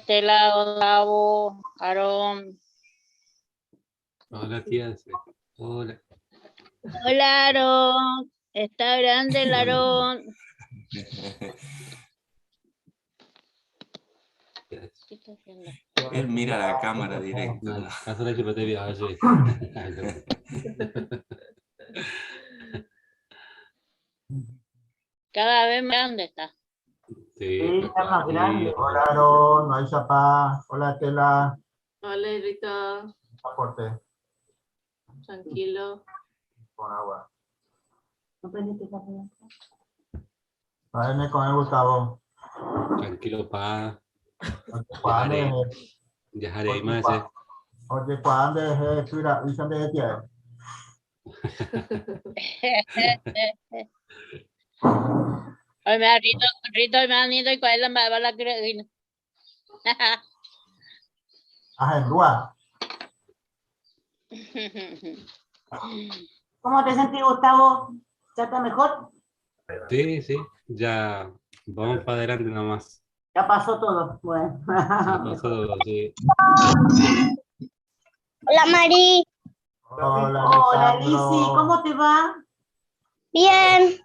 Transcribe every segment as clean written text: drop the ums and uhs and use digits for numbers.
Estela, Gustavo, Aarón. Hola, tía. Hola. Hola, Aarón. Está grande el Aarón. ¿Qué está haciendo? Él mira la cámara directo. Cada vez más grande está. Sí, Sí, está más grande. Hola, Aarón, Maisha Paz. Hola, Estela. Hola, Rita. Aporte Tranquilo. con agua. ¿No prendiste café? Váyame con el Gustavo. Tranquilo, pa. Oye, Ya haré más. Oye, cuando de tía. Ay, me Rito, Rito, me han ido y cuál es la va la cre- Ah, en Dúa. ¿Cómo te sentís, Gustavo? ¿Ya está mejor? Sí, sí, ya vamos para adelante nomás. Ya pasó todo. Bueno. Ya pasó todo, sí. Hola Mari, Hola, Hola, Alejandro. Lizzy, ¿cómo te va? bien.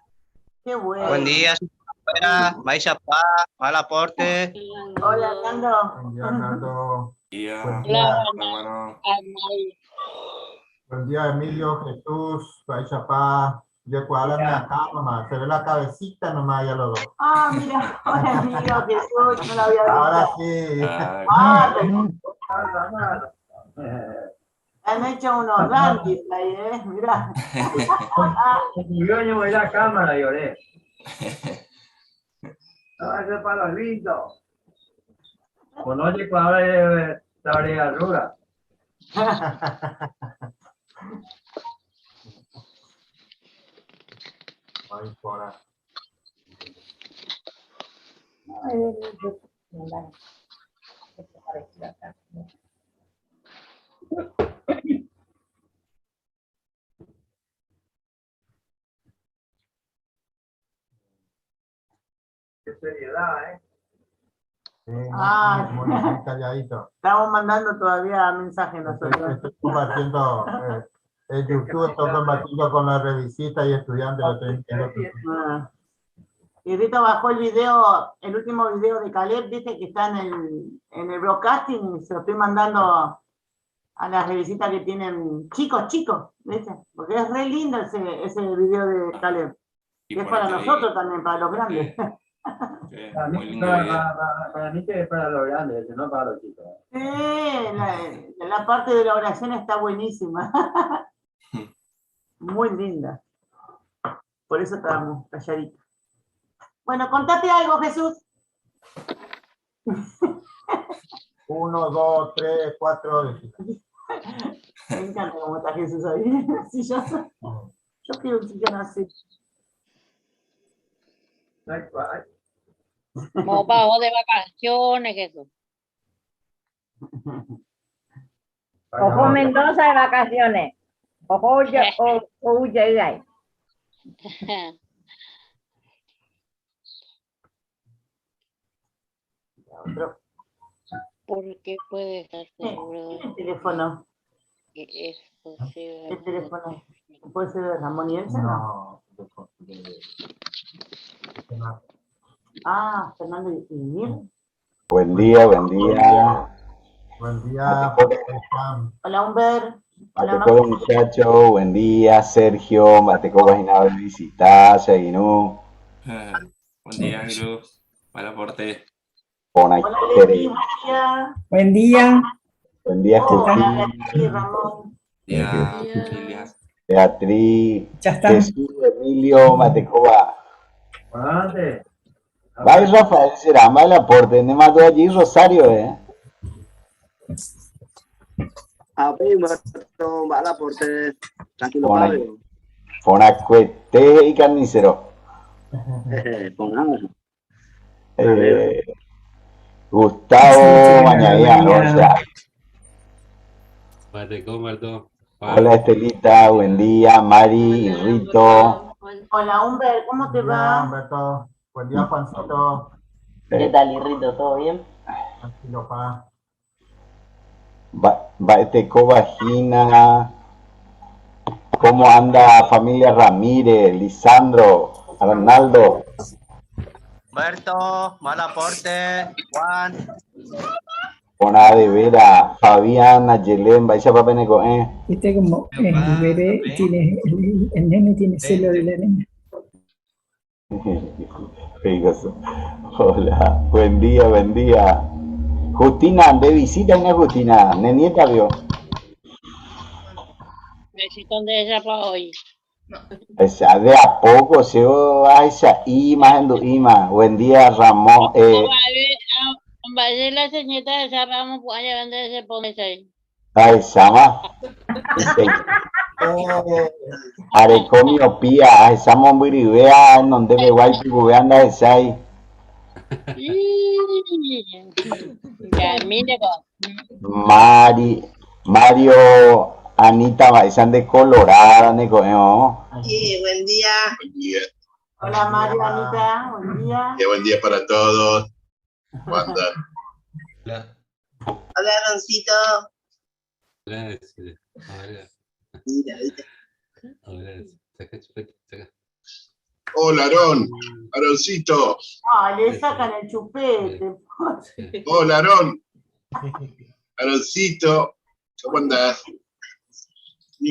Qué bueno. Buen día, señora. Maisha Paz, mal aporte. Hola, Nando. Buen día, Arnaldo. Día, Buen día, Hola, hermano. Amay. buen día, Emilio, Jesús, Maisha Paz. Yo cuadra acá nomás. Se ve la cabecita nomás ya los dos. Ah, mira, hola, amigo Jesús, no lo había visto. Ahora sí. Ah, Ah, han hecho unos rankings ahí, ¿eh? Mirá. Yo no voy a la cámara, lloré. No, eso es para los lindos. Conoce cuál es la arruga. Ay, por Qué seriedad, ¿eh? Sí, Ah. muy, muy calladito. Estamos mandando todavía mensajes Estoy, nosotros. estoy compartiendo el YouTube, estoy compartiendo con la revisita y estudiantes. Lo estoy viendo. Ah. Y Rita bajó el video, el último video de Caleb, dice que está en el broadcasting y se lo estoy mandando a las revisitas que tienen chicos, chicos, ¿viste? Porque es re lindo ese video de Caleb. y Que es por para ahí, nosotros también, para los grandes. Sí, Para muy mí, lindo para, video. para- para mí que es para los grandes, no para los chicos. Sí, la parte de la oración está buenísima. Muy linda. Por eso estábamos calladitos. Bueno, contate algo, Jesús. 1, 2, 3, 4. Me encanta cómo está Jesús ahí. en el sillón. Yo quiero un sillón así. Ay, ay, Como bajó de vacaciones, Jesús. Ojo Mendoza de vacaciones. Ojo o Uyay. Otro. ¿Por qué puede estar seguro ¿Qué teléfono? de que es posible? ¿Qué teléfono? ¿Puede ser de Ramón y Elsa? No. No. de- Ah, Fernando y Mir. Buen día, buen día. Buen día, Juan. Hola, Humber. Hola, Mateco muchacho, buen día, Sergio, Mateco Guajinado de visita, Seguinú, Buen día, Jesús. Mal aporte. Hola, Leti, Bonaitere. buen día. Buen día. Buen día, Hola, Jessy, Leti, Ramón. Día, familia. Beatriz, Ya están. Jesús, Emilio, Matecoba. Adelante. Vai, Rafael, será mal aporte, ne mató allí Rosario, eh. A ver, Humberto, mal aporte. Tranquilo, Hola. Pablo. Fonacuete y carnicero. Pongamos. Eh, Gustavo Mañaguía, o sea, Mateco, Marto. hola Estelita, buen día, Mari, Hola, Rito. Gustavo. Hola. Hola, Humber, ¿cómo te Buen día, va? Humberto. Buen día, Juancito. ¿Qué tal, Irrito? ¿Todo bien? Tranquilo, pa. Mba'etekóva hína? Cómo anda familia Ramírez, Lisandro, Arnaldo? Humberto, mal aporte, Juan. Porã de vera, Fabián, Ayelén, mba'éichapa peneko'ẽ? Viste como el bebé tiene, el nene tiene celo de la nena. Hola, buen día, buen día. Justina, de visita hína Justina, ne nieta vio. Besito de ella pa hoy. Esa, de a poco, che ahecha'i ahendu'íma. Buen día, Ramón. Mba'e la señeta de esa ramo pu'ã jave nde se pone ahí. Ahecháma. Areko miopía, ahecha mombyryve ha henondépegua ipykuvéva ndahechái. Mari, Mario, Anita vaicha nde colorada ne ko'ẽ oo. Sí, buen día. Buen día. Hola Mario, Anita, buen día. Qué buen día para todos. ¿Cómo andan? Hola. Hola, Roncito. Hola, hola. Mira, viste. Hola, saca chupete, saca. Hola, Aarón. Aaroncito. Ah, le sacan el chupete. Hola, Aarón. Aaroncito. ¿Cómo andás?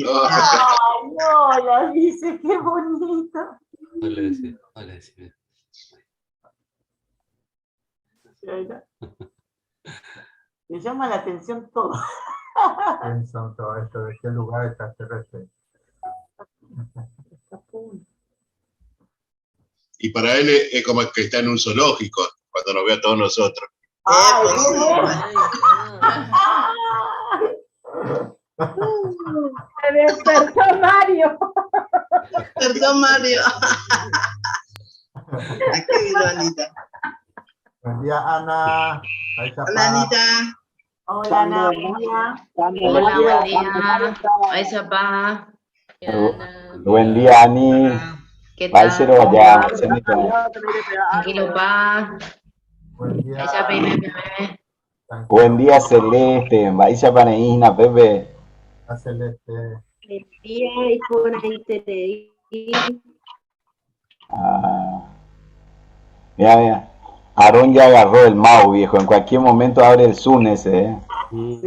Oh, Ay, hola, dice, qué bonito. Hola, sí. Hola, sí. Le llama la atención todo. ¿Quién son todo esto? ¿De qué lugar extraterrestre? Y para él es como que está en un zoológico cuando nos ve a todos nosotros. Ay, Se despertó Mario. Despertó Mario. Aquí vino Anita. Buen día, Ana. Ahí está, Hola, pa. Anita. Hola, Ana, buen día. Hola, buen día. Ay, Chapá. Buen día, Ani. ¿Qué tal? Vaicero allá, Tranquilo, pa. Buen día. Ay, Chapá, y me, me, me. Buen día, Celeste. Mba'éichapa ne'ĩna, Pepe. La Celeste. Buen día, iporãiterei. Ah. Mira, mira. Aarón ya agarró el mouse, viejo. En cualquier momento abre el Zoom ese, ¿eh? Sí.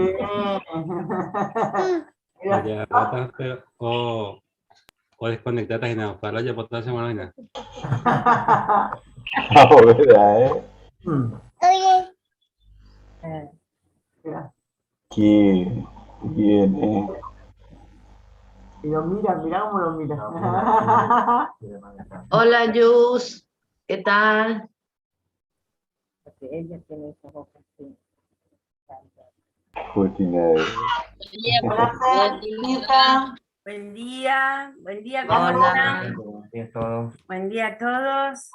Ya, rata, pero, o, o desconectate y nada, para ya botar semana. No, ¿verdad, eh? Qué bien, eh. Y lo mira, mira cómo lo mira. Hola, Yus. ¿Qué tal? Porque ella tiene esa boca así. Justina. Hola, Fer, Mirta. Buen día, buen día, ¿cómo Hola. están? Buen día a todos. Buen día a todos.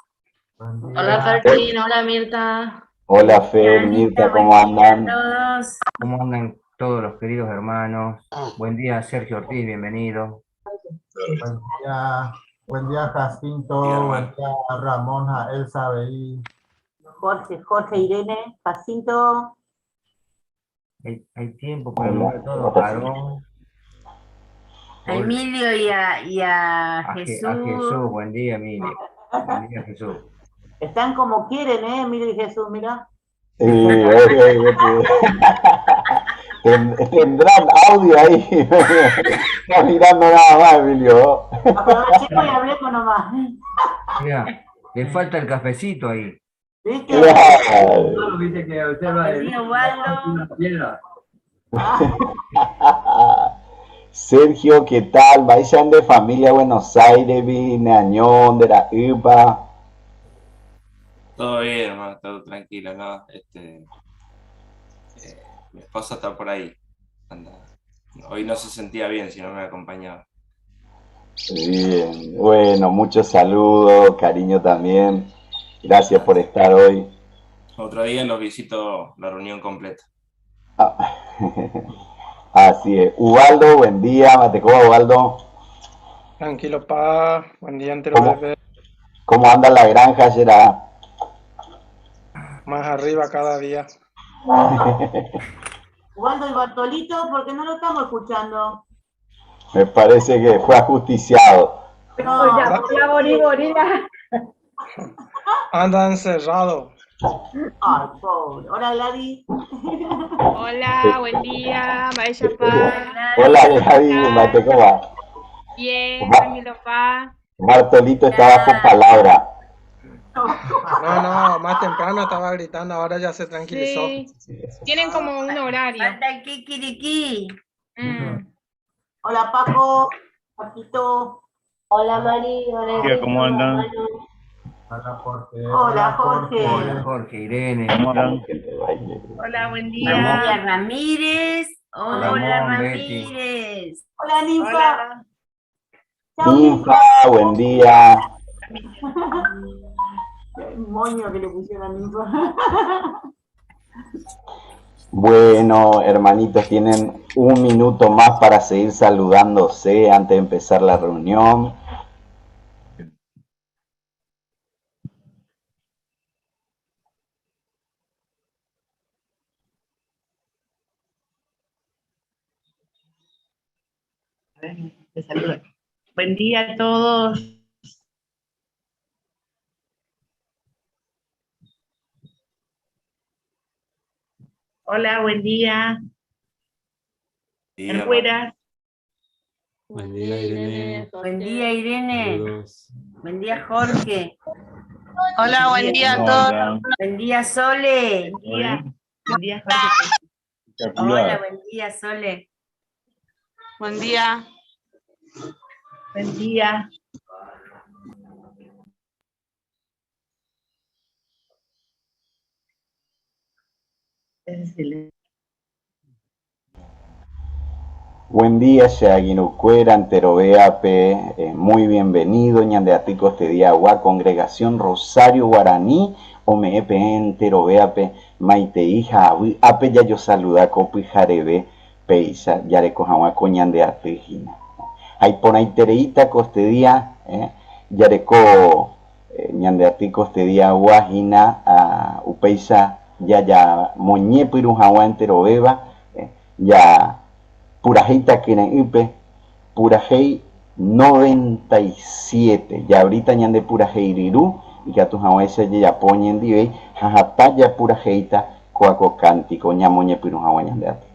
Buen día. Hola, Fertín. Hola, Mirta. Hola, Fer, Mirta, ¿cómo andan? A todos. ¿Cómo andan todos los queridos hermanos? Buen día, Sergio Ortiz, bienvenido. Buen día. Buen día, Jacinto. Buen día, Ramón, Elsa, Beí. Jorge, Jorge, Irene, Jacinto. Hay tiempo para hablar de todo. Aarón, A Emilio y a a, Jesús. a Jesús, buen día, Emilio. Buen día, Jesús. Están como quieren, ¿eh? Emilio y Jesús, mira. Sí, oye, oye, Tendrán audio ahí. Está mirando nada más, Emilio. Aprovechemos y hablemos nomás. Mira, le falta el cafecito ahí. ¿Viste? Claro, viste que observa el- Buen día, Ubaldo. una piedra. Sergio, ¿qué tal? Vayan de familia a Buenos Aires, Vinañón, de la UPA. Todo bien, hermano, todo tranquilo, ¿no? Mi esposa está por ahí. Anda. Hoy no se sentía bien si no me acompañaba. Bien, bueno, muchos saludos, cariño también. Gracias por estar hoy. Otro día los visito la reunión completa. Así es. Ubaldo, buen día. Matecoa, Ubaldo. Tranquilo, pa. Buen día, entero ¿Cómo, bebé. cómo anda la granja, será? Más arriba cada día. Waldo y Bartolito, porque no lo estamos escuchando. Me parece que fue ajusticiado. No. Ya, morí, morila. Anda encerrado. Ay, pobre. Hola, Gladys. Hola, buen día, Maella Pa. Hola, Gladys, mate, ¿cómo va? Bien, tranquilo, Pa. Bartolito está bajo palabra. No, no, más temprano estaba gritando, ahora ya se tranquilizó. Sí. Tienen como un horario. Falta el kikiriki. Hola, Paco. Paquito. Hola Mari, hola Día, ¿cómo andan? Hola, Jorge. Hola, Jorge. Hola, Jorge, Irene. ¿Cómo andan? Hola, buen día. Buen día, Ramírez. Hola, Ramón, Betty. Ramírez. Hola, Ninfa. Chao, Ninfa, buen día. El moño que le pusieron a Ninfa. Bueno, hermanitos, tienen un minuto más para seguir saludándose antes de empezar la reunión. A ver, te saludo. Buen día a todos. Hola, buen día. Día, Hercueras. Buen día, Irene. Buen día, Irene. Saludos. Buen día, Jorge. Hola, buen día a todos. Buen día, Sole. Buen día. Buen día, Jorge. Hola, buen día, Sole. Buen día. Buen día. Buen día, Shaguinucuera, Anterobeape, muy bienvenido, Ñandeatico este día, Agua, Congregación Rosario Guaraní, Omeepe, Enterobeape, Maiteija, Ape, ya yo saluda, Copi, Jarebe, Peisa, Yareco, Jahuaco, Ñandeatijina. Hay por ahí tereita, costedía, Yareco, Ñandeatico este día, Guajina, Upeisa, ya ya, Moñepiru, Jahuá, Enterobeba, ya. Purajeita Kirenype, Purajei 97. Ya ahorita ñande Purajei Rirú, y que a tu jahuesa ya poñen dibey, jajataya Purajeita, coaco cántico, ñamoñe piru jahua ñandeate.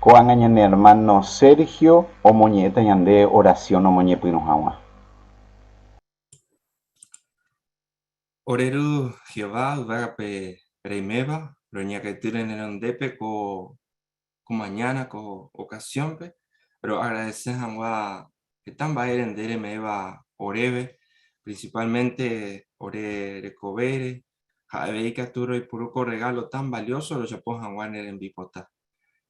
Ko'ág̃a ñane ermáno Sergio omoñe'ẽta ñande orasión omoñepyrũ hag̃ua. Ore Ru Jehová yvágape reiméva, roñakãitýre ne renondépe ko ko mañana ko ocasión-pe, roagradece hag̃ua heta mba'ére nde reme'ẽva oréve, principalmente ore rekovére, ha avei katu roipuru ko regalo tan valioso rojapo hag̃ua ne rembipota.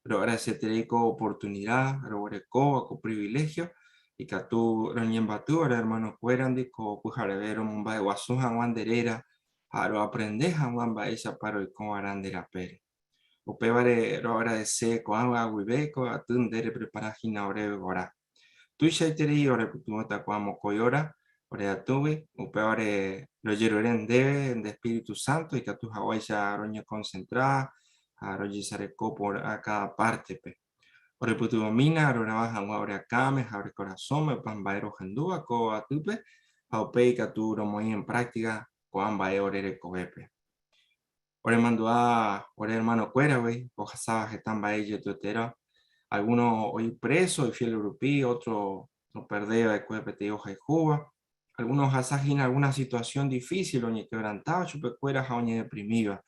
Roagradeseterei ko oportunidad roguerekóva, ko privilegio, ikatu roñembyaty ore hermano-kuérandi ko pyhareve romomba'eguasu hag̃ua nde réra ha roaprende hag̃ua mba'éichapa roikova'erã nde rapére. Upévare roagradese ko'ág̃a guive ko aty nde reprepara hína oréve g̃uarã. Tuichaiterei orepytyvõta ko'ã mokõi óra ore atýgui, upévare rojerure ndéve nde espíritu sánto ikatu haguéicha roñekonsentra ha rojesareko porã káda pártepe. Orepytyvõmína rorava hag̃ua ore akãme ha ore korasõme opa mba'e rohendúva ko atýpe ha upéi ikatu romoĩ en práktika ko'ã mba'e ore rekovépe. Oremandu'a ore hermano-kuéragui ohasáva heta mba'e ijetu'etéra, alguno oĩ preso ifiel rupi, otro operde va'ekue peteĩ ohayhúva, alguno ohasa hína alguna situación difícil oñekebrantáva chupekuéra ha oñedeprimíva,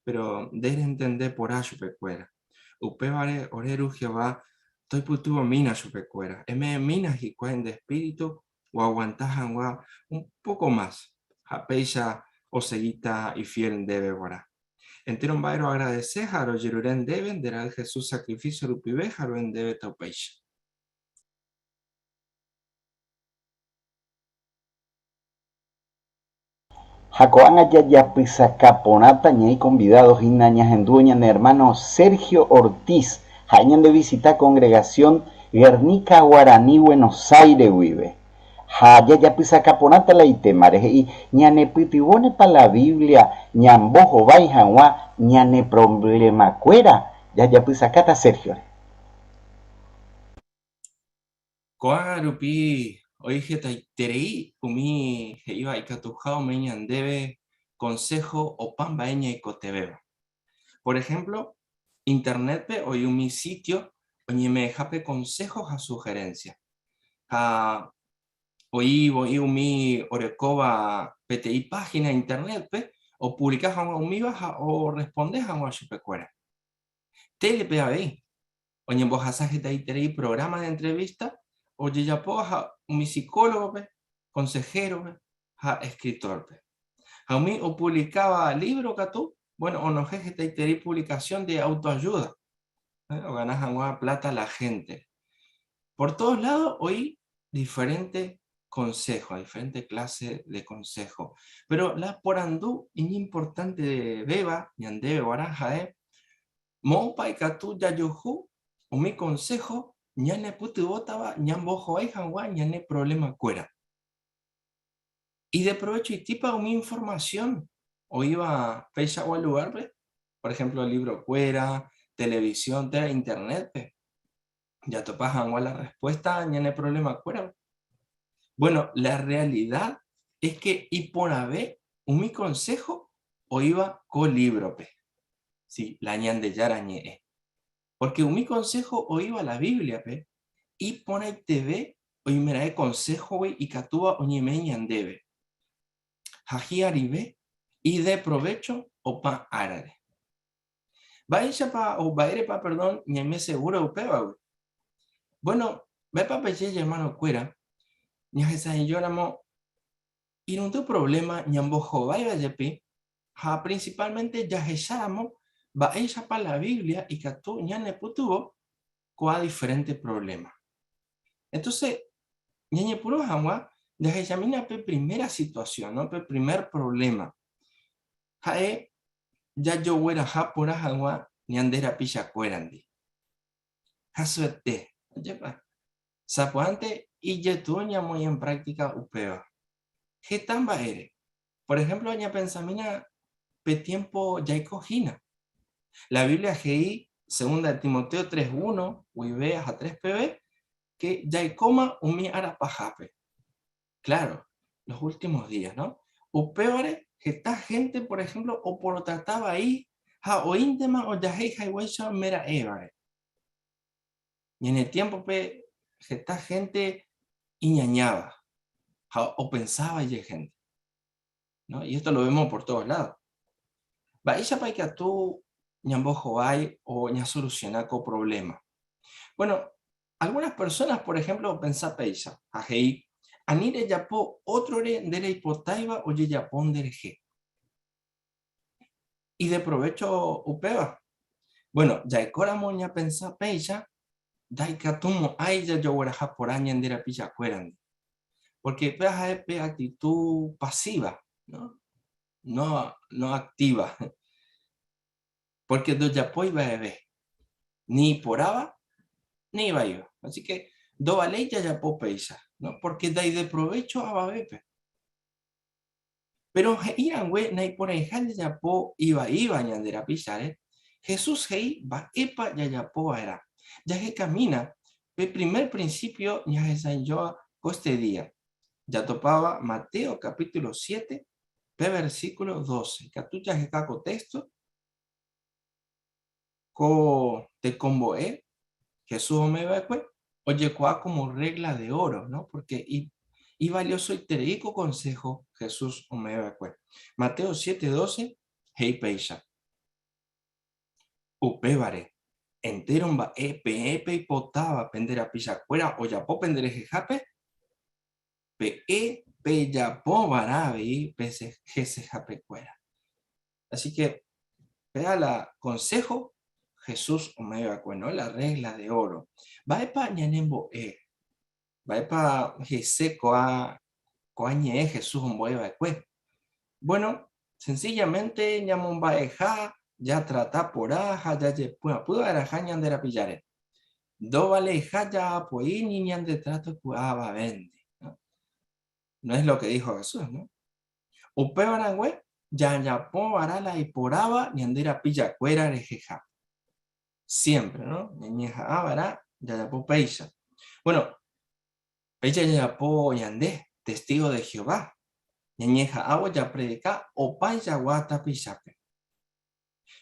péro nde rentende porã chupekuéra. Upévare ore Ru Jehová toipytyvõmína chupekuéra, eme'ẽmína hikuái nde espíritu oaguanta hag̃ua un poko mas ha péicha osegíta ifiél ndéve g̃uarã. Entéro mba'e roagradese ha rojerure ndéve nde Ra'y Jesús sakrifísio rupive ha ro'e ndéve taupéicha. Ha ko'ág̃a jajapysaka porãta ñaĩ convidado hína ñahendúvo ñane hermano Sergio Ortiz, ha'e ñande visita congregación Guernica Guarani Buenos Aires guive. Ha jajapysaka porãta la itémare, he'i ñanepytyvõnepa la Biblia ñambohovái hag̃ua ñane problemakuéra? Jajapysakáta Sergio-re. Ko'ág̃a rupi oĩ hetaiterei umi he'íva ikatuha ome'ẽ ñandéve konsého opa mba'e ñaikotevẽva. Por ehémplo, Internétpe oĩ umi sítio oñeme'ẽhápe konsého ha suherénsia. Ha oĩ voi umi orekóva peteĩ páhina Internétpe opuvlika hag̃ua umíva ha orresponde hag̃ua chupekuéra. Télepe avei, Oñembohasa hetaiterei programa de entrevista ojejapo ha umi psicólogo-pe, consejero-pe ha escritor-pe. Ha umi opublikáva lívro katu, bueno, onohẽ hetaiterei publicación de autoayuda, ogana hag̃ua plata la gente. Por todos lados oĩ diferente consejo, diferente clase de consejo. Pero la porandu iñimportantevéva ñandéve g̃uarã ha'e, Moõpa ikatu jajuhu umi konsého ñanepytyvõtava ñambohovái hag̃ua ñane provlemakuéra? Ideprovechoitípa umi informasión oĩva peichagua lugárpe, por ehémplo livrokuéra, televisión térã Internétpe, jatopa hag̃ua la rrespuésta ñane provlemakuérape? Buéno, la rrealida es ke iporãve umi konsého oĩva ko lívrope. Sí, la Ñandejára Ñe'ẽ. Pórke umi konsého oĩva la Bíbliape iporãiteve oimeraẽ konséhogui ikatúva oñeme'ẽ ñandéve. Ha hi'arive ideprovécho opa árare. Mba'éichapa o mba'érepa, perdón, ñaime segúro upévagui? Bueno, mba'épa peje hermano-kuéra ñahesa'ỹijóramo irundy problema ñambohováiva jepi ha principalmente jahecháramo mba'éichapa la Biblia ikatu ñanepytyvõ ko'ã diferente problema. Entonces, ñañepyrũ hag̃ua jahechamína pe primera situación, ¿no? pe primer problema. Ha'e jajogueraha porã hag̃ua ñande rapichakuérandi. Hasyete, ajépa? Sapy'ánte ijetu'u ñamoĩ en práctica upéva. Heta mba'ére. Por ejemplo, ñapensamína pe tiempo jaiko hína. La Biblia he'i, segunda de Timoteo 3.1 guive ha 3 peve, que jaikóma umi ára pahápe. Claro, los últimos días, ¿no? Upévare heta gente, por ejemplo, oporotrataba vai ha oĩntema ojahéi haguéicha omera'évare. Ñane tiémpope heta hénte iñañáva ha opensáva ijehénte. ¿No? Y esto lo vemos por todos lados. Mba'éichapa ikatu ñambohovái o ñasoluciona ko problema? Bueno, algunas personas, por ejemplo, opensa péicha, ha he'i, Ani rejapo ótrore nde reipotáiva ojejapo nderehe. Ideprovécho upéva? Bueno, jaikóramo ñapensa péicha, ndaikatumo'ãi jajogueraha porã ñande rapichakuérandi. Porque upéva ha'e pe actitud pasiva, ¿no? No, no activa. Porque ndojapói va'eve, ni iporãva ni ivaíva. Así que ndovaléi jajapo péicha, ¿no? Porque ndaideprovécho avavépe. Péro he'i rangue naiporãiha jajapo ivaíva ñande rapicháre, Jesús he'i mba'épa jajapo va'erã. Jahekamína pe primer prinsípio ñahesa'ỹijóva ko este día, jatopáva Mateo capítulo 7, pe versículo 12. Ikatu jaheka ko téxto, Ko tekombo'e Jesús ome'ẽ va'ekue ojekuaa como regla de oro, ¿no? Porque ivaliosoiterei ko consejo Jesús ome'ẽ va'ekue. Mateo 7:12 he'i péicha, Upévare, entéro mba'e peẽ peipotáva pende rapichakuéra ojapo penderehehápe, peẽ pejapova'erã avei hesehapekuéra. Así que, vea la consejo Jesús ome'ẽva'ekue, ¿no? La regla de oro. Mba'épa ñanembo'e? Mba'épa he'ise ko'ã ko'ã ñe'ẽ Jesús ombo'eva'ekue? Bueno, sencillamente ñamomba'eha, jatrata porã ha jajepy'apyva'erãha ñande rapicháre. Ndovaleiha ja'apo'i ni ñande trato ku'avavénte. ¿no? No es lo que dijo Jesús, ¿no? Upéva rangue, jajapo va'erã la iporãva ñande rapichakuéra reheha. Siémpre, no? Ñañeha'ã va'erã jajapo péicha. Bueno, péicha jajapo ñande, testígo de Jehová, ñañeha'ãvo japredika opaichagua tapichápe.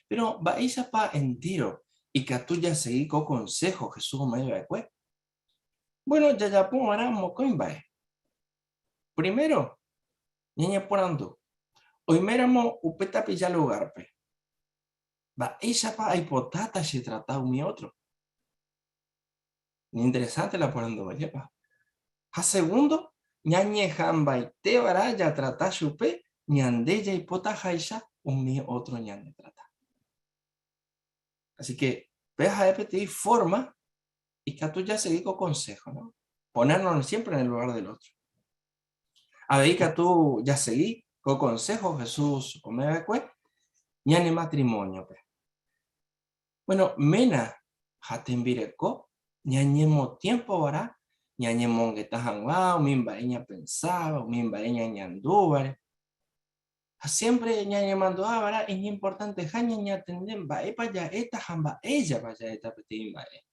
Péro mba'éichapa entéro ikatu jasegi ko konsého Jesús ome'ẽ va'ekue? Bueno, jajapo va'erã mokõi mba'e. Primero, ñañeporandu, Oiméramo upe tapicha lugárpe, mba'éichapa aipotáta chetrata umi ótro? Iñinteresánte la porandu, ajépa? Ha segundo, ñañeha'ãmbaiteva'erã jatrata chupe ñande jaipotaháicha umi ótro ñandetrata. Así que péva ha'e peteĩ forma ikatu jasegi ko consejo, ¿no? Ponernos siempre en el lugar del otro. Avei ikatu jasegi ko consejo Jesús ome'ẽva'ekue ñane matrimonio-pe. Bueno, ména ha tembireko ñañemotiempova'erã ñañemongeta hag̃ua umi mba'e ñapensáva, umi mba'e ñañandúvare. Ha siémpre ñañemandu'a va'erã iñimportanteha ñañatende mba'épa ja'éta ha mba'éichapa ja'éta peteĩ mba'e.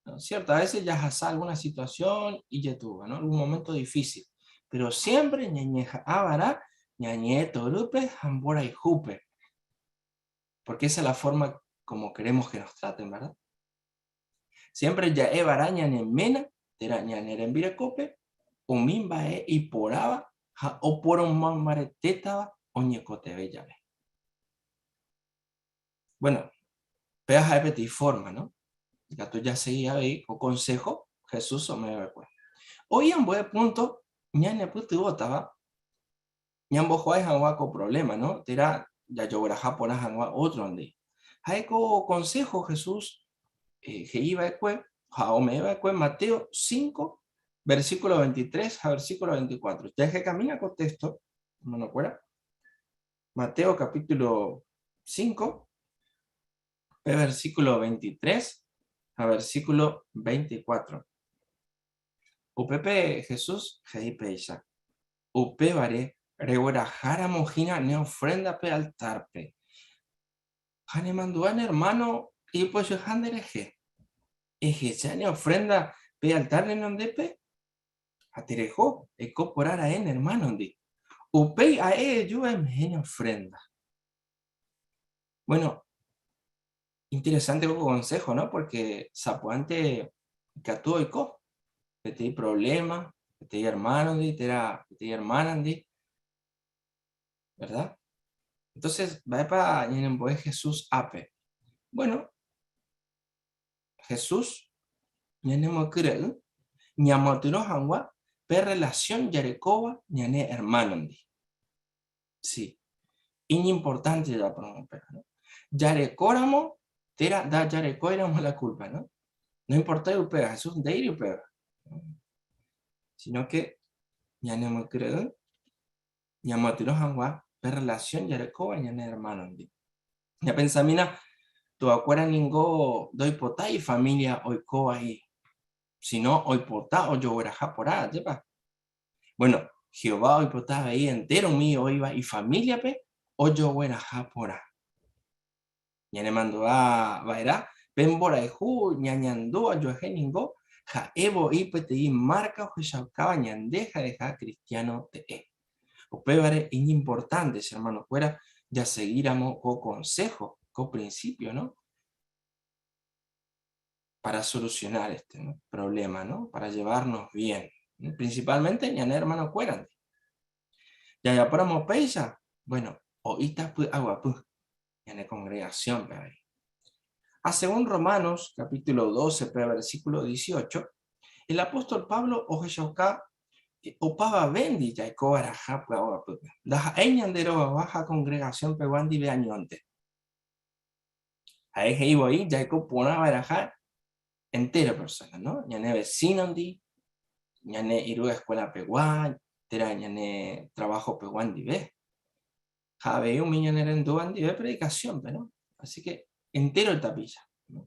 ¿No es cierto? A veces jahasa alguna situación ijetu'úva, ¿no? Algún momento difícil. Pero siempre ñañeha'ã va'erã ñañe'ẽ torýpe ha mborayhúpe. Porque esa es la forma como queremos que nos traten, ¿verdad? Siempre ja'e va'erã ñane ména térã ñane rembirekópe umi mba'e iporãva ha oporomombaretétava oñekotevẽ jave. Bueno, péva ha'e peteĩ forma, no? Ikatu jasegi avei ko consejo Jesús ome'ẽ va'ekue. Oĩ ambue punto ñanepytyvõtava ñambojo'ái hag̃ua ko problema, no? Térã jajogueraha porã hag̃ua ótrondi. Ha'e ko consejo Jesús he'i va'ekue ha ome'ẽ va'ekue Mateo 5, versículo 23 ha versículo 24. Jahekamína ko texto, hermanokuéra. Mateo capítulo 5, pe versículo 23 ha versículo 24. Upépe Jesús he'i péicha, Upévare regueraháramo hína ne ofrénda pe altárpe, ha nemandu'a ne ermáno ipochyha nderehe, ehecha ne ofrénda pe altár renondépe ha tereho eiko porã ra'e ne ermánondi. Upéi ae eju eme'ẽ ne ofrénda. Bueno, interesante ko consejo, ¿no? Porque sapy'ánte. Ikatu oiko peteĩ problema peteĩ hermano-ndi térã peteĩ hermana-ndi, verdad? Entonces, mba'épa ñanembo'e Jesús ápe? Bueno, Jesús ñanemokyre'ỹ ñamoatyrõ hag̃ua pe relación jarekóva ñane hermano-ndi. Sí, iñimportante jajaporõ upéva, no? Jarekóramo térã ndajarekóiramo la culpa, no? No importái upéva, Jesús nde'íri upéva. Sino que ñanemokyre'ỹ ñamoatyrõ hag̃ua pe relación jarekóva ñane hermano-ndi. Ñapensamína, tuakuéra ningo ndoipotái ifamilia oiko vai, sino oipota ojogueraha porã, ajépa? Bueno, Jehová oipota avei entéro umi oĩva ifamíliape ojogueraha porã. Ñanemandu'a va'erã pe mborayhu ñañandu ojuehe ningo ha'e voi peteĩ márka ohechaukáva ñande ha'eha kristiáno tee. Upévare iñimportánte che ermanokuéra jasegíramo ko konsého, ko prinsípio, no? Para solucionar este ¿no? problema, ¿no? Para llevarnos bien. Principalmente ñane hermanokuérandi. Jajapóramo péicha, bueno, oĩta py'aguapy ñane congregación-pe avei. Ha según Romanos capítulo 12, pe versículo 18, el apóstol Pablo ohechauka opavavéndi jaiko va'erãha py'aguapýpe. Ndaha'éi ñande rogagua ha congregación pegua ndive añónte. Ha'e he'i voi jaiko porã va'erãha entero persona, no? Ñane vecino-ndi, ñane irũ escuela pegua, térã ñane trabajo pegua ndive. Ha avei umi ñane rendúva ndive predicación-pe, no? Así que entero el tapicha, no?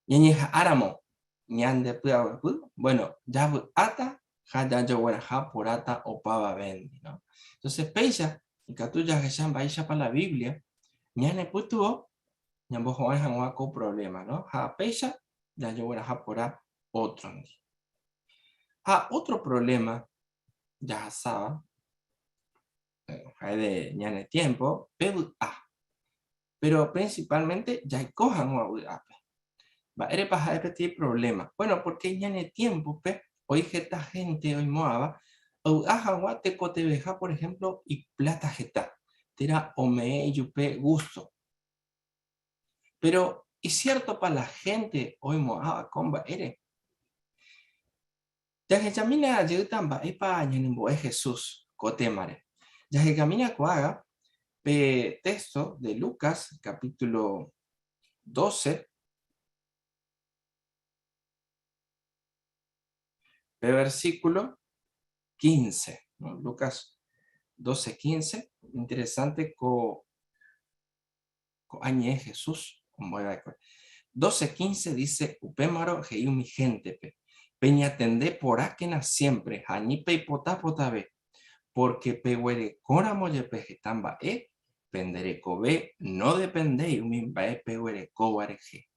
Ñañeha'ãramo ñande py'aguapy, bueno, javy'áta ha jajogueraha porãta opavavéndi, no? Entonces péicha ikatu jahecha mba'éichapa la Biblia ñanepytyvõ ñambohovái hag̃ua ko problema, no? Ha péicha jajogueraha porã ótrondi. Ha ótro problema jahasáva, ha'e de ñane tiempo, pe vy'a. Pero principalmente jaiko hag̃ua vy'ápe. Mba'érepa ha'e peteĩ problema? Bueno, porque ñane tiempo-pe oĩ heta gente oimo'ãva ovy'a hag̃ua tekotevẽha, por ejemplo, ipláta heta, térã ome'ẽ ijupe gusto. Pero, iciértopa la gente oimo'ãva ko mba'ére? Jahechamína jeýta mba'épa ñanembo'e Jesús ko témare. Jahekamína ko'ág̃a pe téxto de Lucas capítulo 12, pe versículo 15. ¿no? Lucas 12, 15. Interesante ko, ko'ã ñe'ẽ Jesús ombo'e va'ekue. 12, 15 dice, Upémarõ he'i umi héntepe, Peñatende porãkena siémpre ha ani peipota potave, pórke peguerekóramo jepe heta mba'e, pende rekove nodependéi umi mba'e peguerekóva rehe.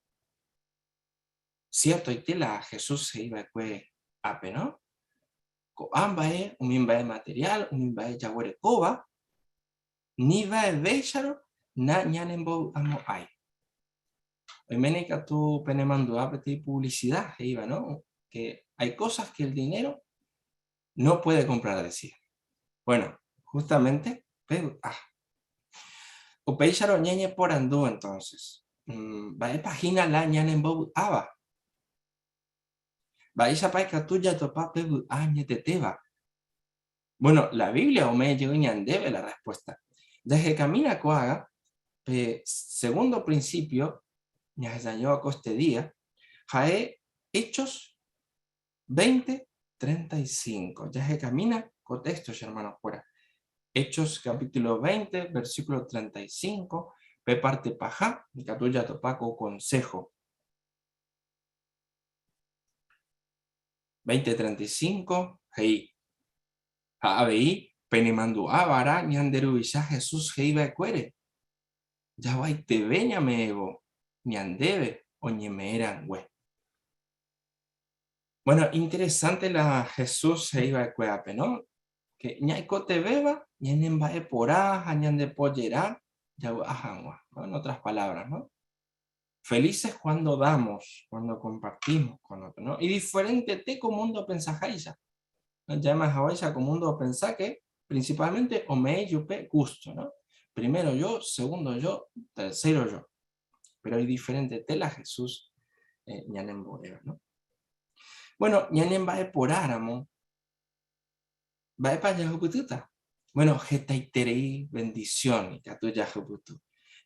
Siertoite la Jesús he'i va'ekue ápe, no? Ko'ã mba'e, umi mba'e materiál, umi mba'e jaguerekóva, Ni va'evéicharõ na ñanembovy'amo'ãi. Oiméne ikatu penemandu'a peteĩ publicida he'íva, no? Que hay cosas que el dinero no puede comprar, decía. Bueno, justamente pe vy'a. Upéicharõ ñañeporandu entonces, mba'épa hína la ñanembovy'áva? Mba'éichapa ikatu jatopa pe vy'a añetetéva? Bueno, la Biblia ome'ẽ jey ñandéve la respuesta. Jahekamína ko'ág̃a pe segundo principio ñahesa'ỹijóva ko este día, ha'e Hechos 20, 35. Jahekamína ko texto, che hermanokuéra. Hechos capítulo 20, versículo 35, pe parte paha, ikatu jatopa ko consejo. 20:35 he'i, Ha avei penemandu'a va'erã ñande Ruvicha Jesús he'i va'ekuére, Javaiteve ñame'ẽvo ñandéve oñeme'ẽ rangue. Bueno, interesante la Jesús he'i va'ekue ápe, no? Que ñaikotevẽva ñanemba'eporã ha ñandepojera javy'a hag̃ua, ¿no? En otras palabras, ¿no? Felices cuando damos, cuando compartimos con otro, ¿no? Y diferente te ko mundo opensaháicha. Ja'éma haguéicha ko mundo opensa que principalmente ome'ẽ ijupe gusto, ¿no? Primero yo, segundo yo, tercero yo. Pero idiferente te la Jesús eh, ñanembo'éva, ¿no? Bueno, ñanemba'eporãramo, mba'épa jahupytýta? Bueno, hetaiterei bendición ikatu jahupyty.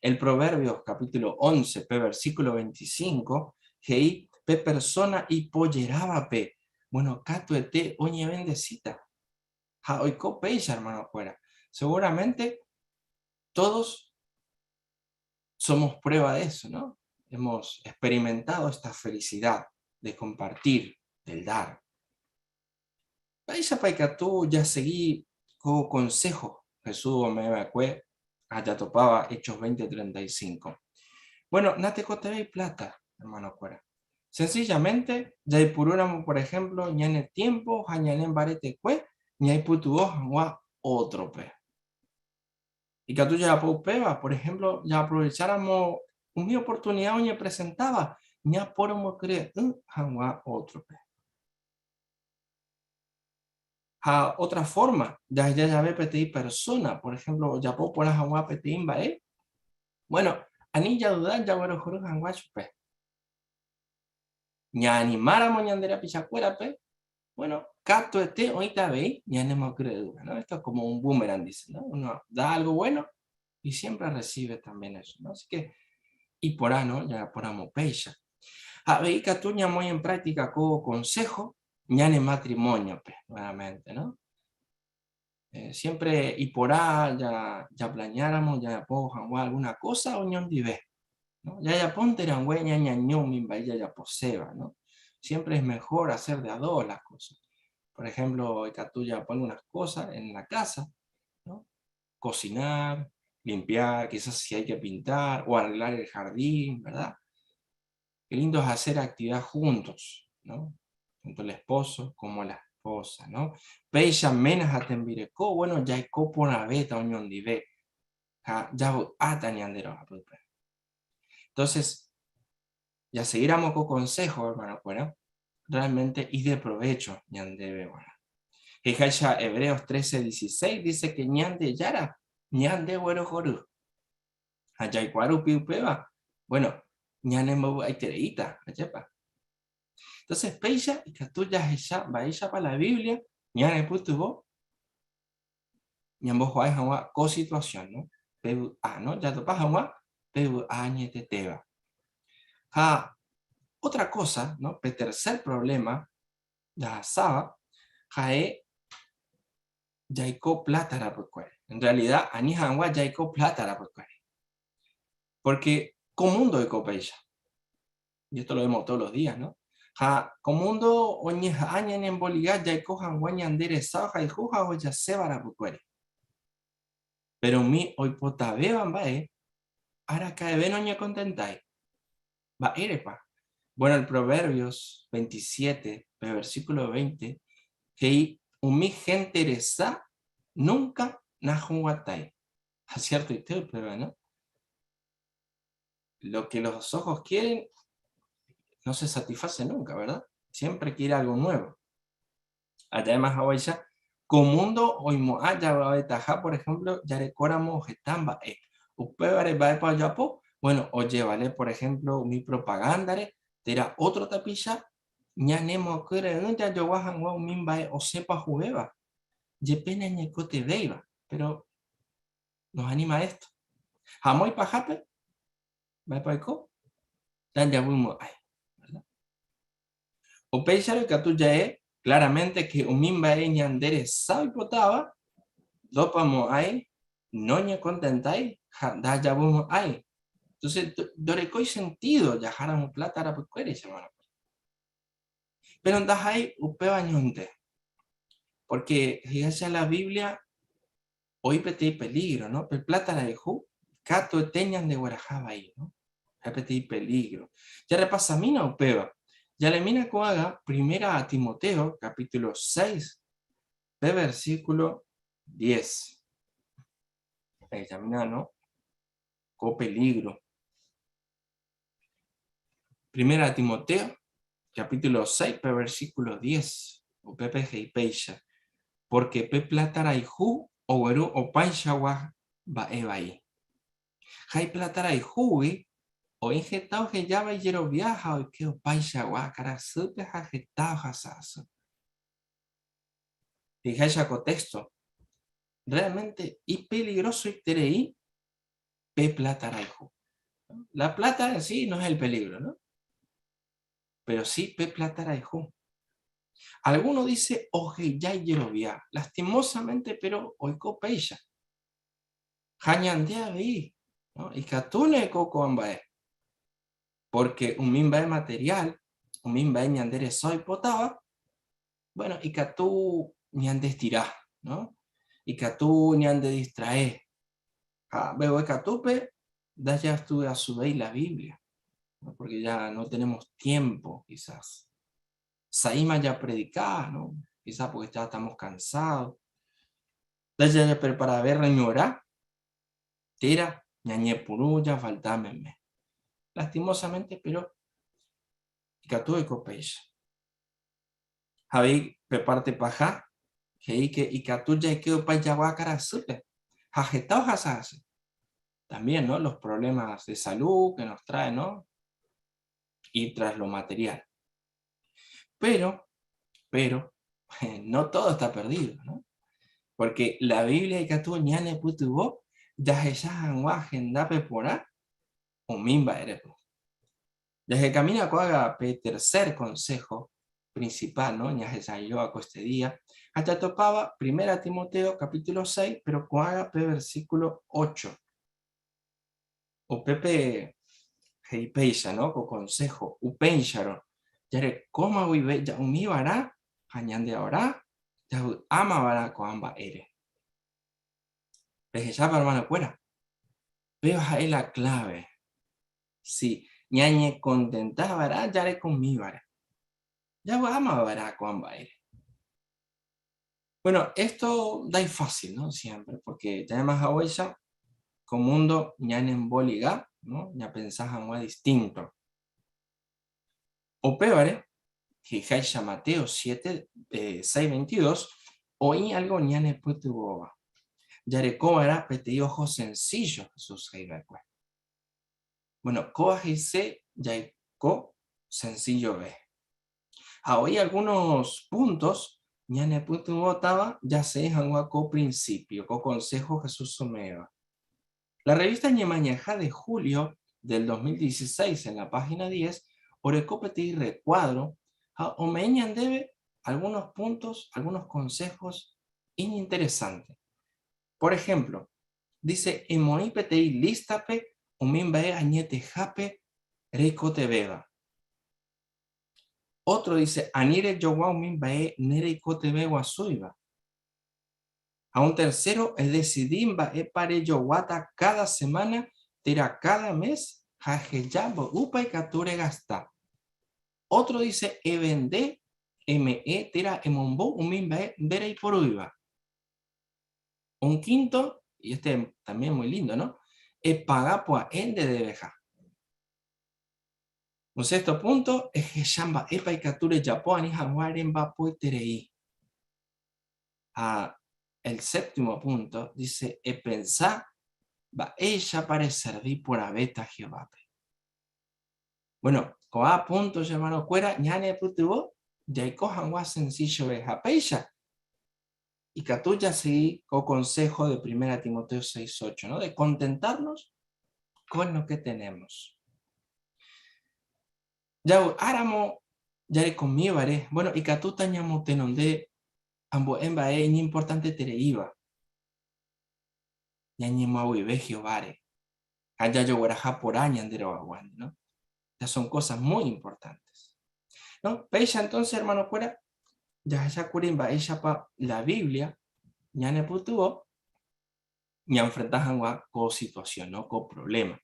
El Proverbios capítulo 11, pe versículo 25, he'i pe persona ipojerávape, bueno, katuete oñevendesíta. Ha oiko péicha, hermanokuéra. Seguramente todos somos prueba de eso, ¿no? Hemos experimentado esta felicidad de compartir, del dar. Mba'éichapa ikatu jasegi ko consejo Jesús ome'ẽ va'ekue ha jatopáva Hechos 20:35? Bueno, natekotevẽi plata, hermanokuéra. Sencillamente, jaipurúramo, por ejemplo, ñane tiempo ha ñane mbaretekue ñaipytyvõ hag̃ua ótrope. Ikatu jajapo upéva, por ejemplo, jaaprovecháramo umi oportunidad oñepresentáva ñaporomokyre'ỹ hag̃ua ótrope. Ha otra forma, jaheja jave peteĩ persona, por ejemplo, ojapo porã hag̃ua peteĩ mba'e, bueno, ani jaduda jaguerohory hag̃ua chupe. Ñaanimáramo ñande rapichakuérape, bueno, katuete oĩta avei ñanemokyre'ỹva, ¿no? Esto es como un boomerang, dice, ¿no? Uno da algo bueno y siempre recibe también eso, ¿no? Así que iporã, ¿no? Jajapóramo péicha. Ha avei katu ñamoĩ en práctica ko consejo ñane matrimonio-pe, nuevamente, ¿no? Eh, siempre iporã ja, japlaneáramo jajapo hag̃ua alguna cosa oñondive, ¿no? Jajapónte rangue ñañaño umi mba'e jajaposéva, ¿no? Siempre es mejor hacer de a dos las cosas. Por ejemplo, ikatu jajapo algunas cosas en la casa, ¿no? Cocinar, limpiar, quizás si hay que pintar o arreglar el jardín, ¿verdad? Qué lindo es hacer actividad juntos, ¿no? Tanto el esposo como la esposa, ¿no? Péicha ména ha tembireko, bueno, jaiko porãvéta oñondive, ha javy'áta ñande rohapýpe. Entonces, jaseguíramo ko consejo, hermano-kuéra, realmente ideprovecho ñandéve g̃uarã. He'iháicha Hebreos 13, 16 dice que Ñandejára ñandeguerohory. Ha jaikuaa rupi upéva, bueno, ñanembovy'aitereíta, ajépa? Entonces, péicha ikatu jahecha mba'éichapa la Biblia ñanepytyvõ ñambohovái hag̃ua ko situación, no? Pe vy'a, no? Jatopa hag̃ua pe vy'a añetetéva. Ha otra cosa, no? Pe tercer problema jahasáva ha'e jaiko plata rapykuere. En realidad, ani hag̃ua jaiko plata rapykuere. Porque ko mundo oiko péicha. Y esto lo vemos todos los días, ¿no? Ha ko mundo oñeha'ã ñanemboliga jaiko hag̃ua ñande resa ohayhu ha ohejaséva rapykuere. Pero umi oipotavéva mba'e, araka'eve noñekontentái. Mba'érepa? Bueno, el Proverbios 27, pe versículo 20, he'i umi hénte resa núnka nahuguatái. Ha ciertoite upéva, no? Lo que los ojos quieren no se satisface nunca, ¿verdad? Siempre quiere algo nuevo. Además, haguéicha, ko mundo oimo'ã javavetaha, por ejemplo, jarekóramo heta mba'e. Upévare mba'épa ojapo? Bueno, ojevale, por ejemplo, umi propaganda-re térã ótro tapicha ñanemokyre'ỹ jajogua hag̃ua umi mba'e osẽpa huvéva, jepe ñañeikotevẽiva, pero nos anima esto. Ha amo ipahápe, mba'épa oiko? Ndajavymo'ãi. ¿Verdad? Upéicharõ ikatu ja'e claramente que umi mba'e ñande resa oipotáva ndopamo'ãi, noñekontentái ha ndajavymo'ãi. Entonces, ndorekói sentido jaháramo plata rapykuére, che hermano-kuéra. Pero ndaha'éi upéva añónte, porque he'iháicha la Biblia oĩ peteĩ peligro, no? Pe plata rayhu katuete ñandegueraha vai, no? Ha'e peteĩ peligro. Jarrepasamína upéva. Jalemína ko'ág̃a Primera a Timoteo, capítulo 6, pe versículo 10. Jahechamína, no? Ko peligro. Primera Timoteo, capítulo 6, pe versículo 10, upépe he'i péicha, Porque pe plata rayhu ogueru opaichagua mba'e vai. Ha iplata rayhúgui oĩ heta ohejáva ijerovia ha oike opaichagua karasýpe ha heta ohasa asy. He'iháicha ko texto, realmente ipeligrosoiterei pe plata rayhu. La plata en sí no es el peligro, ¿no? Pero sí pe plata rayhu. Alguno dice oheja ijerovia, lastimosamente, pero oiko péicha. Ha ñande avei, ¿no? Ikatúne oiko ko'ã mba'e. Porque umi mba'e material, umi mba'e ñande resa oipotáva, bueno, ikatu ñandestira, ¿no? Ikatu ñandedistrae. Ha mbeguekatúpe ndajastudiasuvéi la Biblia, ¿no? Porque ya no tenemos tiempo, quizás. Sa'íma japredika, ¿no? Quizás porque ya estamos cansados. Ndajajepreparave reñora, térã ñañepyrũ jafalta meme. Lastimosamente, pero ikatu oiko péicha. Ha avei pe parte paha, he'i ke ikatu jaike opa jagua karasýpe ha heta ohasa asy. También, ¿no? Los problemas de salud que nos trae, ¿no? Ir tras lo material. Pero, pero, no todo está perdido, ¿no? Porque la Biblia ikatu ñanepytyvõ jahecha hag̃ua hendápe porã umi mba'erepy. Jahekamína ko'ág̃a pe tercer consejo principal, ¿no? Ñahesa'ỹijóva ko este día, ha jatopáva Primera Timoteo capítulo 6, pero ko'ág̃a pe versículo 8. Upépe he'i péicha, ¿no? Ko consejo, upéicharõ, jarekóma guive ja'umiva'erã ha ñandeaorã javy'ámava'erã ko'ã mba'ére. Pehechápa, hermano-kuéra? Péva ha'e la clave. Si, ñañekontentava'erã jarekomívare. Javy'ámava'erã ko'ã mba'ére. Bueno, esto da fácil, ¿no? Siempre, porque ja'éma haguéicha, ko mundo ñanemboliga, ¿no? Ñapensa hag̃ua distinto. Upévare, he'iháicha Mateo 7, 6, 22, oĩ algo ñanepytyvõva. Jarekova'erã peteĩ ojo sencillo, Jesús he'iva'ekue. Bueno, kóva he'ise jaiko sencillove. Ha oĩ algunos puntos ñanepytyvõtava jasẽ hag̃ua ko principio, ko consejo Jesús ome'ẽva. La revista Ñemañaha de julio del 2016 en la página 10 oreko peteĩ recuadro ha ome'ẽ ñandéve algunos puntos, algunos consejos iñinteresante. Por ejemplo, dice emoĩ peteĩ lístape umi mba'e añetehápe reikotevẽva. Ótro dice, ani rejogua umi mba'e nereikotevẽ guasúiva. Ha un tercero, edesidi mba'épa rejoguáta káda semána térã káda mes ha eheja mbo'ýpa ikatu regasta. Ótro dice, evende, eme'ẽ térã emombo umi mba'e ndereiporúiva. Un quinto, y este también muy lindo, ¿no? Epaga pya'e nde deveha. Un sexto punto, ehecha mba'épa ikatu rejapo ani hag̃ua remba'apoiterei. Ha el séptimo punto, dice, epensa mba'éichapa reservi porãvéta Jehovápe. Bueno, ko'ã punto che hermanokuéra ñanepytyvõ jaiko hag̃ua sencillove ha péicha ikatu jasegi ko consejo de Primera Timoteo 6:8, ¿no? De contentarnos con lo que tenemos. Javy'áramo jarekomívare, bueno, ikatúta ñamotenonde ambue mba'e iñimportantetereíva, ñañemoag̃uive Jehováre ha jajogueraha porã ñande rogaguándi, ¿no? Estas son cosas muy importantes. ¿No? Péicha entonces, hermanokuéra, jahechákuri mba'éichapa la Biblia ñanepytyvõ ñanfrenta hag̃ua ko situación, ¿no? Ko problema.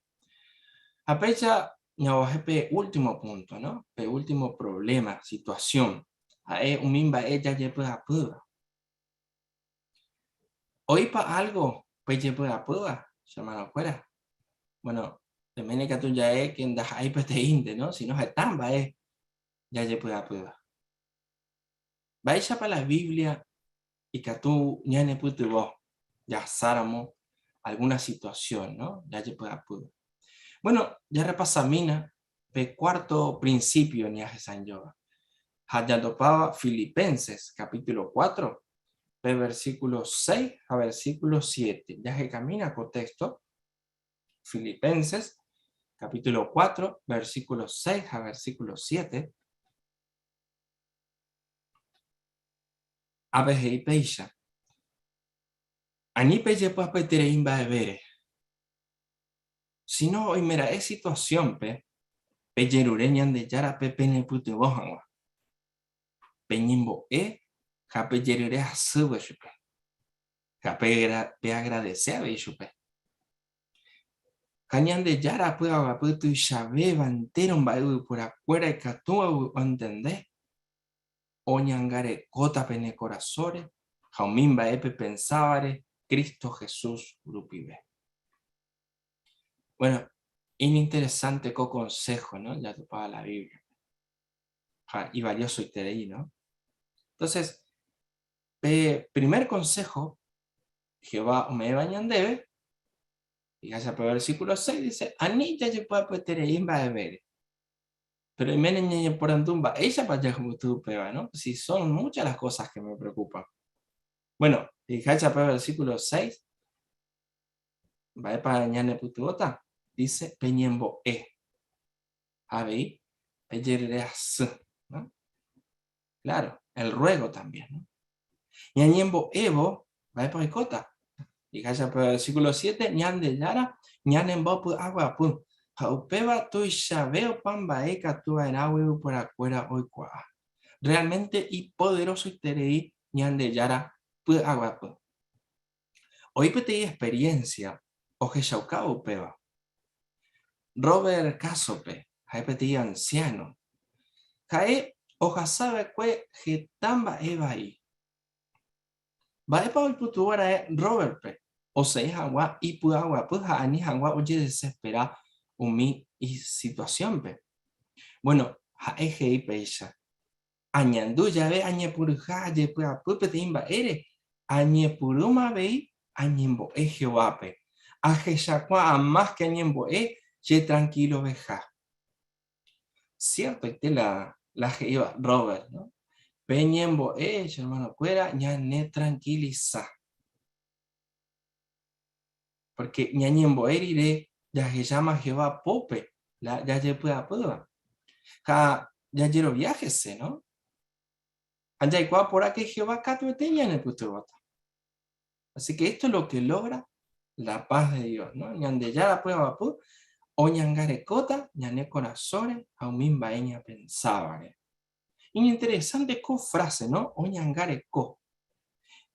Ha péicha ñaguahẽ pe último punto, ¿no? Pe último problema, situación, ha'e umi mba'e jajepy'apýva. Oĩpa algo pejepy'apýva, che hermanokuéra? Bueno, Oiméne katu ja'e ke ndaha'éi peteĩnte, no? Sino heta mba'e jajepy'apýva. Mba'éichapa la Biblia ikatu ñanepytyvõ jahasáramo alguna situación, no? Jajepy'apýva. Bueno, jarrepasamína pe cuarto principio ñahesa'ỹijóva. Ha jatopáva Filipenses capítulo 4, pe versículo 6 ha versículo 7. Jahekamína ko texto, Filipenses capítulo 4, versículo 6 ha versículo 7. Ápe he'i péicha, Ani pejepy'apyeterei mba'evére, síno oimera'e situasiónpe pejerure Ñandejárape penepytyvõ hag̃ua. Peñembo'e ha pejerure asývo chupe, ha peagradese avei chupe. Ha Ñandejára py'aguapy tuichavéva entéro mba'e yvyporakuéra ikatúva ontende, oñangarekóta pene korasõre ha umi mba'e pepensávare Cristo Jesús rupive. Bueno, iñinteresante ko consejo, ¿no? Jatopáva la Biblia-pe. Ha ivaliosoiterei, ¿no? Entonces, pe primer consejo Jehová ome'ẽva ñandéve, fíjate pe versículo 6 dice, ani jajepy'apyeterei mba'evére. Pero oiméne ñañeporandu mba'éichapa jahupyty upéva, ¿no? Si son muchas las cosas que me preocupan. Bueno, fíjate pe versículo 6, mba'épa ñanepytyvõta? Dice, peñembo'e. Avei, pejerure asy, ¿no? Claro, el ruego también, ¿no? Ñañembo'évo, mba'épa oikóta? Fíjate pe versículo 7, Ñandejára ñanembopy'aguapy, ha upéva tuichave opa mba'e ikatu va'erãgui yvyporakuéra oikuaa. Realmente ipoderosoiterei Ñandejára py'aguapy. Oĩ peteĩ experiencia ohechaukáva upéva. Robert kásope, ha'e peteĩ ansiáno. Ha'e ohasa va'ekue heta mba'e vai. Mba'épa oipytyvõ ra'e Róbertpe osẽ hag̃ua ipy'aguapy ha ani hag̃ua ojedesespera umi isituasiónpe? Vuéno, ha'e he'i péicha, Añandu jave añepyrũha ajepy'apy peteĩ mba'ére, añepyrũma avei añembo'e Jehovápe. Ahechakuaa amáske añembo'e chetrankiloveha. Siertoite la la he'íva Robert, no? Pe ñembo'e, che hermano-kuéra, ñanetrankilisa. Porque ñañembo'e rire jahecháma Jehová pópe la jajepy'apýva. Ha jajerovia hese, no? Ha jaikuaa porãke Jehová katuete ñanepytyvõta. Así que esto es lo que logra la paz de Dios, ¿no? Ñandejára py'aguapy oñangarekóta ñane korasõre ha umi mba'e ñapensávare. Iñinteresante ko frase, ¿no? Oñangareko.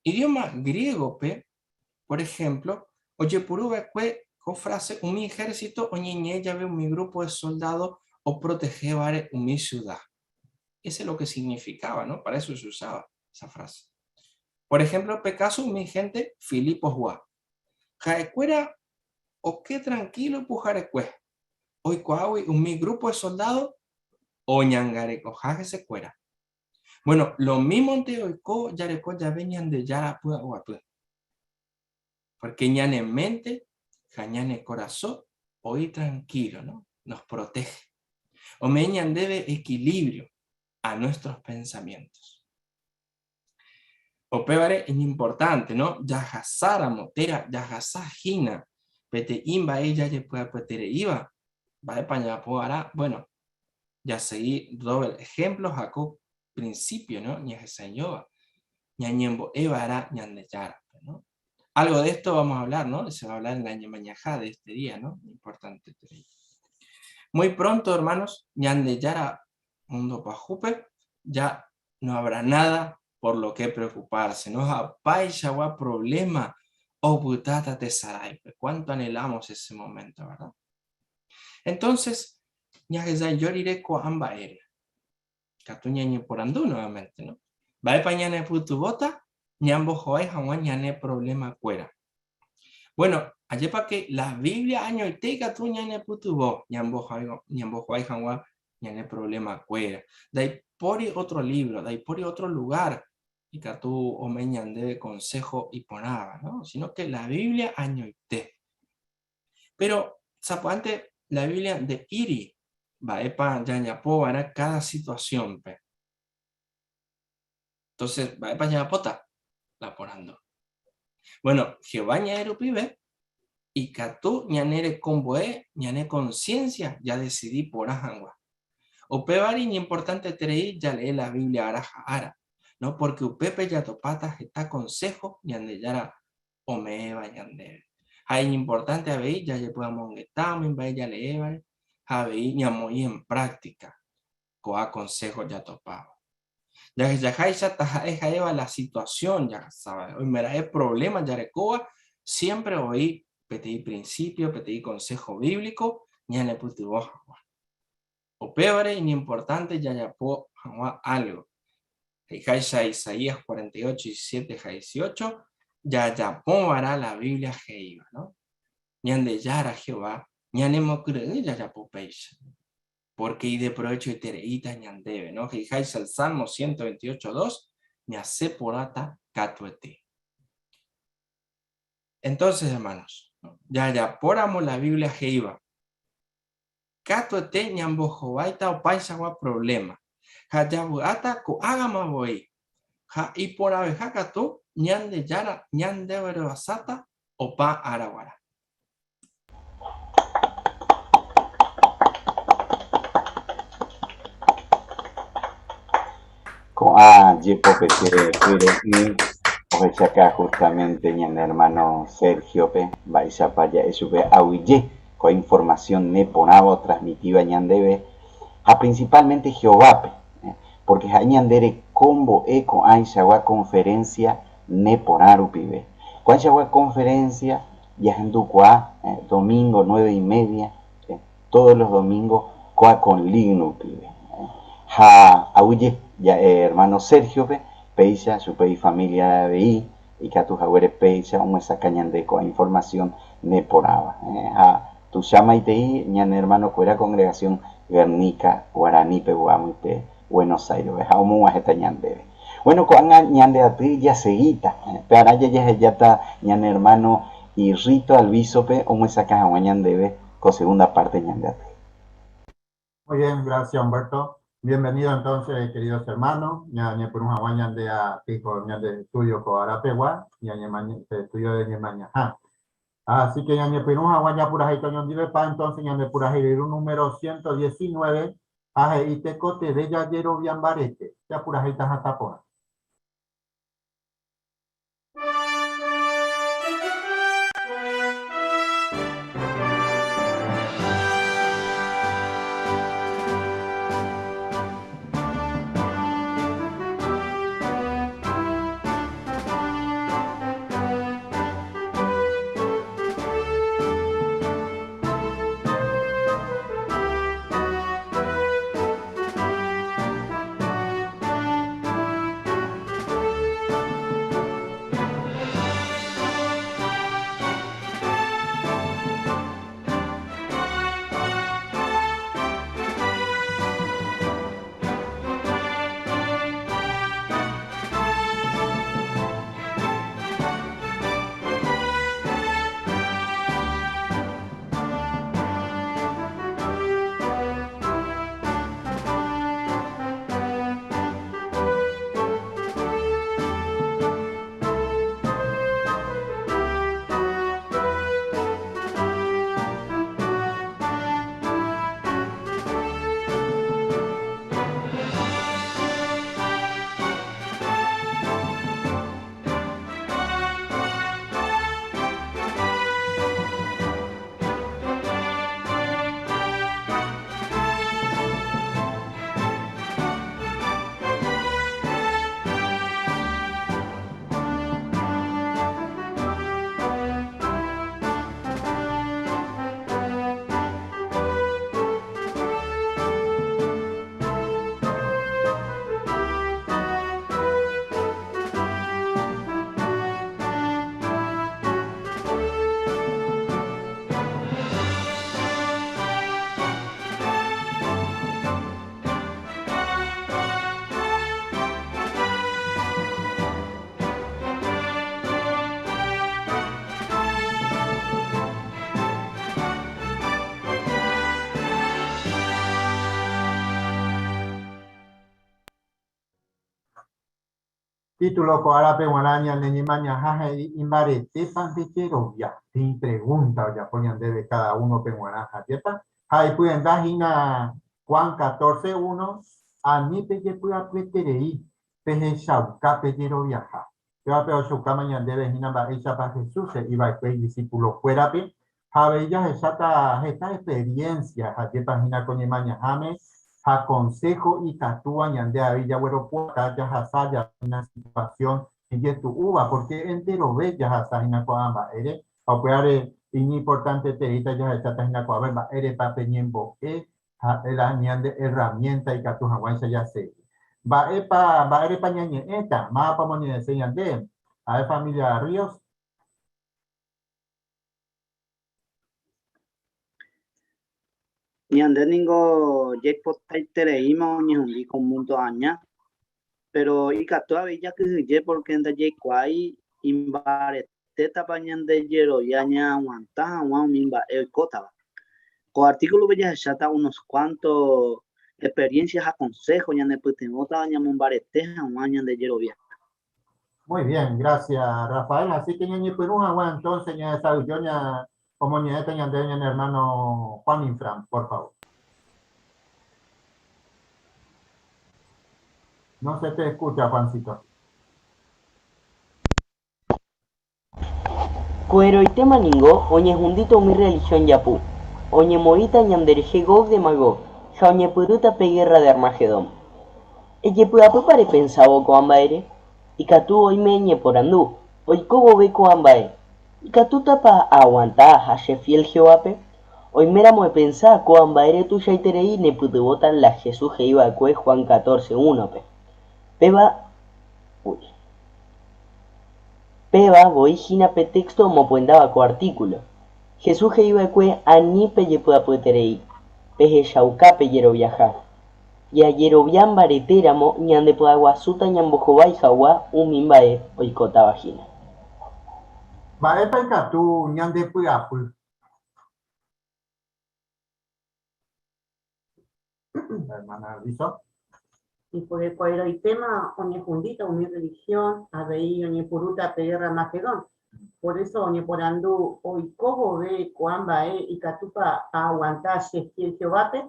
Idioma griégope, por ejemplo, ojepuru va'ekue ko frase umi ejército oñeñe'ẽ jave umi grupo de soldado oprotehévare umi ciudad. Ese es lo que significaba, ¿no? Para eso se usaba esa frase. Por ejemplo, pe caso umi gente Filiposgua. Ha'ekuéra oke tranquilo puharekue, oikuaágui umi grupo de soldado oñangarekoha hesekuéra. Bueno, lo mímonte oiko jareko jave Ñandejára py'aguapy. Porque ñane mente ha ñane korasõ oĩ tranquilo, ¿no? Nos protege. Ome'ẽ ñandéve equilibrio a nuestros pensamientos. Upévare iñimportánte, no? Jahasáramo térã jahasa hína peteĩ mba'e jajepy'apyetereíva, mba'épa jajapo va'erã? Bueno, jasegi Robert ehémplo ha ko principio, no? Ñahesa'ỹijóva, ñañembo'e va'erã Ñandejárape, no? Algo de esto vamos a hablar, ¿no? Se va a hablar en la ñemañaha de este día, ¿no? Importante. Muy pronto, hermanos, Ñandejára mundo pahúpe, ya no habrá nada por lo que preocuparse, no opaichagua problema opytáta tesaráipe. Cuánto anhelamos ese momento, ¿verdad? Entonces, ñahesa'ỹijo rire ko'ã mba'ére, katu ñañeporandu nuevamente, ¿no? Mba'épa ñanepytyvõta ñambohovái hag̃ua ñane problema-kuéra? Bueno, ajépa que la Biblia añoite ikatu ñanepytyvõ ñambohovái hag̃ua ñane problema-kuéra. Ndaipóri otro libro, ndaipóri otro lugar ikatu ome'ẽ ñandéve consejo iporãva, ¿no? Sino que la Biblia añoite. Pero sapy'ánte la Biblia nde'íri mba'épa jajapova'erã cada situación-pe. Entonces, mba'épa jajapóta? La porandu. Bueno, Jehová ñe'ẽ rupive ikatu ñane rekombo'e ñane conciencia jadesidi porã hag̃ua. Upévare iñimportanteterei jalee la Biblia ára ha ára, no? Pórke upépe jatopáta heta konsého Ñandejára ome'ẽva ñandéve. Ha iñimportánte avei jajepy'amongeta umi mba'e jaleévare ha avei ñamoĩ en práktika ko'ã konsého jatopáva. Jahechaháicha taha'e ha'éva la situasión jahasáva, oimeraẽ provléma jarekóva, siémpre oĩ peteĩ prinsípio, peteĩ konsého bíblico ñanepytyvõ hag̃ua. Upévare iñimportánte jajapo hag̃ua álgo. He'iháicha Isaías 48, 17 ha 18, jajapova'erã la Biblia he'íva, no? Ñandejára Jehová ñanemokyre'ỹ jajapo péicha, pórke ideprovechoitereíta ñandéve, no? He'iháicha el Salmo 128, 2, ñasẽ porãta katuete. Entonces, hermanos, jajapóramo la Biblia he'íva, Katuete ñambohováita opaichagua provléma, ha javy'áta ko'ág̃ama voi, ha iporãveha katu Ñandejára ñandeguerovasáta opa ára guarã. Ko'ã jepopete kyre'ỹ ohechaka justamente ñane hermano Sergio-pe mba'éichapa ja'e chupe aguyje ko informasión neporãva otransmitíva ñandéve ha principalmente Jehovápe, pórke ha'e ñande rekombo'e ko'ãichagua conferencia neporã rupive. Ko'ãichagua conferencia jahendukuaa domingo nueve y media, todos los domingos kóa con link rupive. Ha aguyje ja'e hermano Sergio-pe, péicha chupe ifamilia avei Ikatu haguére péicha omyesakã ñande ko'ã informasión neporãva. Ha tuicha maitei ñane ermanokuéra congregación Guernica Guarani pegua mbyte Buenos Aires-pe ha omog̃uahẽta ñandéve. Bueno, ko'ág̃a ñande aty jasegíta. Pearã jajehejáta ñane ermáno Irrito Alviso-pe omyesakã hag̃ua ñandéve ko segunda parte ñande aty. Muy bien, gracias Humberto. Bienvenido entonces, queridos hermanos. Ñañepyrũ hag̃ua ñande aty ko ñande estudio ko arapegua, ñañemaña, estudio de ñemañaha. Así que ñañepyrũ hag̃ua japurahéita oñondivepa, entonces ñande purahéi número 119 ha he'i tekotevẽ jajerovia mbarete. Japurahéita hatã porã. Título ko árape g̃uarã ñane ñemañaha he'i imbaretépa nde jerovia. Peteĩ pregúnta ojapo ñandéve káda únope g̃uarã ajépa? Ha ipyenda hína Juan 14, 1, Ani pejepy'apyeterei, pehechauka pejeroviaha. Pévape ohechaukáma ñandéve hína mba'éichapa Jesús he'i va'ekue idisipulokuérape ha avei jahecháta heta experiencia ajépa hína ko ñemañaháme ha konsého ikatúva ñande avei jagueropu'aka jahasa jave hína situasión ijetu'úva, pórke enterove jahasa hína ko'ã mba'ére ha upévare iñimportantetereíta jahecháta hína ko'ãve mba'érepa pe ñembo'e Ha'e la ñande herramienta ikatu hag̃uáicha jasegi. Mba'épa, mba'érepa ñañe'ẽta? Mávapa omoñe'ẽse ñande? Ha'e familia Ríos. Ñande ningo jaipotaitereíma oñehundi ko múndo aña, péro ikatu avei jakyhyje pórke ndajaikuaái imbaretétapa ñande jerovia ñaaguanta hag̃ua umi mba'e oikótava. Ko artíkulope jahecháta unos kuánto experiénsia ha konsého ñanepytyvõtava ñamombarete hag̃ua ñande jerovia. Muy bien, gracias Rafael. Así que ñañepyrũ hag̃ua entonces ñahesa'ỹijo ña omoñe'ẽta ñandéve ñane hermano Juan Infran, por favor. No se te escucha, Juancito. Ko'ẽrõitéma ningo oñehundíta umi rrelihión japu, oñemoĩta ñanderehe Gog de Magog ha oñepyrũta pe gérra de Armagedón. Ejepy'apýpa repensávo ko'ã mba'ére? Ikatu oime eñeporandu, Oiko vove ko'ã mba'e, ikatútapa aaguanta ha chefiél Jehovápe? Oiméramo epensa ko'ã mba'ére tuichaiterei nepytyvõta la Jesús he'i va'ekue Juan catorce, únope. Péva. Péva voi hína pe téxto omopyendáva ko artíkulo. Jesús he'i va'ekue ani pejepy'apyeterei, pehechauka pejeroviaha. Jajerovia mbaretéramo ñandepy'aguasúta ñambohovái hag̃ua umi mba'e oikótava hína. Mba'épa ikatu ñandepy'apy? Hermana Arvizo. Y porque ko'ẽrõitéma oñehundíta umi religión, avei oñepyrũta pe guerra Armagedón. Por eso oñeporandu, Oiko vove ko'ã mba'e ikatúpa aaguanta che fiel Jehovápe?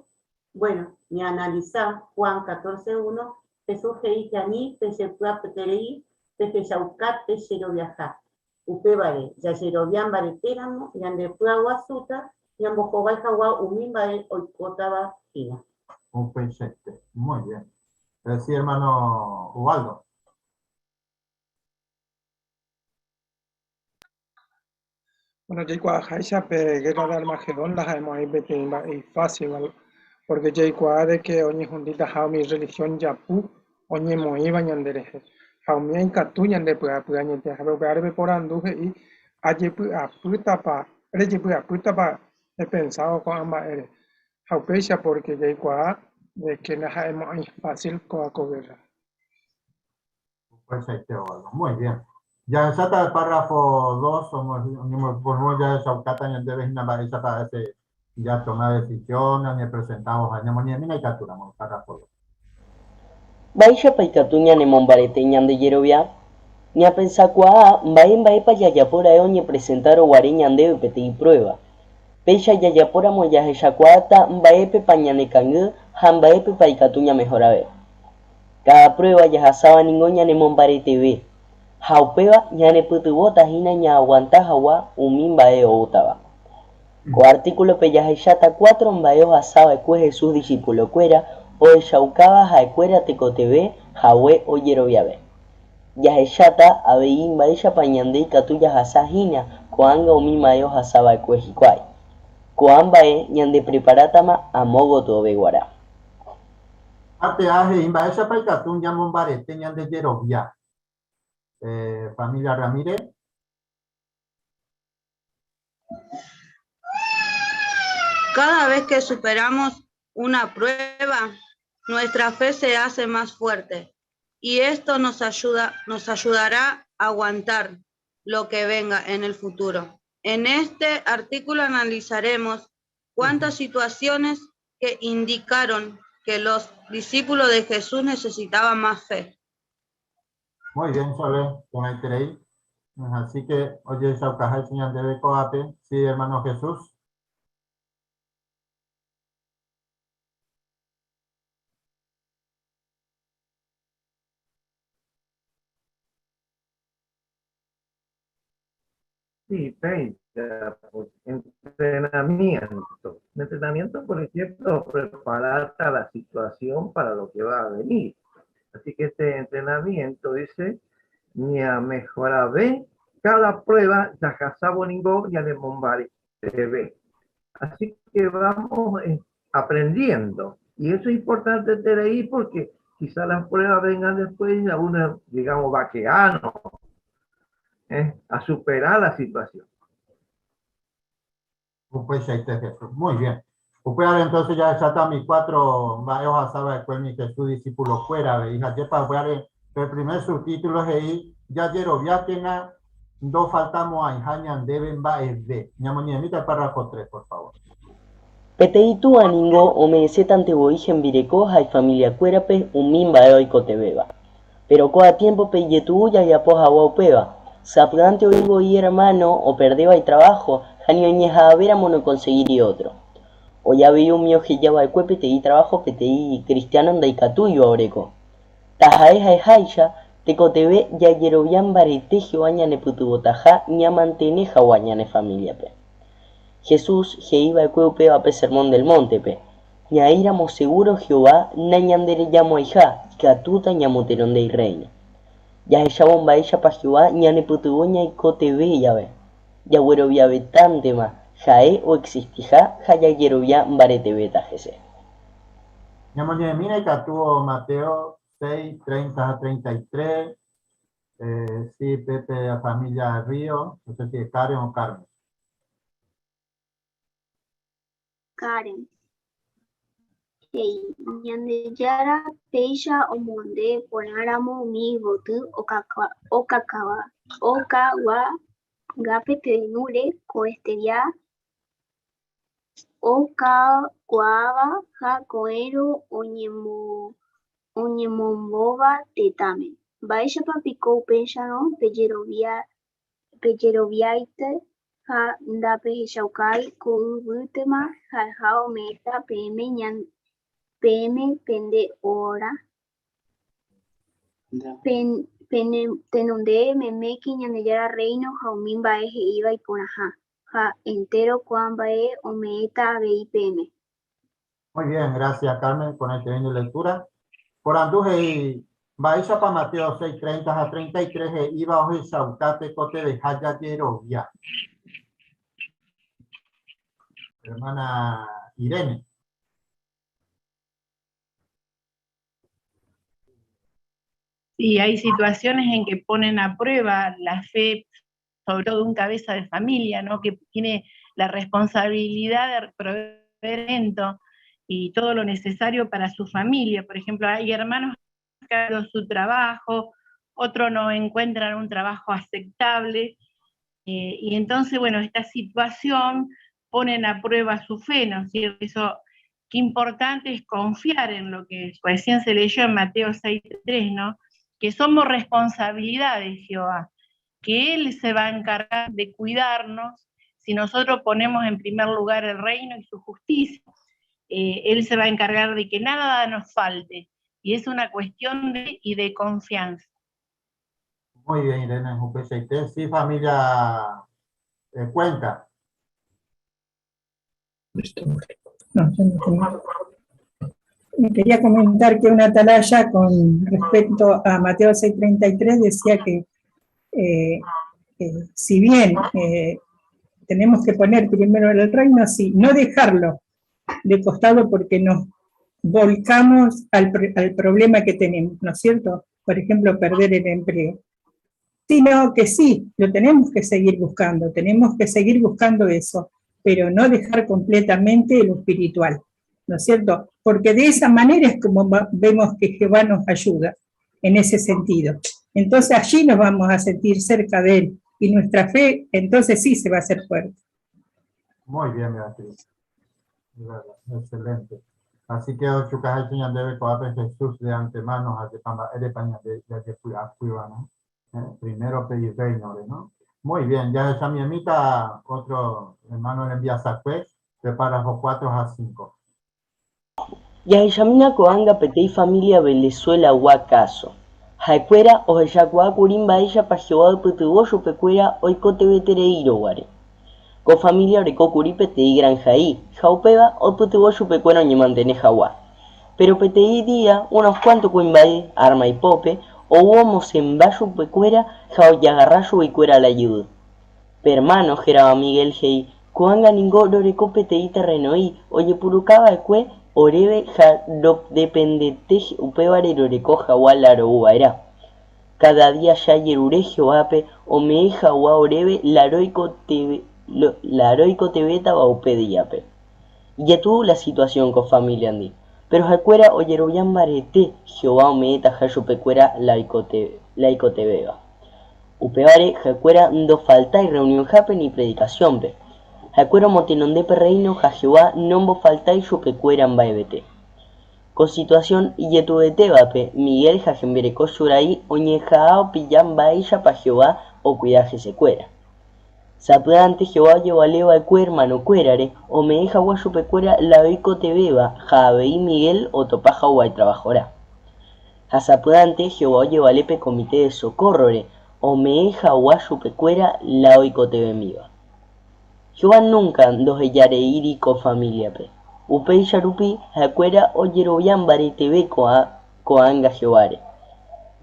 Bueno, ñaanalisa Juan 14, 1, Jesús he'i che ani pejepy'apyeterei pehechauka pejeroviaha. Upévare, jajerovia mbaretéramo ñande py'aguasúta ñambohovái hag̃ua umi mba'e oikótava hína. Upeichaite. Muy bien. Sí, hermano Ubaldo. Bueno, jaikuaaháicha pe guerra de Armagedón ndaha'emo'ãi peteĩ mba'e ifásilva, pórke jaikuaa de ke oñehunditaha umi rrelihión japu oñemoĩva ñanderehe, ha umíva ikatu ñandepy'apy añetehápe. Upévare pe porandu he'i, Ajepy'apýtapa, rejepy'apýtapa epensávo ko'ã mba'ére? Ha upéicha pórke jaikuaa de ke ndaha'emo'ãi fásil kóva ko gérra. Upeichaite óga. Muy bien. Jahecháta el párrafo 2, oñemoñepyrũ jahechaukáta ñandéve hína mba'éichapa ha'e jatoma decisión, ñañepresentávo ha ñamoñe'ẽmína ikatúramo el párrafo 2. Mba'éichapa ikatu ñanemombarete ñande jerovia? Ñapensakuaa mba'e mba'épa jajapo ra'e oñepresentárõ guare ñandéve peteĩ pruéva. Péicha jajapóramo jahechakuaáta mba'épepa ñanekangy ha mba'épepa ikatu ñamehorave. Káda pruéva jahasáva ningo ñanemombareteve, ha upéva ñanepytyvõta hína ñaaguanta hag̃ua umi mba'e oútava. Ko artíkulope jahecháta cuatro mba'e ohasa va'ekue Jesús disipulokuéra ohechaukáva ha'ekuéra tekotevẽ hague ojeroviave. Jahecháta avei mba'éichapa ñande ikatu jahasa hína ko'ág̃a umi mba'e ohasa va'ekue hikuái. Ko'ã mba'e ñandepreparátama amo gotyove guarã. Ha pe'a he'i mba'éichapa ikatu ñamombarete ñande jerovia. Familia Ramírez. Cada vez que superamos una prueba, nuestra fe se hace más fuerte y esto nos ayuda, nos ayudará a aguantar lo que venga en el futuro. En este artículo analizaremos cuántas situaciones que indicaron que los discípulos de Jesús necesitaban más fe. Muy bien, Sole, porãiterei. Así que ojehechaukaháicha ñandéve ko'ápe, sí, hermano Jesús. Sí, péicha, pues, entrenamiento. Entrenamiento, por ejemplo, prepararte a la situación para lo que va a venir. Así que este entrenamiento dice, ñamejorave cada prueba, jahasávo ningo ñanemombareteve. Así que vamos aprendiendo. Y eso es importante tener ahí porque quizás las pruebas vengan después y algunas, digamos, vaqueano, a superar la situación. Pues ahí está Jesús. Muy bien. Pues entonces ya está mi cuatro mba'e ohasa va'ekue mi Jesús discípulo kuéra avei. Ha jepa upévare pe primer subtítulo he'i jajeroviákena ndofaltamo'ãiha ñandéve mba'eve. Ñamoñe'ẽmíta el párrafo 3, por favor. Peteĩ túa ningo ome'ẽsétante voi hembireko ha ifamiliakuérape umi mba'e oikotevẽva. Péro ko'ã tiémpope ijetu'u jajapo hag̃ua upéva. Sapy'ánte oĩ voi ermáno operdéva itraváho ha ni oñeha'ãvéramo nokonsegíri ótro. Oĩ avei umi oheja va'ekue peteĩ traváho peteĩ kristiáno ndaikatúiva oreko. Taha'e ha'eháicha, tekotevẽ jajerovia mbarete Jehová ñanepytyvõtaha ñamantene hag̃ua ñane famíliape. Jesús he'i va'ekue upéva pe Sermón del Móntepe, Ñaĩramo segúro Jehová nañanderejamo'ãiha, ikatúta ñamotenonde Irréino. Jahechávo mba'éichapa Jehová ñanepytyvõ ñaikotevẽ jave, jagueroviavetántema ha'e oexistiha ha jajerovia mbaretevéta hese. Ñamoñe'ẽmína ikatu Mateo 6, 30 ha 33, sí, Pepe a familia Río, no sé si es Karen o Carmen. Karen he'i, Ñandejára péicha omonde porãramo umi yvoty okakuaáva pe ñúre koestedía okakuaáva ha ko'ẽrõ oñemombóva tetãme. Mba'éichapa piko upéicharõ pejeroviaite ha ndapehechaukái ko yvýtema ha'eha ome'ẽta peẽme pende óra? Tenonde meméke Ñandejára Rréino ha umi mba'e he'íva iporãha, ha entéro ko'ã mba'e ome'ẽta avei peẽme. Muy bien, gracias Carmen por este de lectura. Porandu he'i, Mba'éichapa Mateo 6, 30 ha 33 he'íva ohechauka tekotevẽha jajerovia? Hermana Irene. Sí, hay situaciones en que ponen a prueba la fe, sobre todo de un cabeza de familia, ¿no? Que tiene la responsabilidad de proveer alimento y todo lo necesario para su familia. Por ejemplo, hay hermanos que han perdido su trabajo, otros no encuentran un trabajo aceptable, y entonces, bueno, esta situación ponen a prueba su fe, ¿no es cierto? Eso, qué importante es confiar en lo que recién se leyó en Mateo 6:3, ¿no? Que somos responsabilidad de Jehová, que Él se va a encargar de cuidarnos si nosotros ponemos en primer lugar el reino y su justicia. Él se va a encargar de que nada nos falte, y es una cuestión de, y de confianza. Muy bien, Irene, en UPCT. Sí, familia Cuenca. No, yo no tengo. Quería comentar que una atalaya con respecto a Mateo 6:33 decía que si bien tenemos que poner primero el reino, sí, no dejarlo de costado porque nos volcamos al problema que tenemos, ¿no es cierto? Por ejemplo, perder el empleo. Sino que sí, lo tenemos que seguir buscando, tenemos que seguir buscando eso, pero no dejar completamente lo espiritual, ¿no es cierto? Porque de esa manera es como vemos que Jehová nos ayuda en ese sentido. Entonces allí nos vamos a sentir cerca de Él y nuestra fe entonces sí se va a hacer fuerte. Muy bien, Beatriz. De verdad, excelente. Así que ohechukaháicha ñandéve ko'ápe Jesús de antemano ha'épa mba'érepa ñande jajepy'apýva, ¿no? Primero pe irréinore, ¿no? Muy bien, jahechamiemíta otro hermano rembiasakue pe párrafo 4 ha 5. Jahechamína ko'ág̃a peteĩ familia Venezuela-gua káso. Ha'ekuéra ohechakuaákuri mba'éichapa Jehová oipytyvõ chupekuéra oikotevẽtereírõ guare. Ko familia orekókuri peteĩ granha'i ha upéva oipytyvõ chupekuéra oñemantene hag̃ua. Péro peteĩ día unos kuánto kuimba'e árma ipópe ou omosẽmba chupekuéra ha ojagarra chuguikuéra la ijyvy. Pe ermáno hérava Miguel he'i, Ko'ág̃a ningo roreko peteĩ terreno'i ojepuruka va'ekue oréve ha rodependete upévare roreko hag̃ua la ro'u va'erã. Káda día che ajerure Jehovápe ome'ẽ hag̃ua oréve la roikotevẽtava upe díape. Ijetu'u la situasión ko famíliandi, péro ha'ekuéra ojerovia mbarete Jehová ome'ẽtaha chupekuéra la oikotevẽva. Upévare ha'ekuéra ndofaltái rreunionhápe ni predikasiónpe. Ha'ekuéra omotenonde pe Rréino ha Jehová nombofaltái chupekuéra mba'evete. Ko situasión ijetu'uetévape, Miguel ha hembireko Churai oñeha'ã opilla mba'éichapa Jehová okuida hesekuéra. Sapy'ánte Jehová ojevale va'ekue ermanokuérare ome'ẽ hag̃ua chupekuéra la oikotevẽva ha avei Miguel otopa hag̃ua itravahorã. Ha sapy'ánte Jehová ojevale pe komite de sokórrore ome'ẽ hag̃ua chupekuéra la oikotevẽmíva. Jehová núnka ndohejareíri ko famíliape. Upéicha rupi ha'ekuéra ojerovia mbareteve ko'ág̃a Jehováre.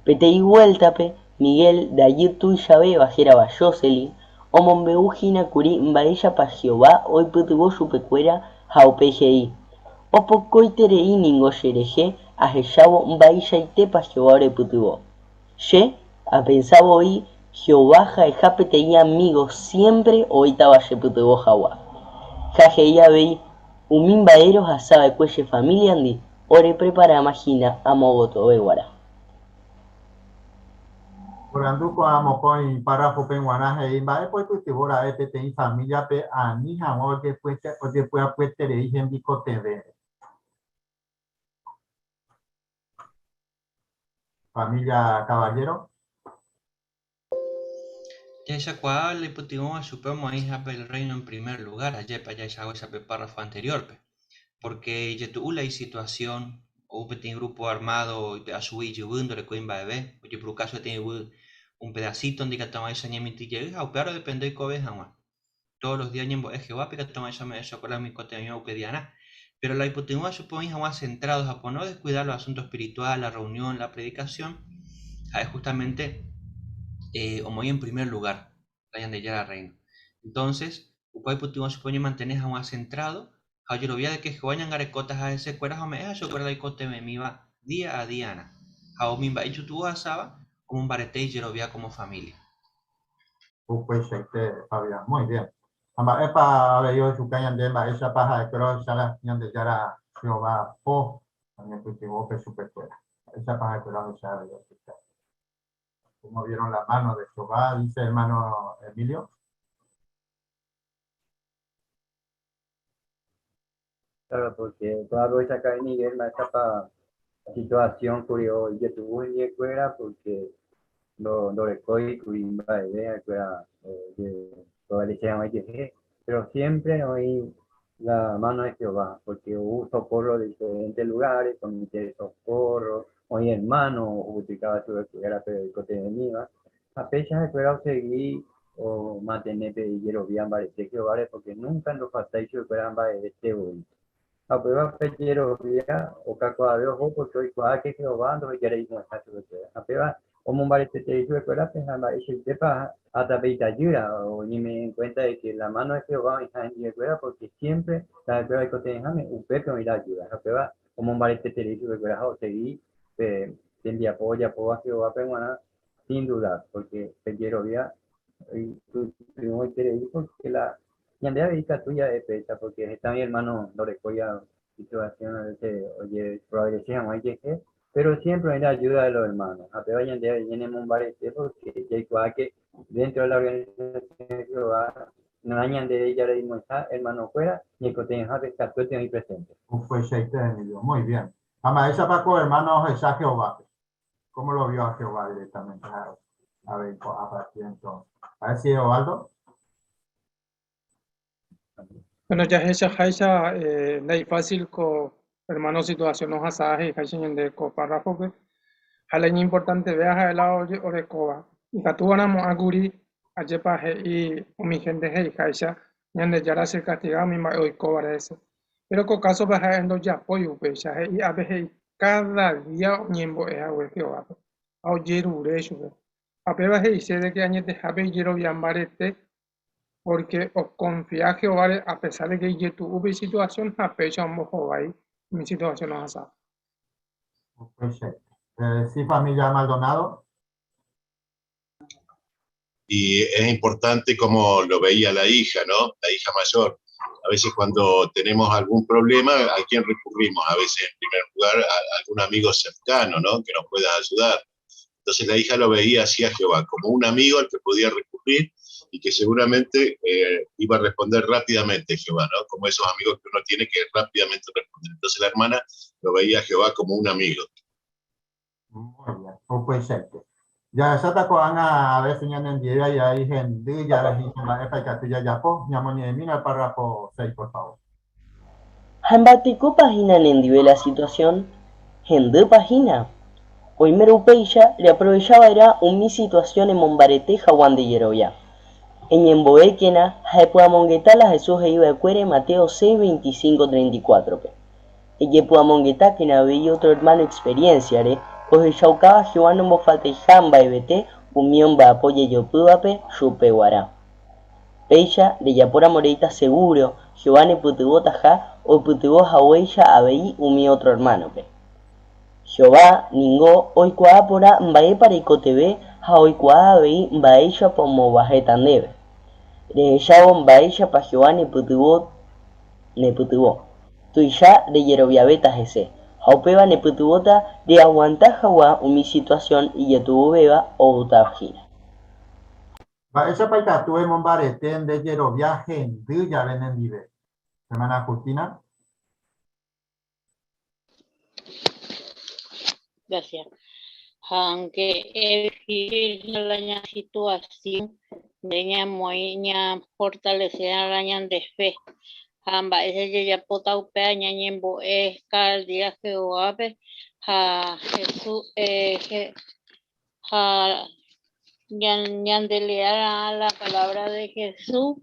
Peteĩ vuéltape, Miguel rajy tuichavéva hérava Jocelyn omombe'u hína kuri mba'éichapa Jehová oipytyvõ chupekuéra ha upéi he'i, Opokoiterei ningo cherehe ahechávo mba'eichaitépa Jehová orepytyvõ. Che apensa voi Jehová ha'eha peteĩ amígo siémpre oĩtava chepytyvõ hag̃ua. Ha he'i avei, Umi mba'e rohasa va'ekue che famíliandi orepreparáma hína amo gotove g̃uarã. Porandu ko'ã mokõi párrafope g̃uarã he'i mba'épa oipytyvõ ra'e peteĩ famíliape ani hag̃ua ojepy'apyeterei hembikotevẽre. Familia Caballero. Jahechakuaa oipytyvõva chupe omoĩhápe el Reino en primer lugar, ajépa jahechahaguéicha pe párrafo anterior-pe, porque ijetu'u la isituación, ou peteĩ grupo armado oipe'a chugui ijyvy ndorekói mba'eve, ojepuruka chupe peteĩ yvy un pedacito ndikatu hag̃uáicha ñemitỹ jey ha upéva rodepende oikove hag̃ua. Todos los días oñembo'e Jehovápe ikatu hag̃uáicha ome'ẽ chupekuéra umi kotevẽva upe diarã. Pero la oipytyvõva chupe oĩ hag̃ua centrado ha pono descuidar los asuntos espiritual, la reunión, la predicación, ha'e justamente omoĩ en primer lugar la Ñandejára Reino. Entonces, upe oipytyvõ chupe oñemantene hag̃ua centrado ha ojerovia de que Jehová oñangarekótaha hesekuéra ha ome'ẽha chupekuéra la oikotevẽmíva día a día-rã, ha umi mba'e ijutu'u ohasáva omombarete ijerovia como familia. Upeichaite, Fabián. Muy bien. Ha mba'épa avei ohechuka ñande mba'éichapa ha'ekuéra ohecha la Ñandejára Jehová po oñepytyvõpe chupekuéra? Mba'éichapa ha'ekuéra ohecha avei ohecha? Cómo vieron la mano de Jehová, dice hermano Emilio. Claro, porque todavía ohechaka Miguel mba'éichapa situación kuri ijetu'u hendivekuéra porque ndorekói kuri mba'eve ha'ekuéra ojeprevalece hag̃ua ijehe, pero siempre oĩ la mano de Jehová, porque ou socorro de diferentes lugares, comité de socorro, oĩ hermano ohupikáva chupekuéra pe oikotevẽmíva, ha péicha ha'ekuéra osegi omantene pe ijerovia mbarete Jehováre pórke núnka ndofaltái chupekuéra mba'evete voi. Ha upéva pe jerovia okakuaave oho pórke oikuaa ke Jehová ndohejareimo'ãiha chupekuéra. Ha péva omombareteterei chupekuérape ha mba'eichaitépa hasta pe itajýra oñeme'ẽ en kuénta de ke la máno de Jehová oĩha hendivekuéra pórke siémpre la ha'ekuéra oikotevẽháme upépe oĩ la ajúda. Ha upéva omombareteterei chupekuéra ha osegi pe tembiapo ojapóva Jehovápe g̃uarã Sin dudar, porque pe jerovia oipytyvõiterei porque la ñande avei ikatu ja'e péicha porque heta oĩ hermano ndorekóiva situación a veces ojeproagrese hag̃ua ijehe, pero siempre oĩ la ayuda de los hermanos ha péva ñande avei ñanemombarete porque jaikuaa que dentro de la organización de Jehová. Na ñande jareimoiha hermano-kuéra ñaikotevẽhápe katuete oĩ presente. Upeichaite, Emilio. Muy bien. Ha mba'éichapa ko hermano ohecha Jehovápe? ¿Cómo lo vio a Jehová directamente? A ver, ko'ápa entonces. A ver si Osvaldo. Bueno, jahechaháicha eh, ndaifácil ko hermano situación ohasáva he'iháicha ñande ko párrafo-pe, ha la iñimportanteve ha'e la orekóva. Ikatúva'erã mo'ãkuri ajépa he'i umi hénte he'iháicha Ñandejára chekastiga umi mba'e oikóvare hese. Péro ko kásope ha'e ndojapói upéicha, he'i ápe he'i káda día oñembo'e hague Jehovápe ha ojerure chupe. Ha péva he'ise de ke añetehápe ijerovia mbarete pórke okonfia Jehováre a pesar de ke ijetu'u pe isituasión ha péicha ombohovái umi situasión ohasáva. Upeichaite. Sí, familia Maldonado. Y es importante como lo veía la hija, ¿no? La hija mayor. A veces cuando tenemos algún problema, ¿a quién recurrimos? A veces, en primer lugar, a algún amigo cercano, ¿no? Que nos pueda ayudar. Entonces la hija lo veía así a Jehová, como un amigo al que podía recurrir y que seguramente iba a responder rápidamente Jehová, ¿no? Como esos amigos que uno tiene que rápidamente responder. Entonces la hermana lo veía a Jehová como un amigo. Muy bien, upeichaite. Jahecháta ko'ág̃a a veces ñanendive jai hendy jave hína mba'épa ikatu jajapo, ñamoñe'ẽmína el párrafo 6, por favor. Ha mbatekópa hína nendive la situación? Hendýpa hína? Oimérõ upéicha, reaprovecha va'erã umi situación emombarete haguã nde jerovia. Eñembo'ékena ha epy'amongeta la Jesús he'i va'ekuére Mateo 6, 25, 34-pe. Ejepy'amongetákena avei ótro ermáno experiénsiare ohechaukáva Jehová nombofaltaiha mba'evete umi omba'apo jejopývape chupe guarã. Péicha rejapóramo reĩta segúro Jehová nepytyvõtaha oipytyvõ haguéicha avei umi ótro ermánope. Jehová ningo oikuaa porã mba'épa reikotevẽ ha oikuaa avei mba'éichapa omoguahẽta ndéve. Rehechávo mba'éichapa Jehová nepytyvõ nepytyvõ. Tuicha rejeroviavéta hese, ha upéva nepytyvõta reaguanta hag̃ua umi situasión ijetu'uvéva oútava hína. Mba'éichapa ikatu emombarete nde jerovia hendy jave nendive, hermana Justina? Gracias. Ha aunque es difícil la situación, ñamoĩ ñafortalece la ñande fe. Ha mba'éicha jajapóta upéva ñañembo'e cada día Jehovápe ha Jesús eh, ha ñandelea la palabra de Jesús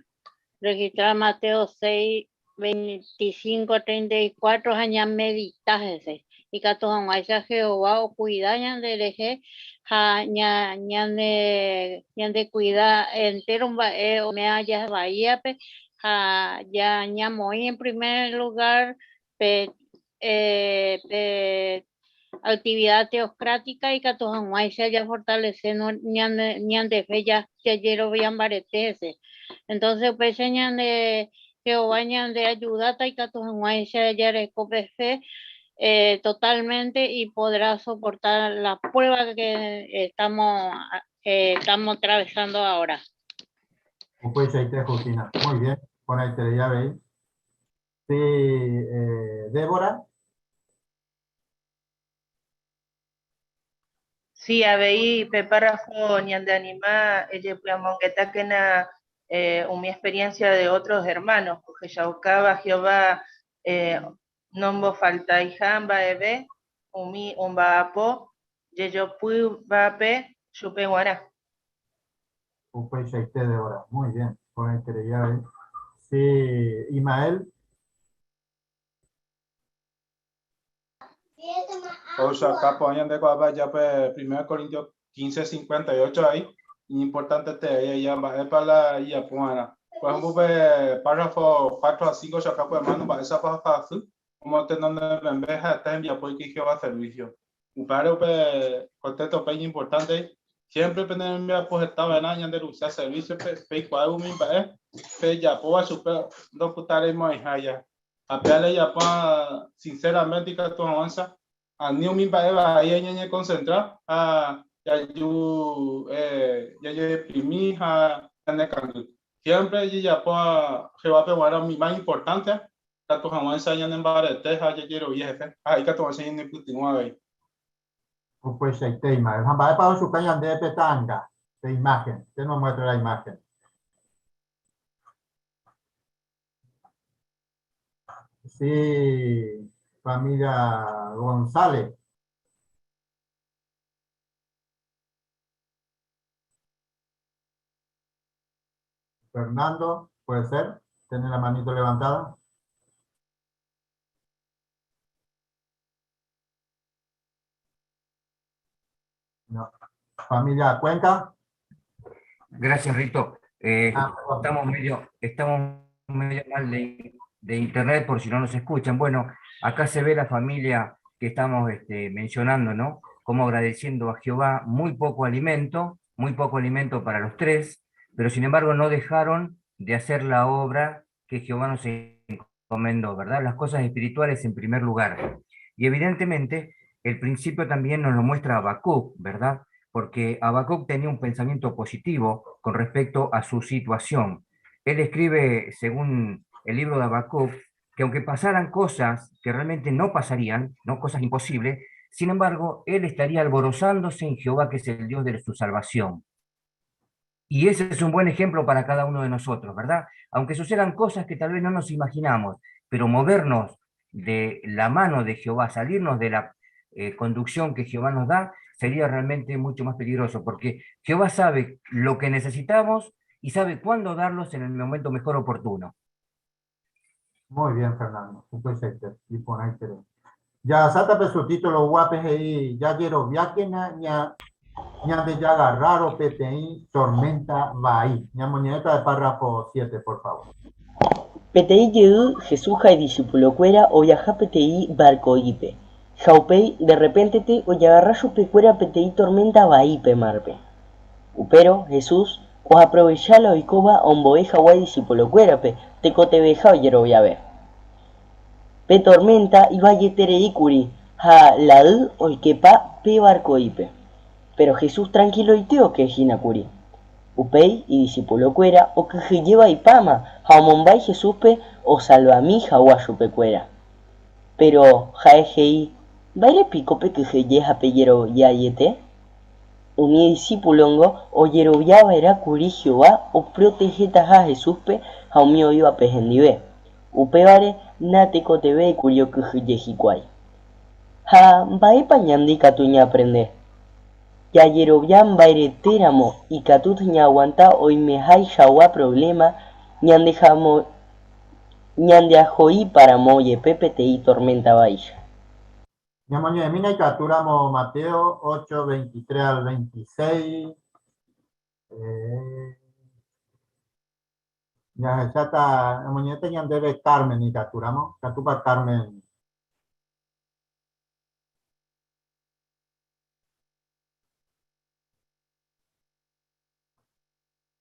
registrada Mateo 6, 25, 34 ha ñamedita hese ikatu hag̃uáicha Jehová okuida ñanderehe ha ñane ñandekuida entéro mba'e ome'ẽ javaíape ha ñamoĩ en primer lugar pe pe actividad teocrática ikatu hag̃uáicha jafortalece ñande fe jajerovia mbarete hese. Entonces upéicha ñande Jehová ñande ayudáta ikatu hag̃uáicha jareko pe fe totalmente y podrá soportar la prueba que estamos, estamos atravesando ahora. Upeichaite, Justina. Muy bien. Porãiterei avei. Sí, Débora. Sí, avei pe párrafo ñandeanima ejepy'amongetákena eh, umi experiencia de otros hermanos, ohechaukáva Jehová eh, nombofaltaiha mba'eve umi omba'apo jejopývape chupe g̃uarã. Upeichaite, Débora. Muy bien. Porãiterei avei. Sí, Imael. Oichauka porã ñande ko'ápe aja pe 1 Corintios 15, 58 ahí, iñimportantete ahí mba'épa la ijapo va'erã. Por ejemplo, pe párrafo 4 a 5 oichauka pe hermano mba'éichapa ohasa asy, omotenondemembe ha'ete hembiapo oike Jehová servicio. Upévare upe contexto pe iñimportante, siempre pene rembiapo heta va'erã ñande Ruvicha servicio-pe, peikuaa umi mba'e pejapóva chupe ndopytareimo'ãiha ja. Ha péva lejapóva sinceramente ikatu hag̃uáicha ani umi mba'e vai ñañekonsentra ha jaju jajedeprimi ha ñanekangy. Siempre jejapóva Jehovápe g̃uarã umi más importante ikatu hag̃uáicha ñanembarete ha jajerovia hese, ha ha'e ikatu hag̃uáicha ñanepytyvõ avei. Upeichaite Ismael. Ha mba'épa ochuka ñandéve pe ta'anga, pe imagen? Qué nos muestra la imagen? Sí, familia González. Fernando, ¿puede ser? ¿Tiene la manito levantada? No. Familia Cuenca. Gracias, Rito. Eh, ah, estamos medio, estamos medio mal de, de internet por si no nos escuchan. Bueno, acá se ve la familia que estamos este, mencionando, ¿no? Como agradeciendo a Jehová muy poco alimento, muy poco alimento para los tres, pero sin embargo no dejaron de hacer la obra que Jehová nos encomendó, ¿verdad? Las cosas espirituales en primer lugar. Y evidentemente el principio también nos lo muestra Habacuc, ¿verdad? Porque Habacuc tenía un pensamiento positivo con respecto a su situación. Él escribe, según el libro de Habacuc, que aunque pasaran cosas que realmente no pasarían, no cosas imposibles, sin embargo, él estaría alborozándose en Jehová, que es el Dios de su salvación. Y ese es un buen ejemplo para cada uno de nosotros, ¿verdad? Aunque sucedan cosas que tal vez no nos imaginamos, pero movernos de la mano de Jehová, salirnos de la eh, conducción que Jehová nos da, sería realmente mucho más peligroso, porque Jehová sabe lo que necesitamos y sabe cuándo darlos en el momento mejor oportuno. Muy bien, Fernando. Upeichaite, iporãiterei. Jahasáta pe subtítulo guápe he'i jajeroviákena ña ñandejagarrárõ peteĩ tormenta vai. Ñamoñe'ẽta de párrafo 7, por favor. Peteĩ jey Jesús ha idisipulokuéra oviaha peteĩ varko'ípe, ha upéi derrepentete ojagarra chupekuéra peteĩ torménta vai pe márpe. Upérõ Jesús Oaprovecha la oikóva ombo'e hag̃ua idisipulokuérape tekotevẽha ojeroviave. Pe torménta ivaieterei kuri ha la y oikepa pe varko'ípe. Péro Jesús trankiloite oke hína kuri. Upéi idisipulokuéra okyhyje vaipáma ha omombáy Jesúspe osalvami hag̃ua chupekuéra. Péro ha'e he'i, Mba'ére piko pekyhyje ha pejeroviaiete? Umi disípulongo ojerovia va'erã kuri Jehová oprotehetaha Jesúspe ha umi oĩvape hendive. Upévare natekotevẽi kuri okyhyje hikuái. Ha mba'épa ñande ikatu ñaaprende? Jajerovia mba'eretéramo ikatúta ñaaguanta oimehaichagua provléma ñandeaho'íparamo jepe peteĩ torménta vaicha. Ñamoñe'ẽmína ikatúramo Mateo 8, 23 al 26. Eh, jahecháta, ñamoñe'ẽta ñandéve Carmen ikatúramo. Ikatúpa Carmen?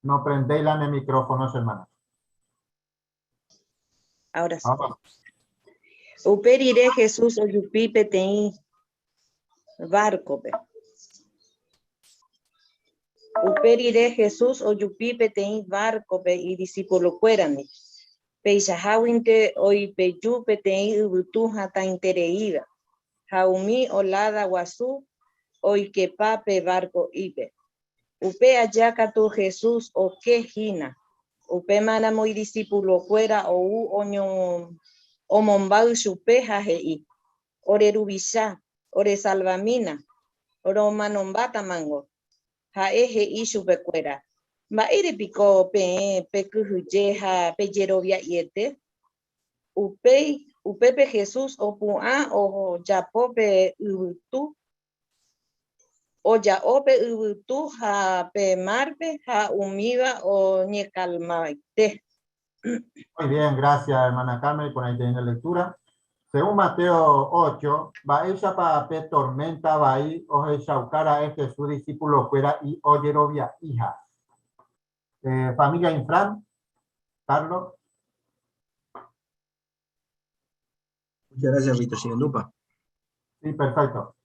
No prendéis la ne micrófono, hermana. Ahora sí. Upe rire Jesús ojupi peteĩ bárcope. Upe rire Jesús ojupi peteĩ bárcope idiscipulokuérandi. Peichaháguinte oipeju peteĩ yvytu hatãitereíva, ha umi oláda guasu oikepa pe barco'ípe. Upe aja katu Jesús oke hína. Upémaramo idisípulokuéra ou omombáy chupe ha he'i, Ore Ruvicha, oresalvamína, romanombátamango. Ha'e he'i chupekuéra, Mba'ére piko peẽ pekyhyje ha pejerovia'iete? Upéi, upépe Jesús opu'ã ojapo pe yvytu Oja'o pe yvytu ha pe márpe ha umíva oñekalmaite. Muy bien, gracias hermana Carmen por ahí la lectura. Según Mateo 8, mba'éichapa pe tormenta vai ohechauka ra'e Jesús discípulo-kuéra y ojerovia'íha? Eh, familia Infran, Carlos. Muchas gracias, Rito. Lupa. Sí, perfecto.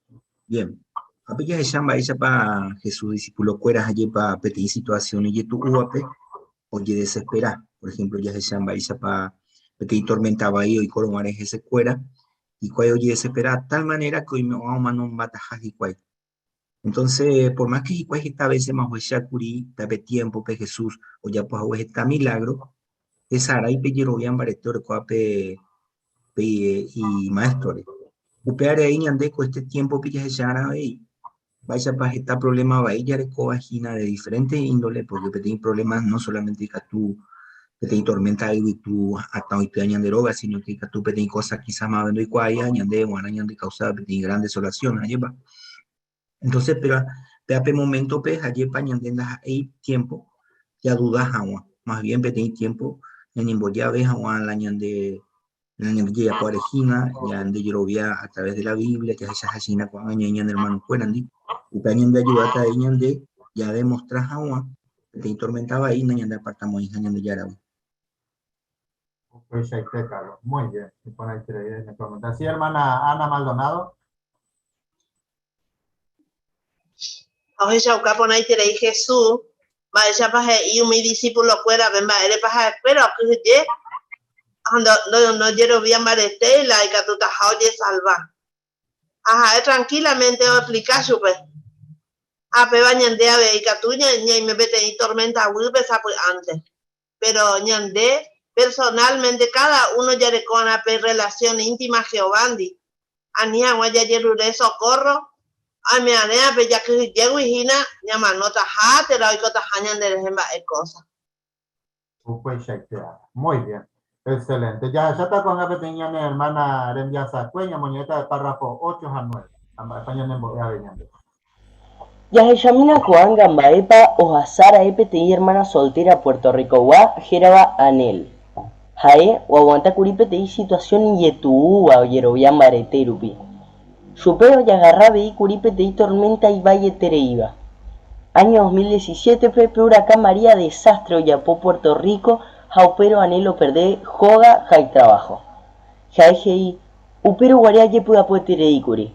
Bien. Ape jahecha mba'éichapa Jesús discipulokuéra ha'épa peteĩ situación ijetu'úvape. Ojedesespera. Por ejemplo, jahecha mba'éichapa peteĩ tormenta vai oikórõguare hesekuéra, hikuái ojedesespera a tal manera que oimo'ã omanombataha hikuái. Entonces, por más que hikuái heta vécema ohecha kuri tape tiémpope Jesús ojapo hague heta milagro, hesarái pe jerovia mbarete orekóva pe, pe imaéstrore. Upévare avei ñande ko este tiémpope jahecha'arã avei mba'éichapa heta problema vai jarekóva hína de diferente índole, porque peteĩ problema no solamente ikatu peteĩ tormenta yvytu atã oity'a ñande róga, sino que ikatu peteĩ cosa quizás mave ndoikuaáiva ñande g̃uarã ñande causa peteĩ gran desolación, ajépa. Entonces, pero péa pe momento-pe ajépa ñande ndaha'éi tiempo jaduda hag̃ua, más bien peteĩ tiempo ñañembojave hag̃ua la ñande ñande jajapo hína, ñande jerovia a través de la Biblia, jahecha hína ko'ág̃a ñaĩ ñane hermano-kuérandi, upéva ñande ayudáta avei ñande ya demostra hag̃ua peteĩ tormenta vai nañandeapartamo'ãiha Ñandejáragui. Upeichaite, Carlos. Muy bien. Iporãiterei ne pregunta. Sí, hermana Ana Maldonado. Ha ohechauka porãiterei Jesús mba'éichapa he'i umi disípulokuérape mba'érepa ha'ekuéra okyhyje ha ndojerovia mbaretéi la ikatutaha ojesalva. Ha ha'e trankílamente oexplika chupe. Ha péva ñande avei ikatu ñaime peteĩ torménta guýpe sapy'ánte. Péro ñande personálmente káda uno jareko va'erã pe rrelasión íntima Jehovándi, ani hag̃ua jajerure sokórro oime'arẽvape jakyhyjégui hína ñamanótaha térã oikotaha ñanderehe mba'e kósa. Upeichaite ára. Muy bien. Excelente. Jahecháta ko'ág̃a peteĩ ñane hermana rembiasakue ñamoñe'ẽta de párrafo 8 ha 9. Ha mba'épa ñanembo'e avei ñande. Jahechamína ko'ág̃a mba'épa ohasa ra'e peteĩ ermána soltéra Puerto Ricogua hérava Anel. Ha'e oaguanta kuri peteĩ situasión ijetu'úva ojerovia mbarete rupi. Chupe ojagarra avei kuri peteĩ torménta ivaietereíva. Áño 2017-pe pe huracán María desástre ojapo Puerto Rico ha upérõ Anel operde hóga ha itraváho. Ha'e he'i, Upérõ guare ajepy'apyeterei kuri.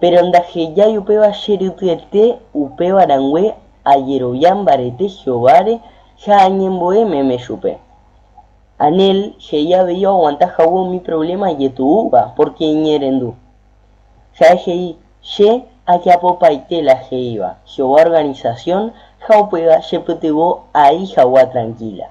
Péro ndahejái upéva che rytyete upéva rangue ajerovia mbarete Jehováre ha añembo'e meme chupe. Anel he'i avei oaguanta hague umi provléma ijetu'úva pórke iñe'ẽrendu. Ha'e he'i, Che ajapopaite la he'íva Jehová organisasión ha upéva chepytyvõ aĩ hag̃ua trankíla.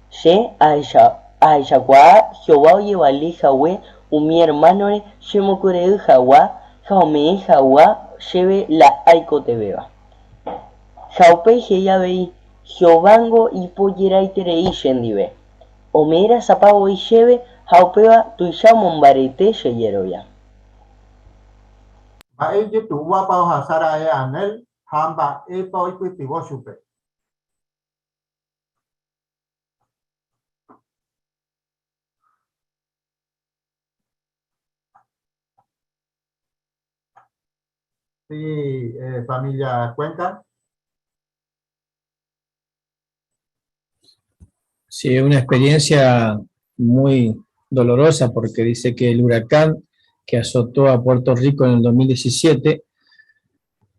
Che ahechakuaa Jehová ojevale hague umi ermánore chemokyre'ỹ hag̃ua ha ome'ẽ hag̃ua chéve la aikotevẽva. Ha upéi he'i avei, Jehovángo ipojeraiterei chendive. Ome'ẽ rasapa voi chéve ha upéva tuicha omombarete che jerovia. Mba'e ijetu'úvapa ohasa ra'e Anel ha mba'épa oipytyvõ chupe? Sí, familia Cuenca. Sí, es una experiencia muy dolorosa porque dice que el huracán que azotó a Puerto Rico en el 2017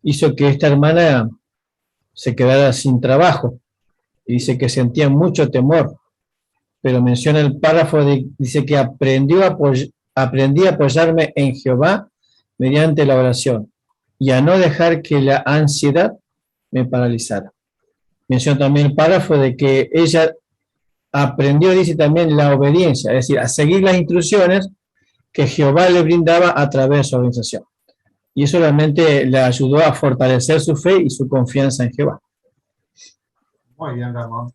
hizo que esta hermana se quedara sin trabajo. Y dice que sentía mucho temor, pero menciona el párrafo, de, dice que aprendió a aprendí a apoyarme en Jehová mediante la oración y a no dejar que la ansiedad me paralizara. Menciona también el párrafo de que ella aprendió, dice también, la obediencia, es decir, a seguir las instrucciones que Jehová le brindaba a través de su organización. Y eso realmente le ayudó a fortalecer su fe y su confianza en Jehová. Muy bien, Ramón.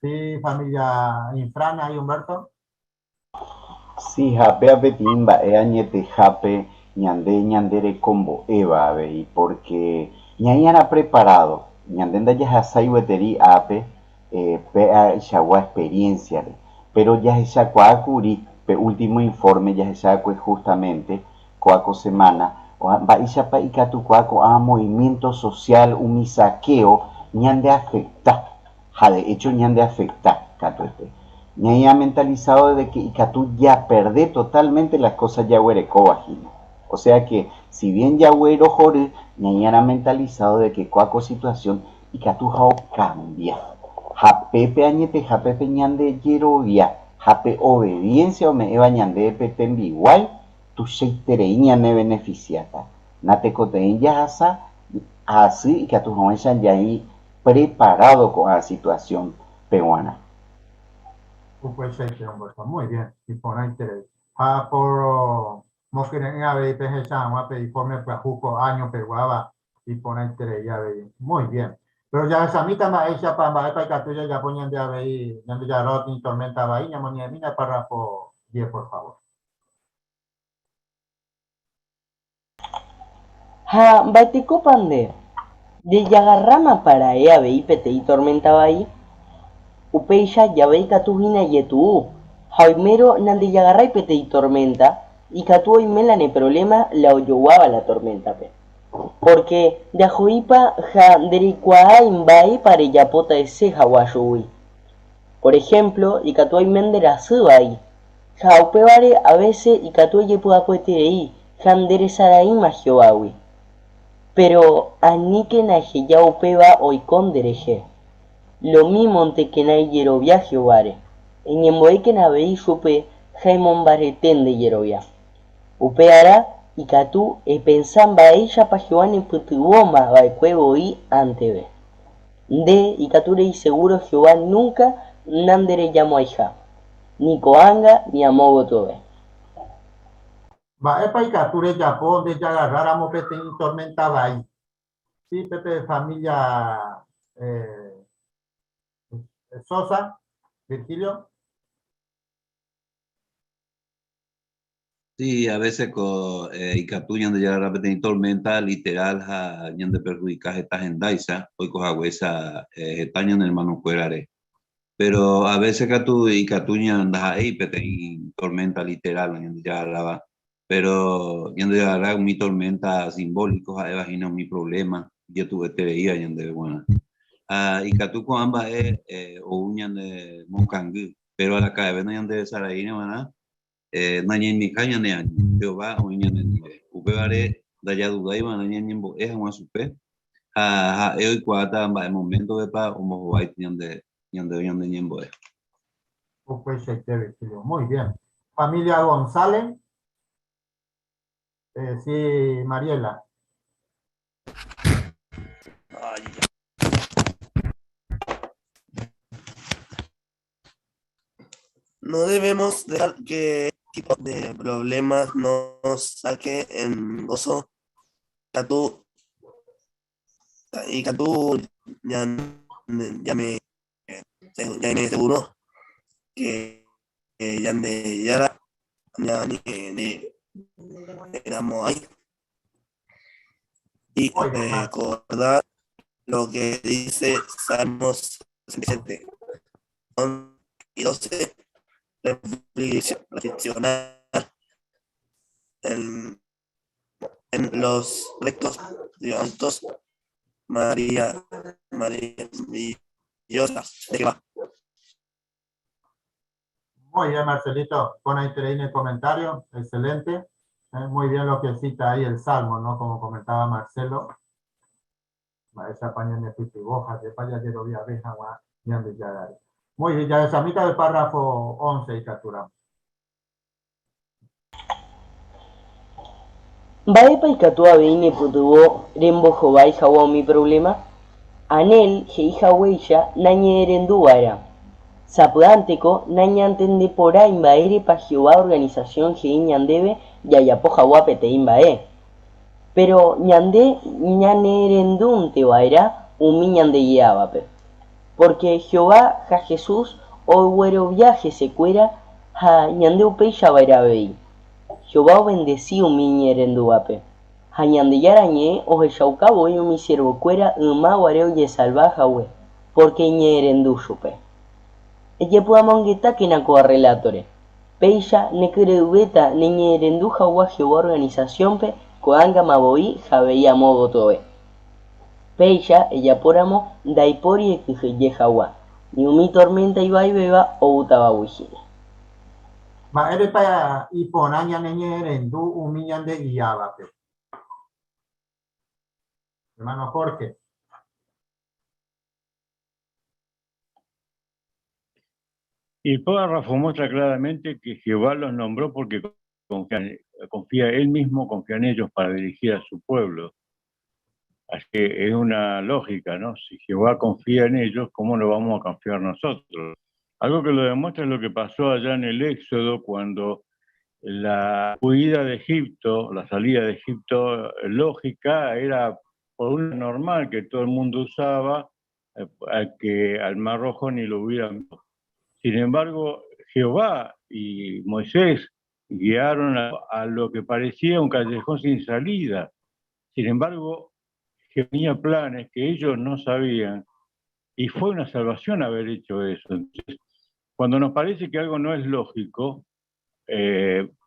Sí, familia Infrana y Humberto. Sí, ha péa peteĩ mba'e añetehápe ñande ñanderekombo'éva avei, porque ñaĩ'arã preparado, ñande ndajahasái gueteri ápe pe'aichagua experiencia-re. Péro jahechakuaa kuri pe último informe jahecha'akue justamente ko'a ko semana, mba'éichapa ikatukuaa ko'ã movimiento social umi saqueo ñandeafecta, ha de hecho ñandeafecta katuete. Ñaĩ'a mentalizado de que ikatu japerde totalmente las cosas jaguerekóva hína. O sea que, si bien jaguerohory, ñaĩ'arã mentalizado de que ko'a ko situación ikatu ha okambia. Ha pépe añetehápe pe ñande jerovia ha pe obediencia ome'ẽva ñandéve pe tembiguái tuichaiterei ñanebeneficiáta. Natekotevẽi jahasa hasy ikatu hag̃uáicha jaĩ preparado ko'ã situación peguarã. Upeichaite ombo'éta. Muy bien, iporãiterei. Ha por mokyre'ỹ avei pehecha hag̃ua pe informe pyahu ko áño peguáva iporãiterei avei. Muy bien. Pero jahechamíta mba'éichapa mba'épa ikatu jajapo ñande avei Ñandejára rotĩ tormenta vai ñamoñe'ẽmína párrafo 10 por favor. Ha mba'etekópa nde? Rejagarrámapa ra'e avei peteĩ torménta vai? Upéicha jave ikatu hína ijetu'u, ha oimérõ nandejagarrái peteĩ torménta, ikatu oime la ne provléma la ojoguáva la torméntape. Pórke ndeaho'ípa ha ndereikuaái mba'épa rejapóta hese hag̃ua chugui. Por ehémplo, ikatu oime nderasy vai, Ha upévare avése ikatu ejepy'apyeterei ha nderesaraíma Jehovágui. Péro aníkena eheja upéva oiko nderehe. Lomímontekena ejerovia Jehováre, eñembo'ékena avei chupe ha emombarete nde jerovia. Upearã ikatu epensa mba'éichapa Jehová nepytyvõma va'ekue voi anteve. Nde ikatu reisegúro Jehová núnka nanderejamo'ãiha. Ni ko'ág̃a ni amo gotyove. Mba'épa ikatu rejapo ndejagarráramo peteĩ torménta vai? Sí, pépe familia Sosa, Virgilio. Sí, a veces ko ikatu Ñandejára peteĩ tormenta literal ha ñandeperhudika heta hendáicha, oiko haguéicha heta ñane hermanokuérare. Pero a veces katu ikatu ndaha'éi peteĩ tormenta literal Ñandejára, pero Ñandejára umi tormenta simbólico ha'éva hína umi problema ijetu'uetereíva ñandéve g̃uarã. Ha ikatu ko'ã mba'e ou ñane mokangy, pero araka'eve nañandesaraíri va'erã nañaimiha ñane año, Jehová oĩ ñanendive. Upévare ndajadudái va'erã ñañembo'e hag̃ua chupe ha ha'e oikuaáta mba'e moméntopepa ombohováita ñande ñandéve ñande ñembo'e. Upeichaite, Virgilio. Muy bien. Familia González. Eh, sí, Mariela. No debemos dejar que este tipo de problemas nos saque en gozo. Ikatu, ikatu ñaime seguro que Ñandejára ñanerejamo'ãi. Y recordar lo que dice Salmos 67, 11 y 12, reflexionar en, en los rectos dios María, María, maravillosa de Jehová. Muy bien, Marcelito, pon ahí en el comentario, excelente. Muy bien lo que cita ahí el Salmo, ¿no? Como comentaba Marcelo. Muy bien, ya esa mitad del párrafo 11 y capturamos. Mba'épa ikatu avei nepytyvõ rembohovái hag̃ua umi provléma? Anel he'i haguéicha nañe'ẽrendu va'erã. Sapy'ánteko nañantendeporãi mba'érepa Jehová organisasión he'i ñandéve jajapo hag̃ua peteĩ mba'e. Péro ñande ñane'ẽrendúnte va'erã umi ñandegiávape. Pórke Jehová ha Jesús oguerovia hesekuéra ha ñande upéicha va'erã avei. Jehová ovendesi umi iñe'ẽrendúvape. Ha Ñandejára Ñe'ẽ ohechauka voi umi siervokuéra yma guare ojesalva hague, pórke iñe'ẽrendu chupe. Ejepy'amongetákena ko rrelátore. Péicha nekyre'ỹvéta neñe'ẽrendu hag̃ua Jehová organisasiónpe ko'ág̃ama voi ha avei amo gotyove. Péicha ejapóramo ndaipóri ekyhyje hag̃ua, ni umi torménta ivaivéva oútavagui hína. Mba'érepa iporã ñaneñe'ẽrendu umi ñandegiávape? Hermano Jorge. Y el párrafo muestra claramente que Jehová los nombró porque confía, confía él mismo, confía en ellos para dirigir a su pueblo. Así que es una lógica, ¿no? Si Jehová confía en ellos, ¿cómo no vamos a confiar nosotros? Algo que lo demuestra es lo que pasó allá en el Éxodo, cuando la huida de Egipto, la salida de Egipto lógica, era por una normal que todo el mundo usaba, a que al Mar Rojo ni lo hubieran. Sin embargo, Jehová y Moisés guiaron a lo que parecía un callejón sin salida. Sin embargo, tenía planes que ellos no sabían y fue una salvación haber hecho eso. Entonces, cuando nos parece que algo no es lógico,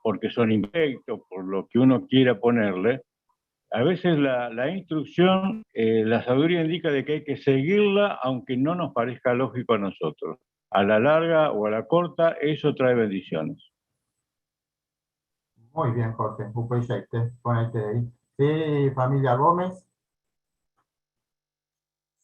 porque son imperfectos, por lo que uno quiera ponerle, a veces la instrucción, la sabiduría indica de que hay que seguirla aunque no nos parezca lógico a nosotros. A la larga o a la corta, eso trae bendiciones. Muy bien, Jorge. Sí, familia Gómez.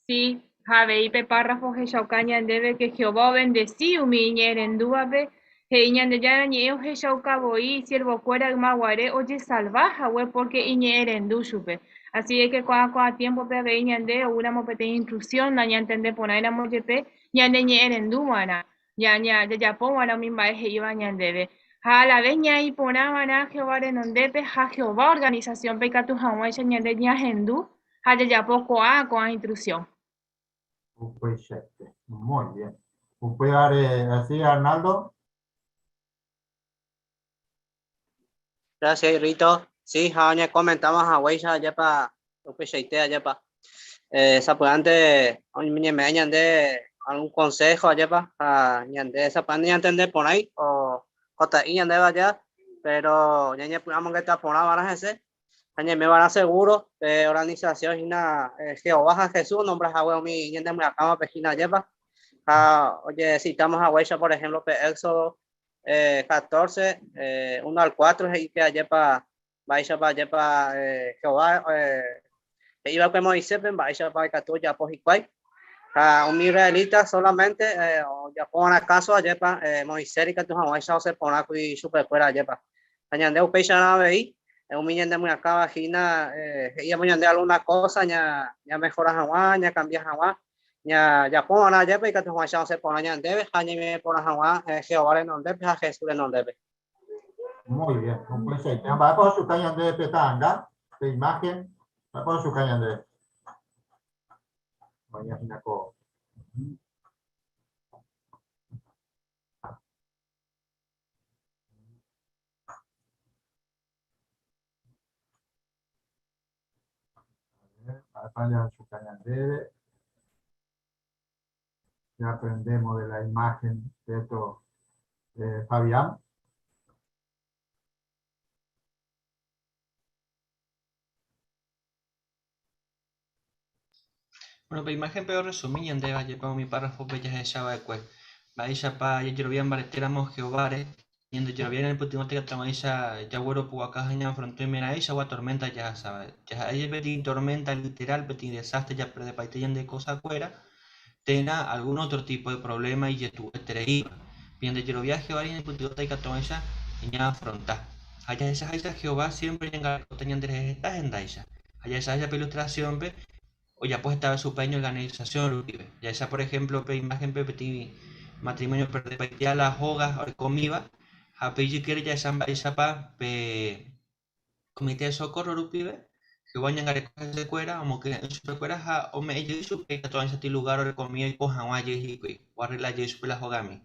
Sí, avei pe párrafo ohechauka ñandéve que Jehová obendeci umi iñe'ẽrendúvape, he'i Ñandejára ñe'ẽ ohechauka voi isiervokuéra ymaguare ojesalva hague porque iñe'ẽrendu chupe. Así es que ko'ã ko'ã tiempo-pe avei ñande oúramo peteĩ instrucción nañantende porãiramo jepe ñane ñe'ẽrenduva'erã, jajapova'erã umi mba'e he'íva ñandéve. Ha a la vez ñaĩ porãva'erã Jehová renondépe ha Jehová organización-pe ikatu hag̃uáicha ñande ñahendu ha jajapo ko'ã ko'ã instrucción. Upeichaite. Muy bien. Upévare, así, Arnaldo. Gracias, Rito. Sí, ha comentamos haguéicha ajépa upeichaite ajépa. Sapy'ánte oñeme'ẽ ñande algún consejo ajépa ha ñande sapy'ánte ñantende porãi o kota'i ñandéve aja, pero ñañepy'amongeta porã va'erã hese ha ñaime va'erã seguro pe organización hína Jehová ha Jesús nombra hague umi ñande myakãvape hína ajépa. Ha ojesitamos haguéicha, por ejemplo, pe Éxodo 14, 1 al 4, he'i que ajépa mba'éichapa ajépa Jehová he'iva'ekue Moiséspe mba'éichapa ikatu ojapo hikuái. Ha umi israelita solamente ojapova'erã caso ajépa Moisés ikatu hag̃uáicha osẽ porãkuri chupekuéra ajépa. Ha ñande upeicharã avei umi ñande myakãva hína he'íamo ñande alguna cosa ñamejora hag̃ua, ñakambia hag̃ua, jajapova'erã ajépa ikatu hag̃uáicha osẽ porã ñandéve ha ñaime porã hag̃ua Jehová renondépe ha Jesús renondépe. Muy bien, upeichaite. Mba'épa ochuka ñandéve pe ta'anga, pe imagen? Mba'épa ochuka ñandéve? Oña hína ko. Mba'épa jahechuka ñandéve? Ya aprendemos de la imagen, ¿cierto, Fabián? Bueno, pe imagen pe oresumi ñandéve ajépa umi párrafo-pe jahechava'ekue. Mba'éichapa jajerovia mbaretéramo Jehováre, ñandejerovia ñanepytyvõta ikatu hag̃uáicha jagueropu'aka ha ñaafronta oimeraẽichagua tormenta jahasáva. Jaha'e jepe peteĩ tormenta literal, peteĩ desastre japerdepaite ñande kosakuéra, térã algún otro tipo de problema ijetu'uetereíva. Pe ñandejerovia Jehováre ñanepytyvõta ikatu hag̃uáicha ñaafronta. Ha jahechaháicha Jehová siempre oñangarekóta ñanderehe heta hendáicha. Ha jahechaháicha pe ilustración-pe, ojapo hetave chupe iñorganización rupive. Jahecha por ejemplo pe imagen-pe peteĩ matrimonio operdepaitéva la hóga orekomíva ha pe ijykére jahecha mba'éichapa pe comité de socorro rupive Jehová oñangareko hesekuéra, omokyre'ỹ chupekuéra ha ome'ẽ jey chupe ikatu hag̃uáicha lugar orekomíva oiko hag̃ua jey hikuái, oarregla jey chupe la hogami.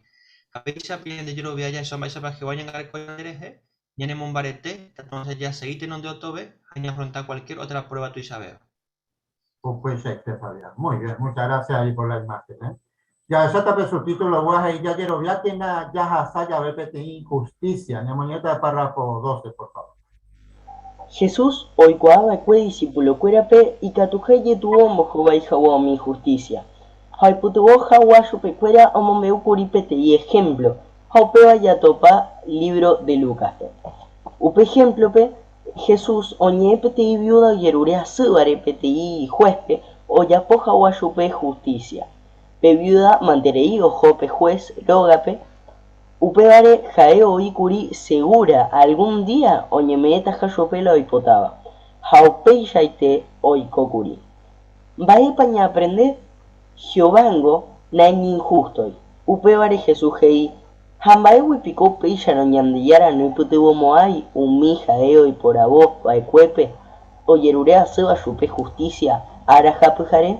Ha péicha pe ñande jerovia jahecha mba'éichapa Jehová oñangareko ñanderehe, ñanemombarete ikatu hag̃uáicha jasegi tenonde otove ha ñaafronta cualquier otra prueba tuichavéva. Upeichaite, Fabián. Muy bien, muchas gracias ahí por la imagen. ¿Eh? Jahecháta pe subtítulo gua he'i jajeroviákena jahasa jave peteĩ injusticia. Ñamoñe'ẽta párrafo 12, por favor. Jesús oikuaa va'ekue idisipulokuérape ikatuha ijetu'u ombohovái hag̃ua umi inhustísia. Ha oipytyvõ hag̃ua chupekuéra omombe'u kuri peteĩ ehémplo, ha upéva jatopa lívro de Lúcaspe. Upe ehémplope, Jesús oñe'ẽ peteĩ viúda ojerure asývare peteĩ huéspe ojapo hag̃ua chupe hustísia. Pe viúda manterei oho pe hués rógape Upévare ha'e oĩ kuri segúra algún día oñeme'ẽtaha chupe la oipotáva, ha upeichaite oiko kuri. Mba'épa ñaaprende? Jehovángo naiñinhústoi. Upévare Jesús he'i, Ha mba'égui piko upéicharõ Ñandejára noipytyvõmo'ãi umi ha'e oiporavo va'ekuépe ojerure asýva chupe hustísia ára ha pyhare?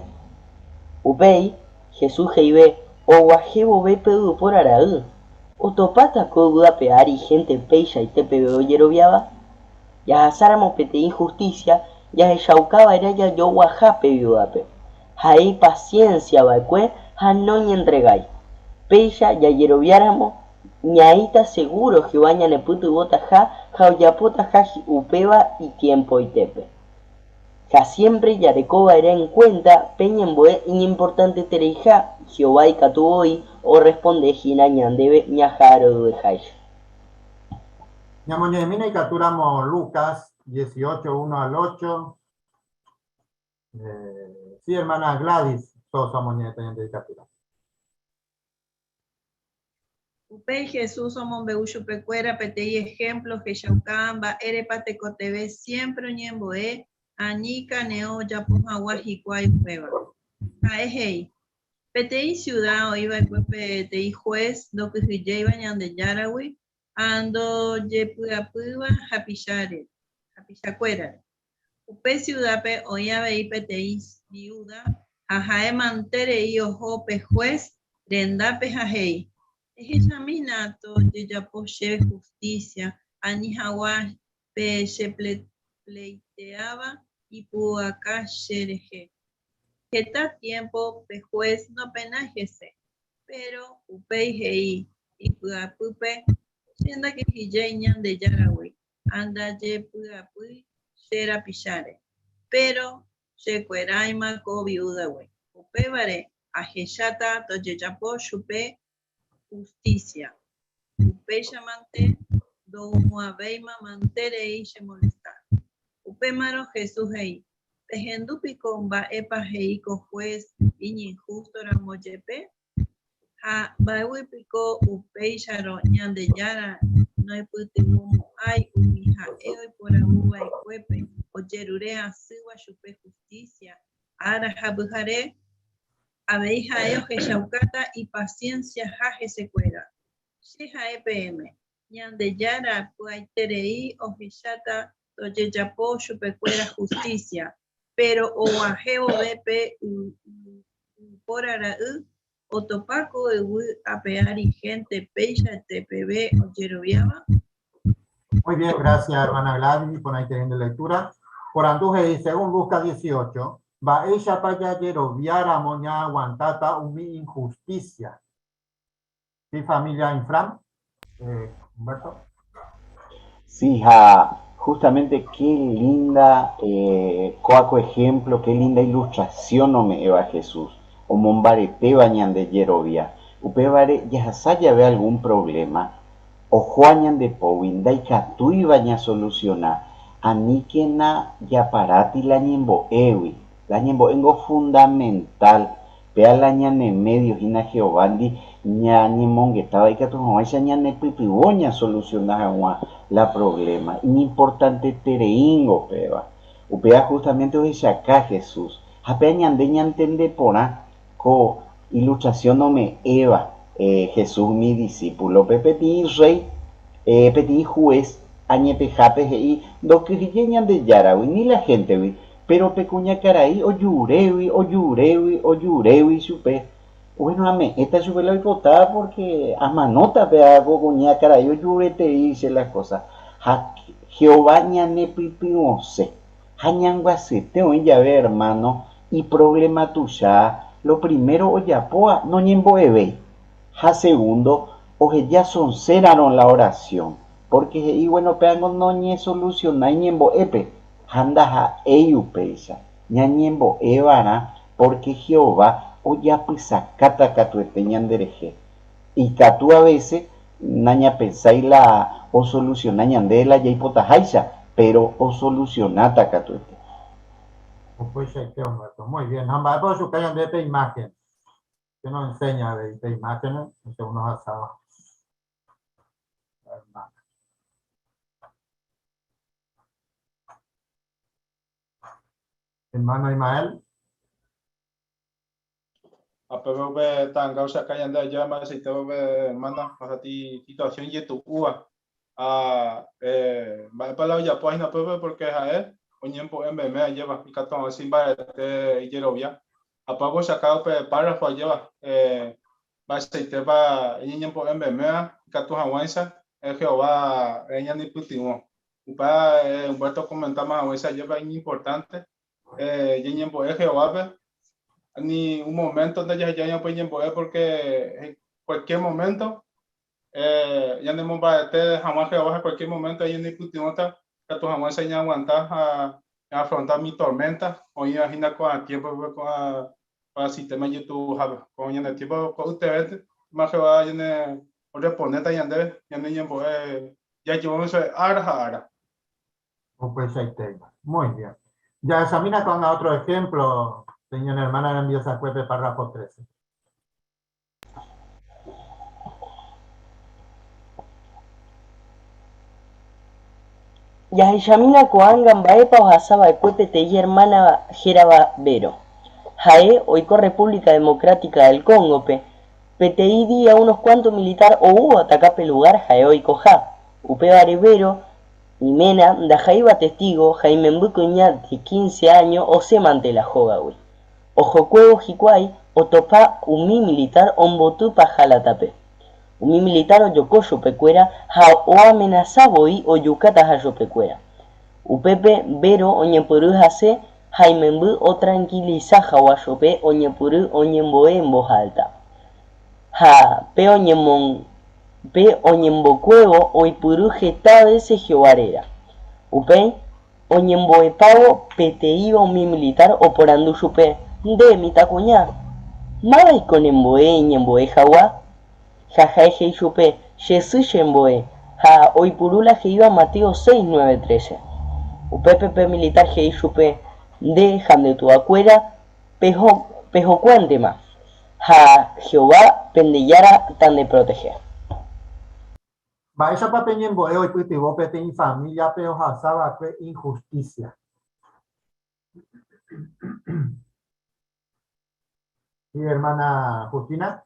Upéi, Jesús he'ive, Oguahẽ vove pe yvypóra ra'y, otopáta ko yvy ape ári hénte peichaite peve ojeroviáva? Jahasáramo peteĩ hustísia, jahechauka va'erã jajoguaha pe viúdape. Ha'e ipasiénsia va'ekue ha noñentregái. Péicha jajeroviáramo, ñaĩta segúro Jehová ñanepytyvõtaha ha ojapotaha upéva itiempoitépe. Ha siémpre jareko va'erã enkuénta pe ñembo'e iñimportantetereiha, Jehová ikatu voi orresponde hína ñandéve ñaha'arõ'ỹveháicha. Ñamoñe'ẽmína ikatúramo Lucas 18, 1 al 8. Eh, sí, hermana Gladys Sosa omoñe'ẽta ñande ikatúramo. Upéi Jesús omombe'u chupekuéra peteĩ ehémplo ohechaukáva mba'érepa tekotevẽ siémpre oñembo'e ani ikane'õ ojapo hag̃ua hikuái upéva. Ha'e he'i, Peteĩ siuda oĩ va'ekue peteĩ hués ndokyhyjéiva Ñandejáragui ha ndojepy'apýiva hapicháre, hapichakuérare. Upe siudápe oĩ avei peteĩ viúda ha ha'e manterei oho pe hués rendápe ha he'i, Ehechamína tojejapo chéve hustísia ani hag̃ua pe chepleiteáva ipu'aka che rehe. Heta tiémpo pe hués nopenái hese, péro upéi he'i ipy'apýpe, Che ndakyhyjéi Ñandejáragui, ha ndajepy'apýi che rapicháre. Péro chekueráima ko viúdagui. Upévare ahecháta tojejapo chupe hustísia. Upéichamante ndoumo'ãvéima manterei chemolesta. Upémarõ Jesús he'i, Pehendu piko mba'épa he'i ko hués iñinhústo ramo jepe? Ha mba'égui piko upéicharõ Ñandejára noipytyvõmo'ãi umi ha'e oiporavo va'ekuépe ojerure asýva chupe hustísia ára ha pyhare? Avei ha'e ohechaukáta ipasiensiaha hesekuéra. Che ha'e peẽme, Ñandejára pya'eterei ohecháta tojejapo chupekuéra hustísia, Péro og̃uahẽ vove pe yvypóra ra'y, otopa ko yvy ape ári hénte peichaite peve ojeroviáva? Muy bien, gracias hermana Gladys, iporãiterei nde lectura. Porandu he'i, según Lucas 18, mba'éichapa jajeroviáramo ñaaguantáta umi injusticia? Sí, familia Infran. Eh, Humberto. Sí, ja, justamente qué linda eh, coaco ejemplo, qué linda ilustración ome'ẽva Jesús, omombaretéva ñande jerovia. Upévare jahasa jave algún problema, ohóa ñande pógui ndaikatúiva ñasoluciona, aníkena japaráti la ñembo'égui. La ñembo'éngo fundamental Péa la ñane médio hína Jehovándi ñañemongetáva ikatu hag̃uáicha ñanepytyvõ ñasolusiona hag̃ua la provléma. Iñimportantetereíngo péva. Upéva justamente ohechaka Jesús. Ha péa ñande ñantende porã ko ilustrasión ome'ẽva Jesús umi disípulope. Peteĩ rréi, peteĩ hués añetehápe he'i ndokyhyjéi Ñandejáragui ni la héntegui, Péro pe kuñakarai ojurégui, ojurégui, ojurégui chupe, Bueno, ame'ẽta chupe la oipotáva pórke amanóta pe ko kuñakarai ojureterei che las kósa. Ha Jehová ñanepytyvõse. Ha ñanguasyete oĩ jave ermáno iprovléma tuicha, lo primero ojapóva noñembo'evéi. Ha segundo, oheja sonsérarõ la orasión, pórke he'i, Bueno, péango noñesolusionái ñembo'épe, Ha ndaha'éi upéicha, ñañembo'e va'erã pórke Jehová ojapysakáta katuete ñanderehe. Ikatu avese nañapensái la osolusiona ñande la jaipotaháicha, péro osolusionáta katuete. Upeichaite Humberto. Muy bien. Ha mba'épa ochuka ñandéve pe imágen? Qué nos enseña avei pe imágen según ohasáva? hermana. Hermano Ismael. Apeve upe ta'anga ohechauka ñande aja mba'eichaite upe hermana ohasati situación ijetu'úva. Ha mba'épa la ojapo hína upépe porque ha'e oñembo'e meme ajéva ikatu hag̃ua imbarete ijerovia. Ha upéva ohechauka upe párrafo ajéva mba'eichaitépa iñeñembo'e meméva ikatu hag̃uáicha Jehová ñanepytyvõ. Upéva Humberto okomentáma hag̃uáicha ajépa iñimportánte ñañembo'e Jehovápe, ni un momento ndajahejái upe ñembo'e porque cualquier momento ñanemombarete hag̃ua Jehová ha cualquier momento ñanepytyvõta ikatu hag̃uáicha ñaaguanta ha ñaafronta umi tormenta oĩva hína ko'ã tiémpope ko'ã sistema ijetu'uhápe. Ko ñane tiémpo ko'ytevénte yma Jehová ñane orresponde ñandéve ñane ñembo'e jajevóme chupe ára ha ára. Upeichaitéma. Muy bien. Jahechamína ko'ág̃a otro ejemplo pe ñane hermana rembiasakuépe párrafo 13. Jahechamína ko'ág̃a mba'épa ohasa va'ekue peteĩ ermána hérava Vero. Ha'e oiko República Democrática del Cóngope. Peteĩ día unos kuánto militár ou oataka pe lugár ha'e oikoha. Upévare Vero, iména, ndaha'éiva Testígo ha imemby kuña de quince áño osẽmante la hógagui. Ohokuévo hikuái otopa umi militar omboty paha la tape. Umi militar ojoko chupekuéra ha oamenasa voi ojukataha chupekuéra. Upépe Vero oñepyrũ hasẽ ha imemby otrankilisa hag̃ua chupe oñepyrũ oñembo'e embohálta. Ha pe pe oñembokuévo oipuru heta vése Jehová réra. Upéi Oñembo'epávo peteĩva umi militar oporandu chupe, Nde, mitãkuña, mávaiko nembo'e eñembo'e hag̃ua? Ha ha'e he'i chupe, Che sy chembo'e, ha oipuru la he'íva Mateo 6, 9, 13. Upépe pe militar he'i chupe, Nde ha nde tuakuéra peho, pehokuéntema, ha Jehová pende Jára tandeprotehe. Mba'éichapa pe ñembo'e oipytyvõ peteĩ famíliape ohasa va'ekue inhustísia? Sí, hermana Justina.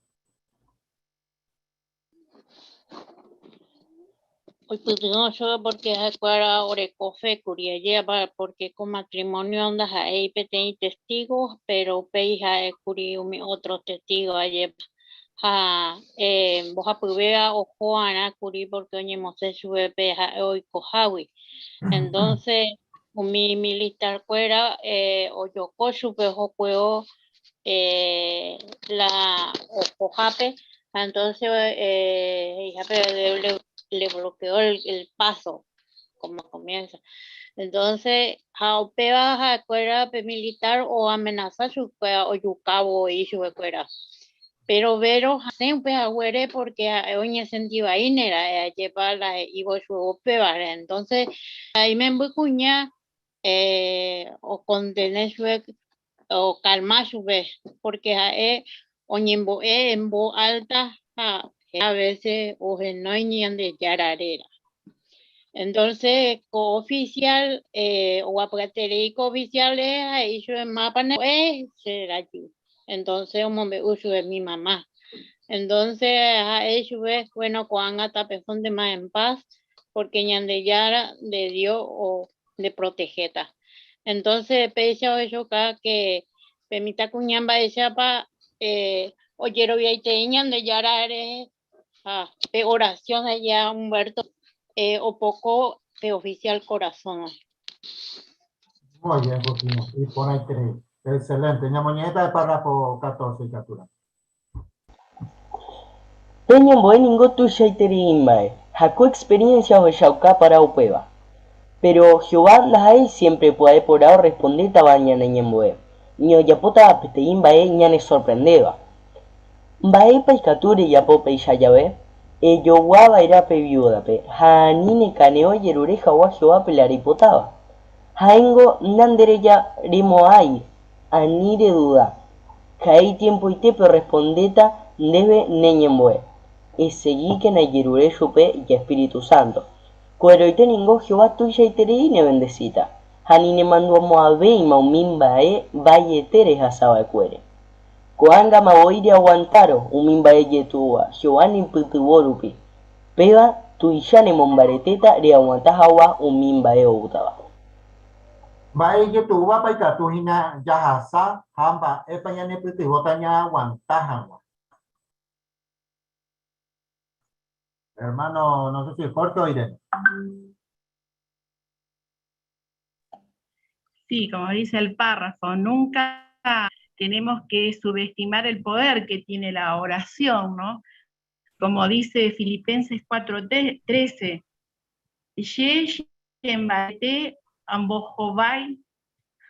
Oipytyvõ chupe porque ha'ekuéra oreko fe kuri ajépa, porque ko matrimonio ndaha'éi peteĩ testigo, pero upéi ha'ékuri umi otro testigo ajépa. Ha mbohapyvéva oho va'erã kuri porque oñemosẽ chupe pe ha'e oikohágui. Entonces umi militar kuéra ojoko chupe ohokuévo la ohohápe, ha entonces he'ihápe le bloqueó el paso, como comienza. Entonces, ha upéva ha'ekuéra pe militar oamenasa chupe ojuka voi chupekuéra. Pero Vero hasẽ upe haguére porque ha'e oñesenti vaíne ra'e ajépa la he'ívo chupe upévare. Entonces, imemby kuña okontene chupe okalma chupe, porque ha'e oñembo'e en voz alta ha a veces ohenói Ñandejára réra. Entonces, ko oficial, oguapyeterei ko oficial rehe ha he'i chupe mápa nembo'e che rajy. Entonces, omombe'u chupe mi mamá. Entonces, ha'e chupe, bueno, ko'ág̃a tapehóntema en paz, porque Ñandejára nde Dios o nde protegéta. Entonces, péicha ohechauka que pe mitãkuña mba'éichapa ojeroviaitei Ñandejára rehe ha pe oración he'íva Humberto opoko pe oficial korasõme. Muy bien, Justina. Iporãiterei. Excelente. Ñamoñe'ẽta pe párrafo 14 ikatúramo. Pe ñembo'e ningo tuichaiterei mba'e, ha ko experiencia ohechauka para upéva. Péro Jehová ndaha'éi siémpre pya'e porã orrespondétava ñane ñembo'e, ni ojapótava peteĩ mba'e ñanesorprendéva. Mba'épa ikatu rejapo péicha jave? Ejogua va'erã pe viúdape ha ani nekane'õ ejerure hag̃ua Jehovápe la reipotáva. Ha'éngo nanderejaremo'ãi Ani reduda, ha'e itiempoitépe orrespondéta ndéve ne ñembo'e. Esegíkena ejerure chupe ijespíritu sánto. Ko'ẽrõite ningo Jehová tuichaiterei nevendesíta, ha ni nemandu'amo'ãvéima umi mba'e vaiete rehasa va'ekuére. Ko'ág̃ama voi reaguantárõ umi mba'e jetu'úva Jehová nepytyvõ rupi, péva tuicha nemombaretéta reaguanta hag̃ua umi mba'e oútava. Mba'e ijetu'úvapa ikatu hína jahasa ha mba'épa ñanepytyvõta ñaaguanta hag̃ua? Hermano, no sé si Jorge o Irene. Sí, como dice el párrafo, nunca tenemos que subestimar el poder que tiene la oración, ¿no? Como dice Filipenses 4:13, Che chembarete ambohovái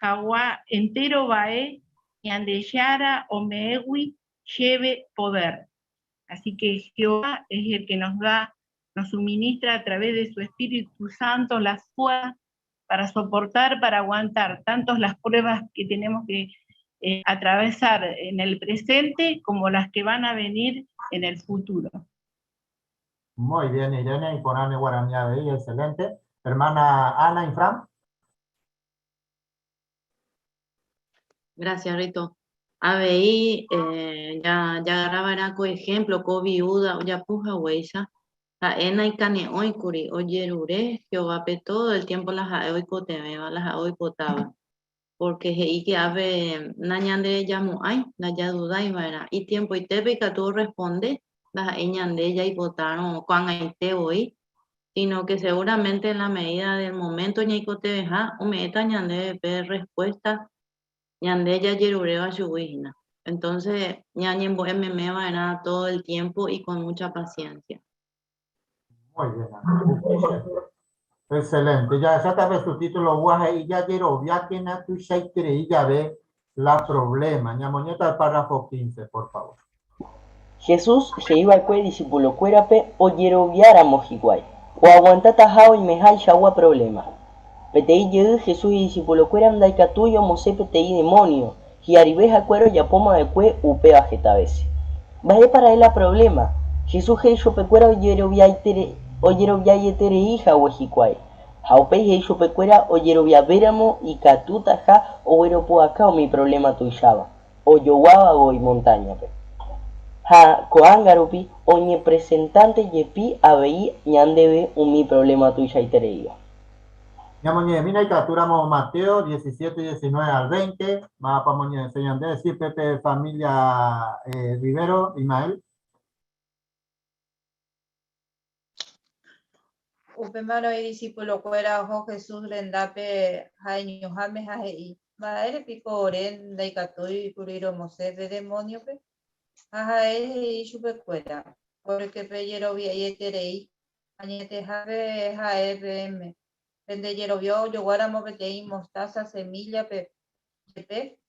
hag̃ua entéro mba'e Ñandejára ome'ẽgui chéve poder. Así que Jehová es el que nos da, nos suministra a través de su Espíritu Santo la fuerza para soportar, para aguantar tanto las pruebas que tenemos que eh, atravesar en el presente como las que van a venir en el futuro. Muy bien, Irene, y por Ana Guaraní excelente. Hermana Ana Infram. Gracias, Rito. Avei jagarra va'erã ko ejemplo ko viúda ojapo haguéicha, ha'e naikane'õi kuri ojerure Jehovápe todo el tiempo la ha'e oikotevẽva, la ha'e oipotáva, porque he'i ke ápe nañanderejamo'ãi, ndajadudái va'erã, itiempoitépe ikatu orresponde, ndaha'éi ñande jaipotárõ ko'ag̃aite voi, sino que seguramente en la medida del momento ñaikotevẽha ome'ẽta ñandéve pe respuesta ñande jajeruréva chugui hína. Entonces ñañembo'e meme va'erã todo el tiempo y con mucha paciencia. Muy bien, Ana. Excelente. Ya esa vez su título guaje y ya jeroviákena tuichaiterei jave la problema. Ñamoñéta el párrafo 15, por favor. Jesús he'i va'ekue idisipulokuérape ojeroviáramo hikuái, oaguantataha oimehaichagua provléma. Peteĩ jey Jesús idisipulokuéra ndaikatúi omosẽ peteĩ demónio, hi'arive ha'ekuéra ojapóma va'ekue upéva heta vése. Mba'épa ra'e la provléma? Jesús he'i chupekuéra ojeroviaieterei hague hikuái, ha upéi he'i chupekuéra ojeroviavéramo ikatutaha ogueropu'aka umi provléma tuicháva. ojoguáva voi montáñape. Ha ko'ág̃a rupi oñepresentánte jepi avei ñandéve umi provléma tuichaitereíva. Ñamoñe'ẽmína ikatúramo Mateo 17, 19 al 20, mávapa omoñe'ẽse ñandéve, sí, Pepe familia Rivero, Ismael. Upémarõ idisipulokuéra oho Jesús rendápe ha'eñoháme ha he'i, Mba'ére piko ore ndaikatúi kuri romosẽ pe demóniope? Ha ha'e he'i chupekuéra, Pórke pejerovia'ieterei, añetehápe ha'e peẽme, pende jerovia ojoguáramo peteĩ mostása semíllape jepe,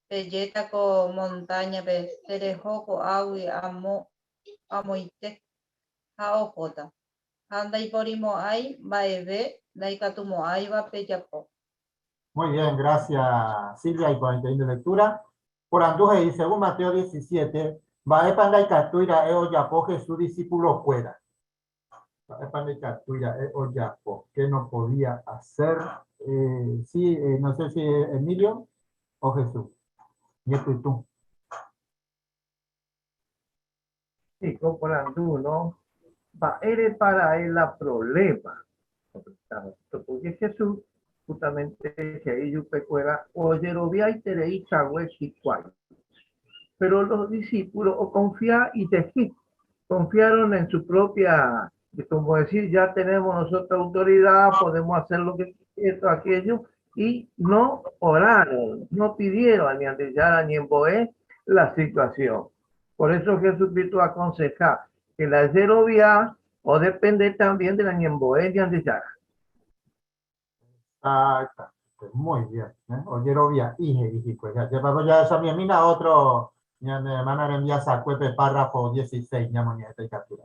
pejéta ko montáñape, Tereho ko'águi amo amoite ha ohóta, ha ndaiporimo'ãi mba'eve ndaikatumo'ãiva pejapo. Muy bien, gracias Silvia y por de lectura. Porandu he'i, según Mateo 17, mba'épa ndaikatúi ra'e ojapo Jesús discípulo-kuéra? Mba'épa ndaikatúi ra'e ojapo? ¿Qué no podía hacer? Eh, sí, eh, no sé si Emilio o Jesús. Ñepytũ. Sí, ko porandu, no? Mba'érepa ra'e la problema? Porque Jesús justamente he'i chupekuéra ojeroviaiterei hague hikuái. Pero los discípulos oconfia ijehe, confiaron en su propia, como decir, ya tenemos nosotros autoridad, podemos hacer lo que esto, aquello, y no oraron, no pidieron ni Ñandejára ni en la situación. Por eso Jesucristo aconseja que la jerovia o depende también de la ñembo'e Ñandejára. Exactamente, muy bien. ¿Eh? Ojerovia he'i hikuái. Ja, ya esa mina otro ñane hermana rembiasakue pe párrafo 16 ñamoñe'ẽta ikatúra.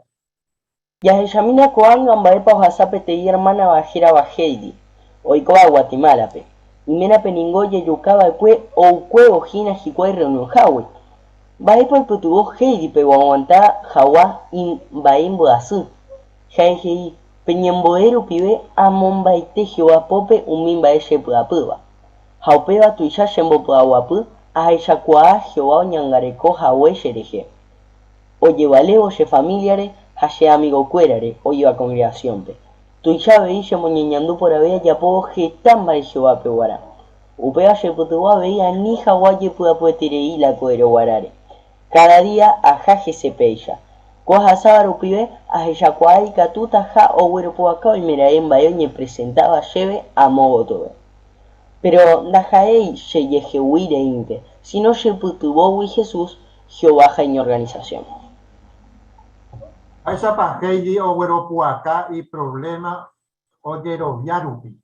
Jahechamína ko'ág̃a mba'épa ohasa peteĩ ermánava hérava Heidi, oikóva Guatemálape. Iménape ningo ojejuka va'ekue oukuévo hína hikuái rreunionhágui. Mba'épa oipytyvõ Heidipe oaguanta hag̃ua imba'embyasy? Ha'e he'i, Pe ñembo'e rupive amombaite Jehová pópe umi mba'e chepy'apýva. Ha upéva tuicha chembopy'aguapy ahechakuaa Jehová oñangareko hague cherehe. Ojevalévo che famíliare ha che amigokuérare oĩva kongregasiónpe. Tuicha avei chemoñeñandu porãve ajapóvo heta mba'e Jehovápe g̃uarã. Upéva chepytyvõ avei ani hag̃ua ajepy'apyeterei la ko'ẽrõ g̃uarãre. Káda día aha hese péicha. Ko ahasáva rupive ahechakuaa ikatutaha ogueropu'aka oimeraẽ mba'e oñepresentáva chéve amo gotyove. Péro ndaha'éi chejehegui reínte, síno chepytyvõgui Jesús, Jehová ha iñorganisasión. Mba'éichapa Heidi ogueropu'aka iprovléma ojerovia rupi?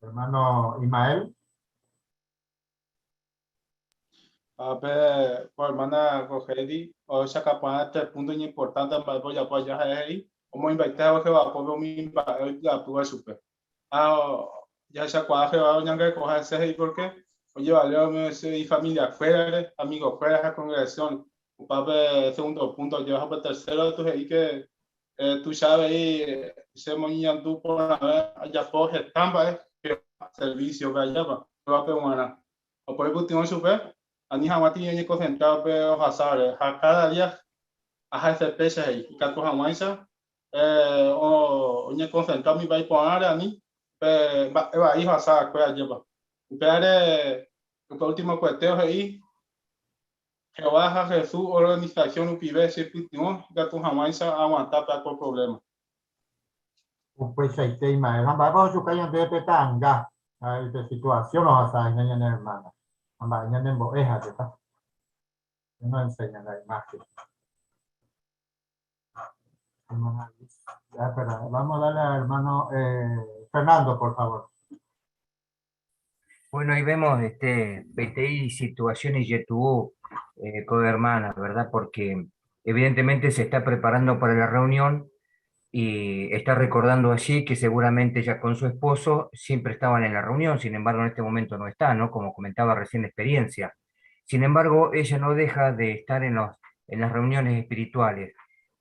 Hermano Ismael. Pe ko hermana ko Heidi ohechauka porã tres punto iñimportante mba'épa ojapo aja ha'e he'i omoĩmbaite hague Jehová pópe umi mba'e oipy'apýva chupe. Ha jahechakuaa Jehová oñangarekoha hese he'i pórke ojevale umi ifamiliakuérare, amigokuéra ha kongregasión. Upépe segundo punto ojeva ha upe tercero katu he'i ke tuicha avei che moñeñandu porãve ajapo heta mba'e Jehová servísiope ajápa Jehovápe g̃uarã. Opoipytyvõ chupe ani hag̃ua tĩi oñekonsentra upe ohasáre ha káda día aha hese péicha he'i ikatu hag̃uáicha oñekonsentra umi mba'e iporãre ani pe mba'e vai ohasa va'ekue ajépa. Upévare upe último kueteo he'i Jehová ha Jesús organisasión rupive chepytyvõ ikatu hag̃uáicha aaguanta pe ko provléma. Upeichaite imba'e. Ha mba'épa ochuka ñandéve pe ta'anga ha pe situasión ohasa hína ñane ermána? Ha mba'e ñanembo'e ha'épa? Qué nos enseña la imagen? Hermana Liz. Ya, espera, vamos a darle al hermano eh, Fernando, por favor. Bueno, ahí vemos este, peteĩ situación ijetu'u eh, con hermana, ¿verdad? Porque evidentemente se está preparando para la reunión y está recordando allí que seguramente ya con su esposo siempre estaban en la reunión, sin embargo en este momento no está, ¿no? Como comentaba recién la experiencia. Sin embargo, ella no deja de estar en los, en las reuniones espirituales.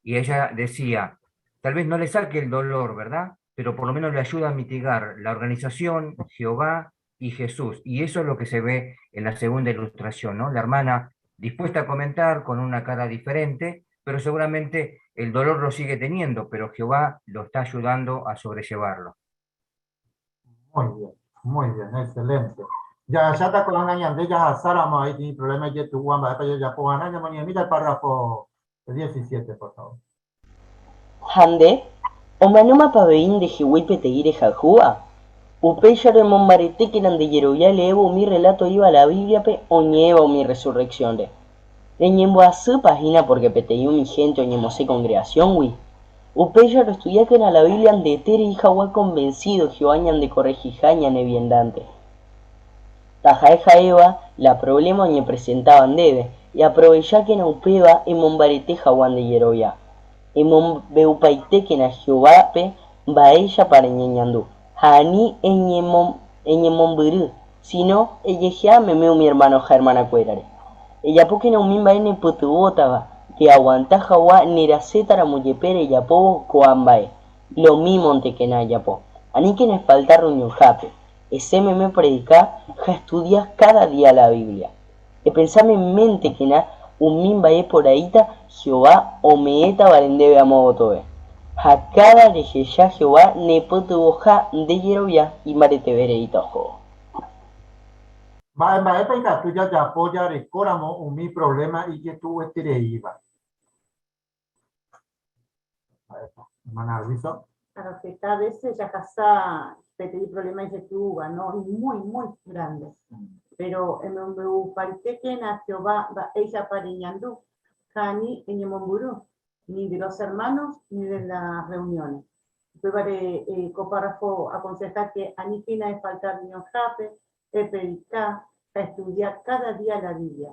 Y ella decía, tal vez no le saque el dolor, ¿verdad? Pero por lo menos le ayuda a mitigar la organización, Jehová y Jesús. Y eso es lo que se ve en la segunda ilustración, ¿no? La hermana dispuesta a comentar con una cara diferente, pero seguramente el dolor lo sigue teniendo, pero Jehová lo está ayudando a sobrellevarlo. Muy bien, muy bien, excelente. Jahecháta ko'ág̃a ñande jahasáramo avei problema ijetu'úva mba'épa jajapo va'erã, ñamoñe'ẽmíta el párrafo 17, por favor. Ha nde, omanómapa avei ndehegui peteĩ rehayhúva? Upéicharõ emombaretékena nde jerovia eleévo umi rreláto oĩva la Bíbliape oñe'ẽva umi rresurreksiónre. Reñembyasýpa hína pórke peteĩ umi hénte oñemosẽ kongregasióngui? Upéicharõ estudiákena la Biblia ndete reĩ hag̃ua konvensído Jehová ñandekorrehiha ñane viendánte. Taha'e ha'éva la provléma oñepresentáva ndéve, eaprovechákena upéva emombarete hag̃ua nde jerovia. Emombe'upaitékena Jehovápe mba'éichapa reñeñandu, ha ani eñemombyry, síno ejehe'a meme umi ermáno ha ermanakuérare. Ejapókena umi mba'e nepytyvõtava reaguanta hag̃ua nerasẽtaramo jepe rejapóvo ko'ã mba'e. Lomímontekena ejapo. Aníkena efalta rreunionhápe. Esẽ meme predika ha estudia káda día la Biblia. Epensa meméntekena umi mba'e porãita Jehová ome'ẽtavare ndéve amo gotove. Ha káda rehecha Jehová nepytyvõha nde jerovia imbareteve reíta ohóvo. Mba'e mba'épa ikatu jajapo jarekóramo umi provléma ijetu'uetereíva? Hermana Arvizo. Claro, que cada vez jahasa peteĩ problema ijetu'úva, no? Y muy, muy grande. Pero emombe'upaitékena Jehová mba'éichapa reñandu ha ani eñemombyry, ni de los hermanos ni de las reuniones. Upévare ko párrafo aconseja que aníkena efalta reunionhápe, epredika ha estudia cada día la Biblia.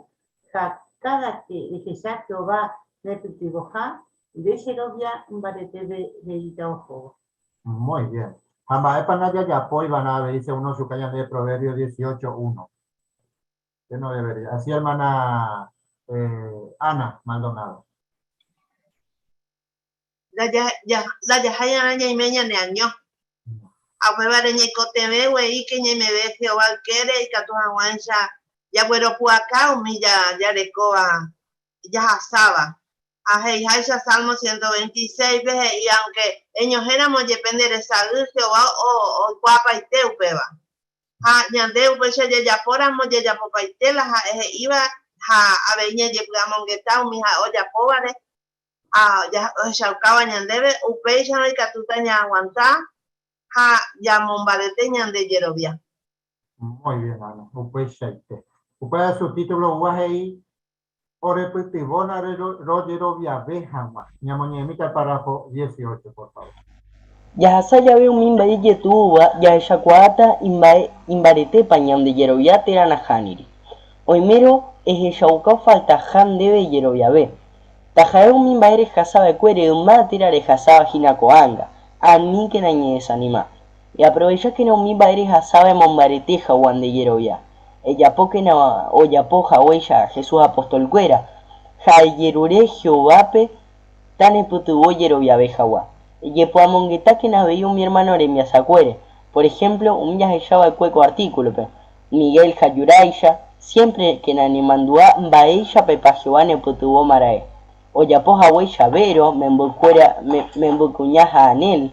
Ha káda ke rehecha Jehová nepytyvõha, nde jerovia mbareteve reíta ohóvo. Muy bien. Ha mba'épa ndajajapóiva'erã avei según ochuka ñande Proverbios 18, 1. Que no debería. Así hermana eh, Ana Maldonado. Ndajahai'arã ñaime ñaneaño. Ha upévare ñaikotevẽ guei ke ñaimeve Jehová ykére ikatu hag̃uáicha jagueropu'aka umi jarekóva jahasáva. Ha he'iháicha Salmo 126-pe he'i aunque eñohẽramo jepe nde resay, Jehová oikuaapaite upéva. Ha ñande upéicha jajapóramo jajapopaite la ha'e he'íva ha avei ñajepy'amongeta umi ha'e ojapóvare ha ohechaukáva ñandéve, upéicharõ ikatúta ñaaguanta ha ñamombarete ñande jerovia. Muy bien, Ana, upeichaite. Upéva subtítulo oúva he'i, Orepytyvõna rojeroviave hag̃ua. Ñamoñe'ẽmíta el párrafo 18, por favor. Jahasa jave umi mba'e ijetu'úva jahechakuaáta imbaretépa ñande jerovia térã nahániri. Oimérõ ehechauka ofaltaha ndéve ejeroviave. Taha'e umi mba'e rehasa va'ekue reyma térã rehasáva hína ko'ág̃a, aníkena eñedesanima. Eaprovechákena umi mba'e rehasáva emombarete hag̃ua nde jerovia. Ejapókena ojapo haguéicha Jesús apostolkuéra, ha ejerure Jehovápe tanepytyvõ jeroviave hag̃ua. Ejepy'amongetákena avei umi ermáno rembiasakuére, por ehémplo umi jahecha va'ekue ko artíkulope, Miguel ha Juráicha, siémprekena nemandu'a mba'éichapepa Jehová nepytyvõma ra'e. Ojapo haguéicha Vero, membykuéra, membykuña ha Anel,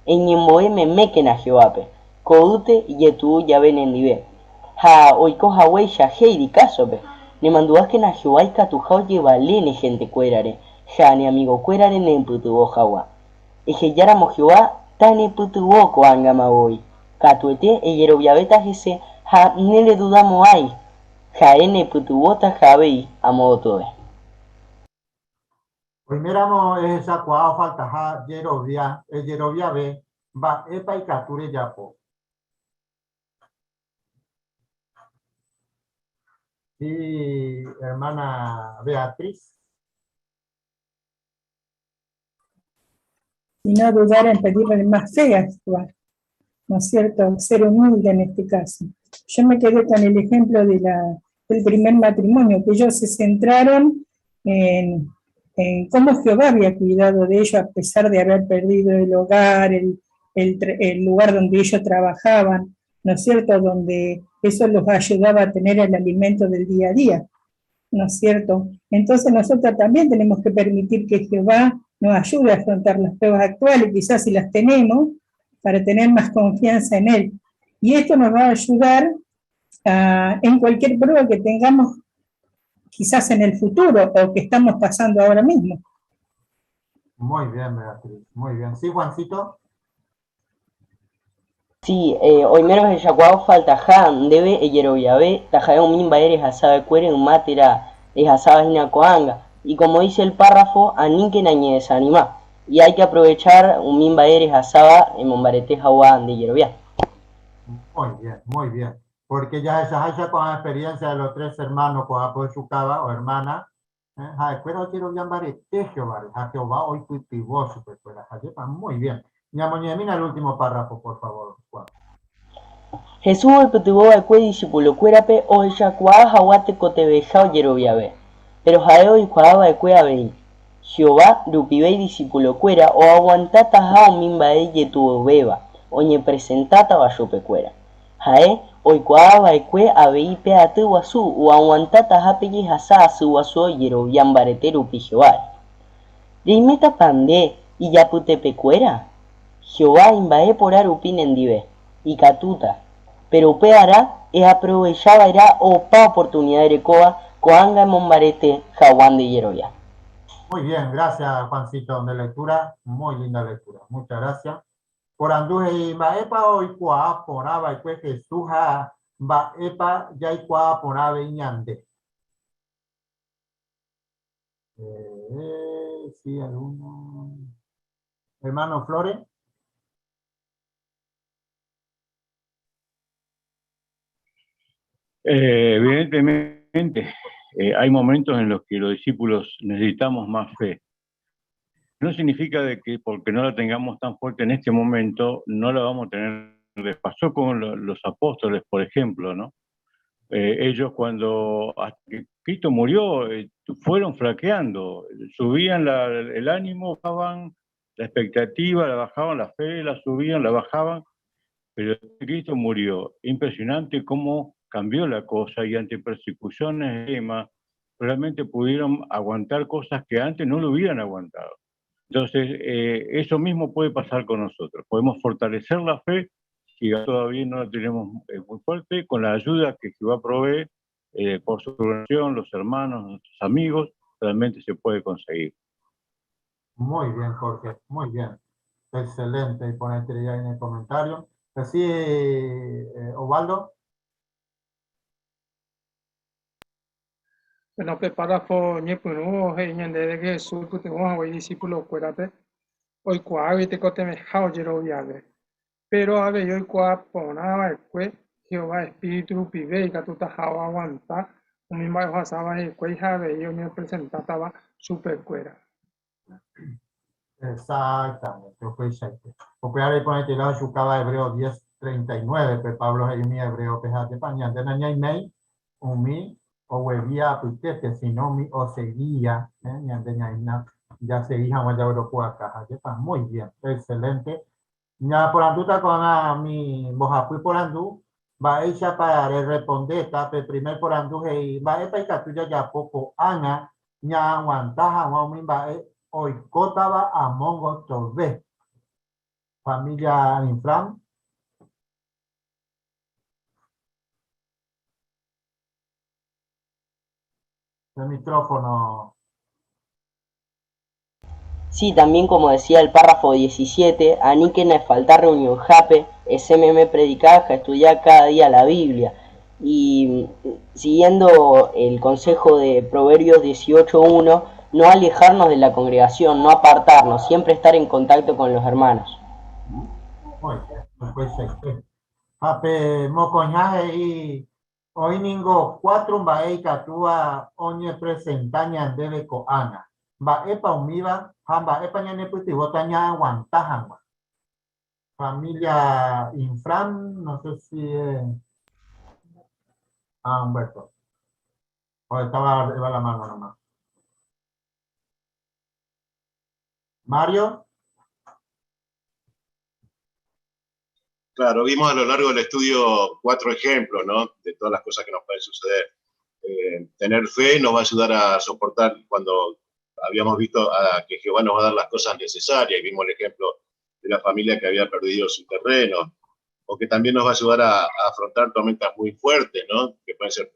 eñembo'e memékena Jehovápe, ko'ýte ijetu'u jave nendive. Ha oiko haguéicha Heidi kásope, nemandu'ákena Jehová ikatuha ojevale ne hentekuérare ha ne amigokuérare nepytyvõ hag̃ua. Ehejáramo Jehová tanepytyvõ ko'ág̃ama voi. Katuete ejeroviavéta hese ha neredudamo'ãi ha'e nepytyvõtaha avei amo gotyove. Oiméramo ehechakuaa ofaltaha jerovia, ejeroviave, mba'épa ikatu rejapo? Sí, hermana Beatriz. Y no dudar en pedirle más fe a actuar, ¿no es cierto? Ser humilde en este caso. Yo me quedé con el ejemplo de la, del primer matrimonio, que ellos se centraron en, en cómo Jehová había cuidado de ellos a pesar de haber perdido el hogar, el, el, lugar donde ellos trabajaban, ¿no es cierto? Donde eso los ayudaba a tener el alimento del día a día, ¿no es cierto? Entonces nosotros también tenemos que permitir que Jehová nos ayude a afrontar las pruebas actuales, quizás si las tenemos, para tener más confianza en Él. Y esto nos va a ayudar a, en cualquier prueba que tengamos quizás en el futuro o que estamos pasando ahora mismo. Muy bien, Beatriz, muy bien. Sí, Juancito. Sí, eh, oimérõ ohechakuaa ofaltaha ndéve ejeroviave, taha'e umi mba'e rehasa va'ekuére yma térã rehasáva hína ko'ág̃a. Y como dice el párrafo, aníkena eñedesanima. Y hay que aprovechar umi mba'e rehasáva emombarete hag̃ua nde jerovia. Muy bien, muy bien. Porque jahechaháicha ko'ã experiencia de los tres hermanos ko'ápe ochukáva o hermana, Ha'ekuéra ojerovia mbarete Jehováre, ha Jehová oipytyvõ chupekuéra. Ajépa? Muy bien. Ñamoñe'ẽmína el último párrafo, por favor, Juan. Jesús oipytyvõ va'ekue idisipulokuérape ohechakuaa hag̃ua tekotevẽha ojeroviave. Péro ha'e oikuaa va'ekue avei, Jehová rupive idisipulokuéra oaguantataha umi mba'e ijetu'uvéva oñepresentátava chupekuéra. Ha'e oikuaa va'ekue avei pe aty guasu oaguantataha pe jehasa asy guasu ojerovia mbarete rupi Jehováre. Reimétapa nde ijapytepekuéra? Jehová imba'e porã rupi nendive, ikatúta. Péro upearã eaprovecha va'erã opa oportunida erekóva ko'ág̃a emombarete hag̃ua nde jerovia. Muy bien, gracias Juancito, nde lectura, muy linda lectura. Muchas gracias. Porandu he'i, Mba'épa oikuaa porã va'ekue Jesús ha mba'épa jaikuaa porã avei ñande? Eh, sí, alguno. Hermano Flores. Eh, evidentemente, eh, hay momentos en los que los discípulos necesitamos más fe. No significa de que porque no la tengamos tan fuerte en este momento, no la vamos a tener. Pasó con los apóstoles, por ejemplo, ¿no? Ellos cuando hasta que Cristo murió, fueron flaqueando, subían el ánimo, bajaban la expectativa, la bajaban, la fe, la subían, la bajaban, pero Cristo murió. Impresionante cómo cambió la cosa y ante persecuciones y demás, realmente pudieron aguantar cosas que antes no lo hubieran aguantado. Entonces, eso mismo puede pasar con nosotros. Podemos fortalecer la fe, si todavía no la tenemos muy fuerte, con la ayuda que Jehová provee, por su oración, los hermanos, nuestros amigos, realmente se puede conseguir. Muy bien, Jorge, muy bien. Excelente, y ponete ya en el comentario. Así, Osvaldo. Bueno, pe párrafo ñepyrũ, he'i ñande de que Jesús pytyvõ hague discípulo kuérape, oikuaágui tekotevẽha ojeroviave. Pero avei oikuaa porã va'ekue Jehová espíritu rupive ikatutaha oaguanta umi mba'e ohasáva hikuái ha avei oñepresentátava chupekuéra. Exactamente, upeichaite. Upévare iporãiterã ochukáva Hebreo 10:39, pe Pablo he'i umi hebreo pe ha'etépa ñande nañaiméi umi oguevía apytépe, sino umi oseguía, ñande ñaína ya seguí hag̃ua jagueropu'aka ha'etépa. Muy bien, excelente. Ñaporandúta ko'ág̃a mi mbohapy porandu, mba'éichapa rerrepondéta pe primer porandu he'i mba'épa ikatu jajapo ko'ág̃a ñaaguanta hag̃ua umi mba'e oikótava amo gotyove. Familia Infran. El micrófono. Sí, también como decía el párrafo 17, a ni que ne falta reunión jape, SMM predicaja, estudiar cada día la Biblia. Y siguiendo el consejo de Proverbios 18:1, no alejarnos de la congregación, no apartarnos, siempre estar en contacto con los hermanos. Muy bien, pues, sí. Jape, mocoñaje y hoy ningo 4 mba'e ikatúa oñepresenta ñandéve ko'ág̃a. Mba'épa umíva ha mba'épa ñanepytyvõta ñaaguanta hag̃ua. Familia Infran, no sé si ah, Humberto. O estaba arriba la mano nomás. Mario. Claro, vimos a lo largo del estudio 4 ejemplos, ¿no? De todas las cosas que nos pueden suceder. Tener fe nos va a ayudar a soportar cuando habíamos visto a que Jehová nos va a dar las cosas necesarias, y vimos el ejemplo de la familia que había perdido su terreno, o que también nos va a ayudar a afrontar tormentas muy fuertes, ¿no? Que pueden ser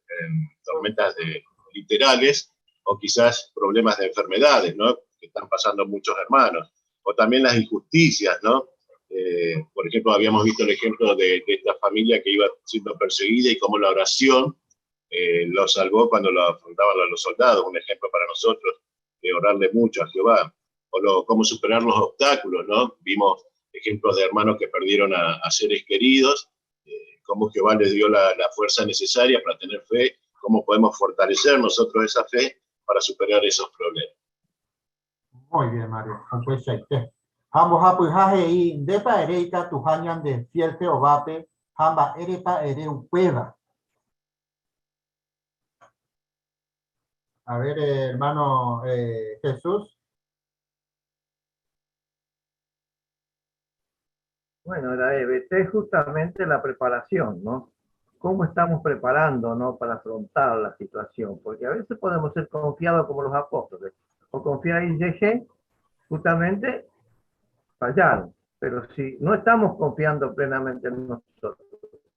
tormentas literales, o quizás problemas de enfermedades, ¿no? Que están pasando muchos hermanos, o también las injusticias, ¿no? Por ejemplo, habíamos visto el ejemplo de esta familia que iba siendo perseguida y cómo la oración lo salvó cuando lo afrontaban los soldados, un ejemplo para nosotros de orarle mucho a Jehová, o cómo superar los obstáculos, ¿no? Vimos ejemplos de hermanos que perdieron a seres queridos, cómo Jehová les dio la fuerza necesaria para tener fe, cómo podemos fortalecer nosotros esa fe para superar esos problemas. Muy bien, Mario. Pues, ahí está. Jambo japu jaje i ndepa ere ikatu ha ñande fiel Jehovápe, ha mba'érepa ere upéva. A ver, hermano Jesús. Bueno, la EBT es justamente la preparación, ¿no? ¿Cómo estamos preparando, ¿no? para afrontar la situación? Porque a veces podemos ser confiados como los apóstoles, o confiar en YG, justamente fallaron. Pero si no estamos confiando plenamente en nosotros,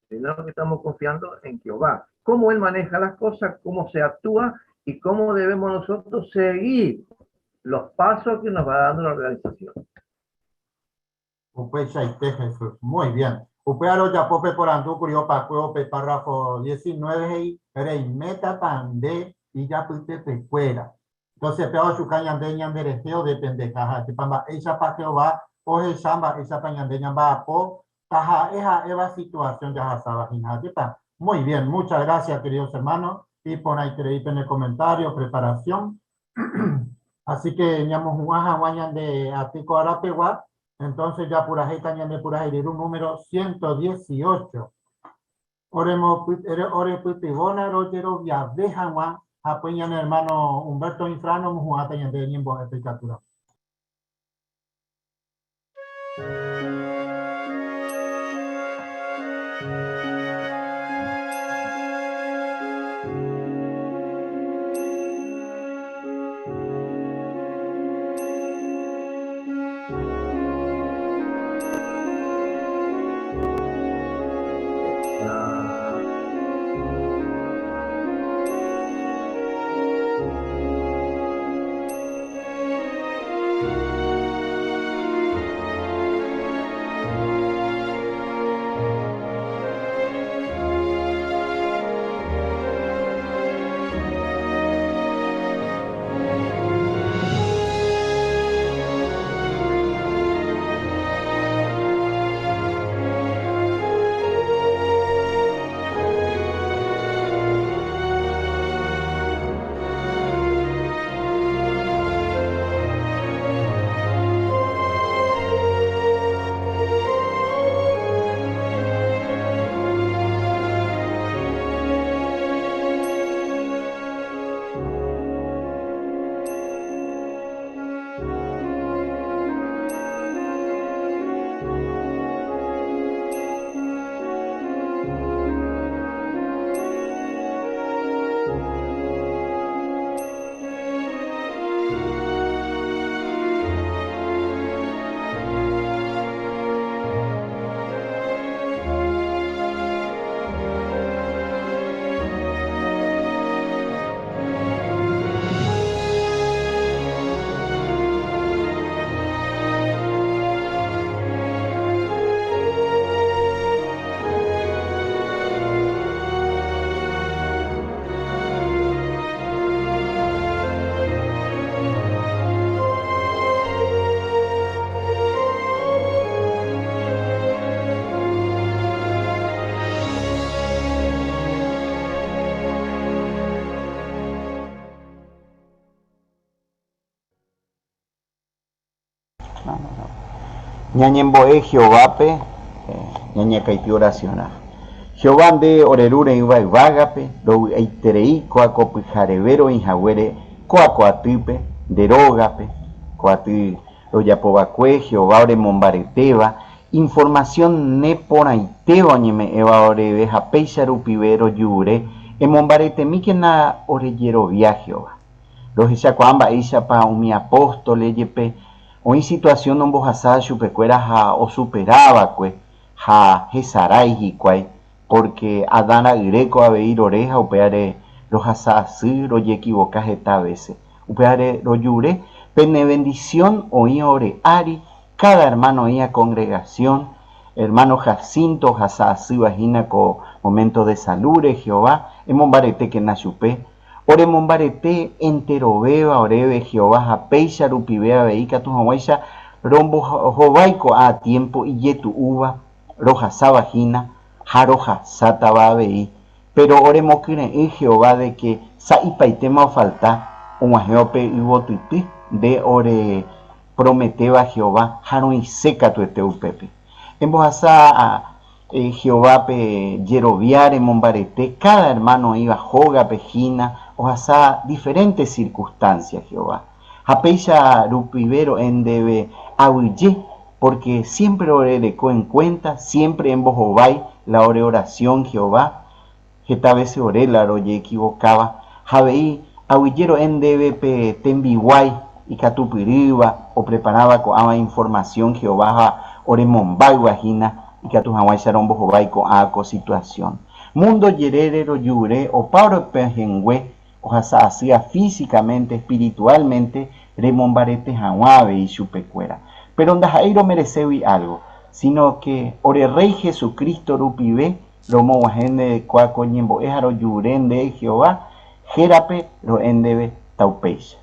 sino que estamos confiando en Jehová. Cómo Él maneja las cosas, cómo se actúa y cómo debemos nosotros seguir los pasos que nos va dando la organización. Upeichaite, Jesús. Muy bien. Upearo yapope por andú, curio pacueo, pe párrafo 19, y reimeta pande y ya pute pecuera. Entonces, peo chucaña de ñanderejeo de pendejaja, chipamba, ella pa Jehová, oje chamba, ella pa ñande ñamba, po, taja, eja, eva situación ya jasaba, jinja, chipa. Muy bien, muchas gracias, queridos hermanos. Y pon ahí, en el comentario, preparación. Así que ñamohu'ã hag̃ua ñande aty ko arapegua, entonces japurahéita ñande purahéiryru número 118. Orepytyvõna rojeroviave hag̃ua ha py ñane hermano Humberto Infran omohu'ãta ñande ñembo'épe ikatúramo. Ñañembo'e Jehovápe ñañakãity oracionrã. Jehová nde ore Ru reĩva yvágape, rovy'aiterei kóa ko pyhareve roĩ haguére kóa ko atýpe, nde rógape, ko aty rojapova'ekue Jehová oremombaretéva, información neporãitéva oñeme'ẽva oreve ha péicha rupive rojure emombaretemíkena ore jerovia Jehová. Rohechakuaa mba'éichapa umi apóstole jepe oĩ situasión ombohasa chupekuéra ha osupera va'ekue ha hesarái hikuái, pórke Adán ra'yréko avei rore ha upévare rohasa asy rojekivoka heta vése. Upévare rojure pene vendisión oĩ ore ári káda ermáno oĩva kongregasión, ermáno Jacinto ohasa asýva hína ko moménto de salúre, Jehová, emombaretékena chupe. Oremombarete enterovéva oréve Jehová ha péicha rupive avei ikatu hag̃uáicha rombohovái ko'ã tiémpo ijetu'úva rohasáva hína ha rohasátava avei. Péro oremokyre'ỹ Jehová de ke sa'ipaitéma ofalta og̃uahẽvo pe yvotyty nde ore prometéva Jehová ha roĩse katuete upépe. Embohasa Jehovápe jerovia remombarete káda ermáno oĩva hógape hína ohasa diferénte sirkunstánsia Jehová. Ha péicha rupive ro'e ndéve aguyje, pórke siémpre orereko enkuénta, siémpre embohovái la ore orasión Jehová, heta vése ore la rojeekivokáva. Ha avei aguyje ro'e ndéve pe tembiguái ikatupyrýva opreparáva ko'ãva informasión Jehová ha oremombáyva hína ikatu hag̃uáicha rombohovái ko'ã ko situasión. Múndo jerére rojure opa oropehẽngue ohasa asýva físikamente, espirituálmente remombarete hag̃ua avei chupekuéra. Péro ndaha'éi romereségui álgo, síno ke ore Rréi Jesucristo rupive Romog̃uahẽ nde kua ko ñembo'e ha rojure nde Jehová hérape ro'e ndéve taupéicha.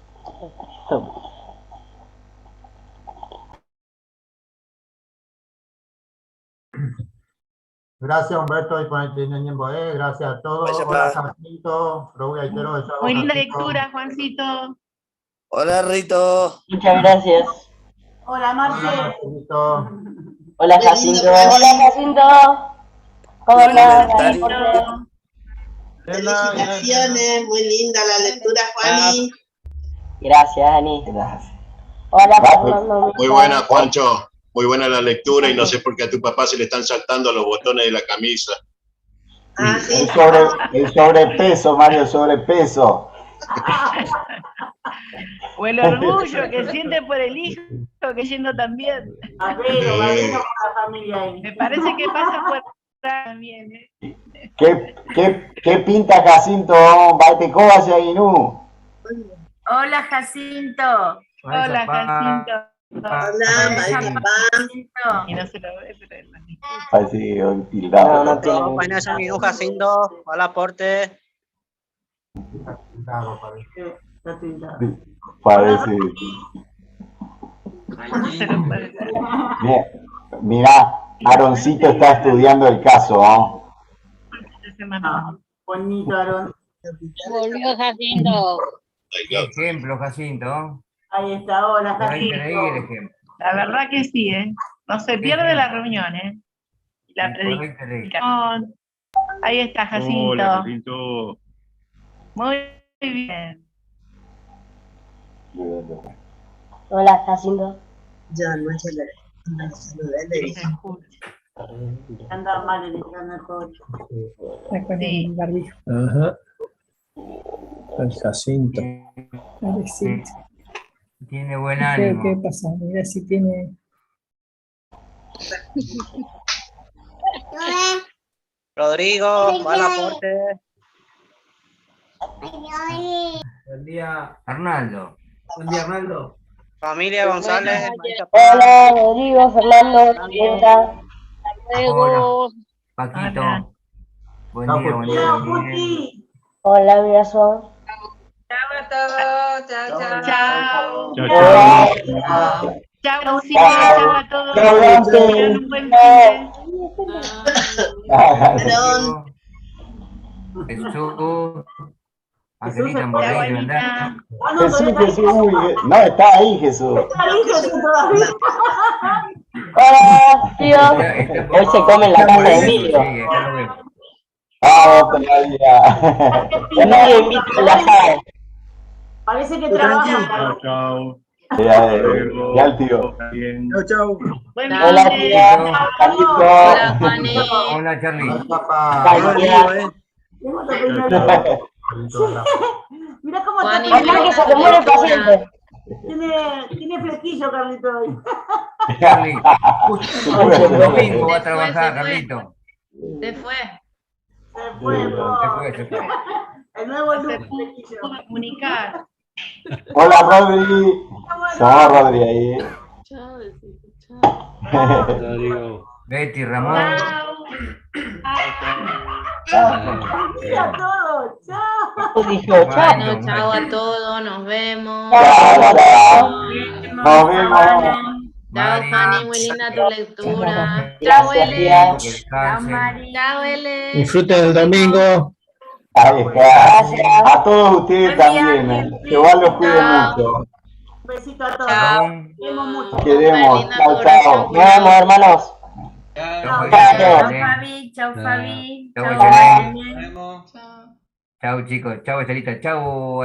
Gracias Humberto iporãite ñañembo'e, gracias a todos. Hola Jacinto, rovy'aite rohechávo Muy linda Jacinto. lectura, Juancito. Hola, Rito. Muchas gracias. Hola, Marce. Marcelito. Hola, Qué lindo, Jacinto. Juani. Hola Jacinto. ¿Cómo andas? Comentario. Felicitaciones, muy linda la lectura, Juani. Gracias, Ani. Gracias. Hola Va, Fernando. Muy buena, Juancho. Muy buena la lectura y no sé por qué a tu papá se le están saltando los botones de la camisa. Ah, sí. El, el sobrepeso, Mario, el sobrepeso. O el orgullo que siente por el hijo que yendo también. A ver, a ver, con la familia ahí. Me parece que pasa por también, ¿eh? ¿Qué pinta Jacinto? Baitecoa hacia Inú. Hola Jacinto. Hola, Jacinto. Hola, Maite Papá. Y no se lo ve, pero él lo Parece un tildado. No, no tiene. Bueno, ese Jacinto, al aporte. Tildado, parece. Está tildado. Parece. No se lo puede ver. Mira, mirá, Aaroncito está estudiando el caso. ¿no? Esta semana. Bonito, Aarón. Volvió Jacinto. Qué ejemplo, Jacinto. Ahí está, hola, Por ahí el Jacinto. ejemplo. La verdad que sí, ¿eh? No se pierde la reunión, ¿eh? La Por ahí te predicación. Ahí está, Jacinto. Hola, Jacinto. Muy bien. Hola Jacinto. Yo no se le, no saludé, le dije. Anda mal el internet, pobre. Está con el barbijo. Ajá. El Jacinto. Pobrecito. Tiene buen ¿Qué, ánimo. qué pasa? Mira si tiene. Rodrigo, va al aporte. Buen día. Arnaldo. Buen día, Arnaldo. Familia González, Maite Papá. Hola Rodrigo, Fernando, Bianca. Hasta luego. Paquito. Hola. Buen Chao, día, buen Cuti. día. Chao, Miguel. Cuti. Hola Mirasol. Chao a todos. Chao, chao. Chao. Chao, Hola. chao. Chao, Silvia. Chao a todos. Chao, Tengan Dante. un buen fin Aarón. Jesús. Angelita se fue. de. Chao, Morey, ¿verdad? Anita. Ah, no, Jesús, todavía está Jesús, uy, no, está ahí Jesús. Está ahí Jesús todavía. Hola tío. Está, está por Hoy se come en la está casa de por Emilio. sí, acá lo veo. Vamos todavía. Emilio invita al asado. Parece que trabaja. Chao, chao. Ya, Hasta luego. ya el tío. Bien. Chau, chau. Buen Hola fin de. tía. Chao. Carlito. Hola Juani. Hola, Charlie. Hola, papá. Bye, tía. Tengo que Chao, peinar. chao. Carlito, hola. Mira cómo está Juani, peinado. Andá que se te linda tu muere el lectura. paciente. Tiene flequillo, Carlito, hoy. Charlie. Justo el domingo va a Se fue, trabajar, se fue. Carlito. Se fue. Se fue, Se pobre. fue, se fue. El nuevo No se look, pudo flequillo. comunicar. Hola, Rodri. Somos Rodri ahí. Chao, chao. Rodrigo. Betty, Ramón. Chao. Chao. Buen día a todos. Chao. Dijo, chao. Bueno, chao a todos, nos vemos. Chao, chao. Nos vemos. Chao, Fanny, muy linda tu lectura. Chao, Gracias, Ele. tía. Chao, Mari. Chao, Ele. Disfruten el domingo. Ahí está. A todos ustedes también. ¿eh? Jehová los cuide Chao. mucho. Un besito a todos. Chao. Queremos mucho. Los queremos. Linda Chao, tu chao. oración, Nos vemos, hermanos. Chao, Chao. Fabi. Chao, Fabi. Chao, Chao, Fabi. Chao, chicos. Chao, Estelita. Chao.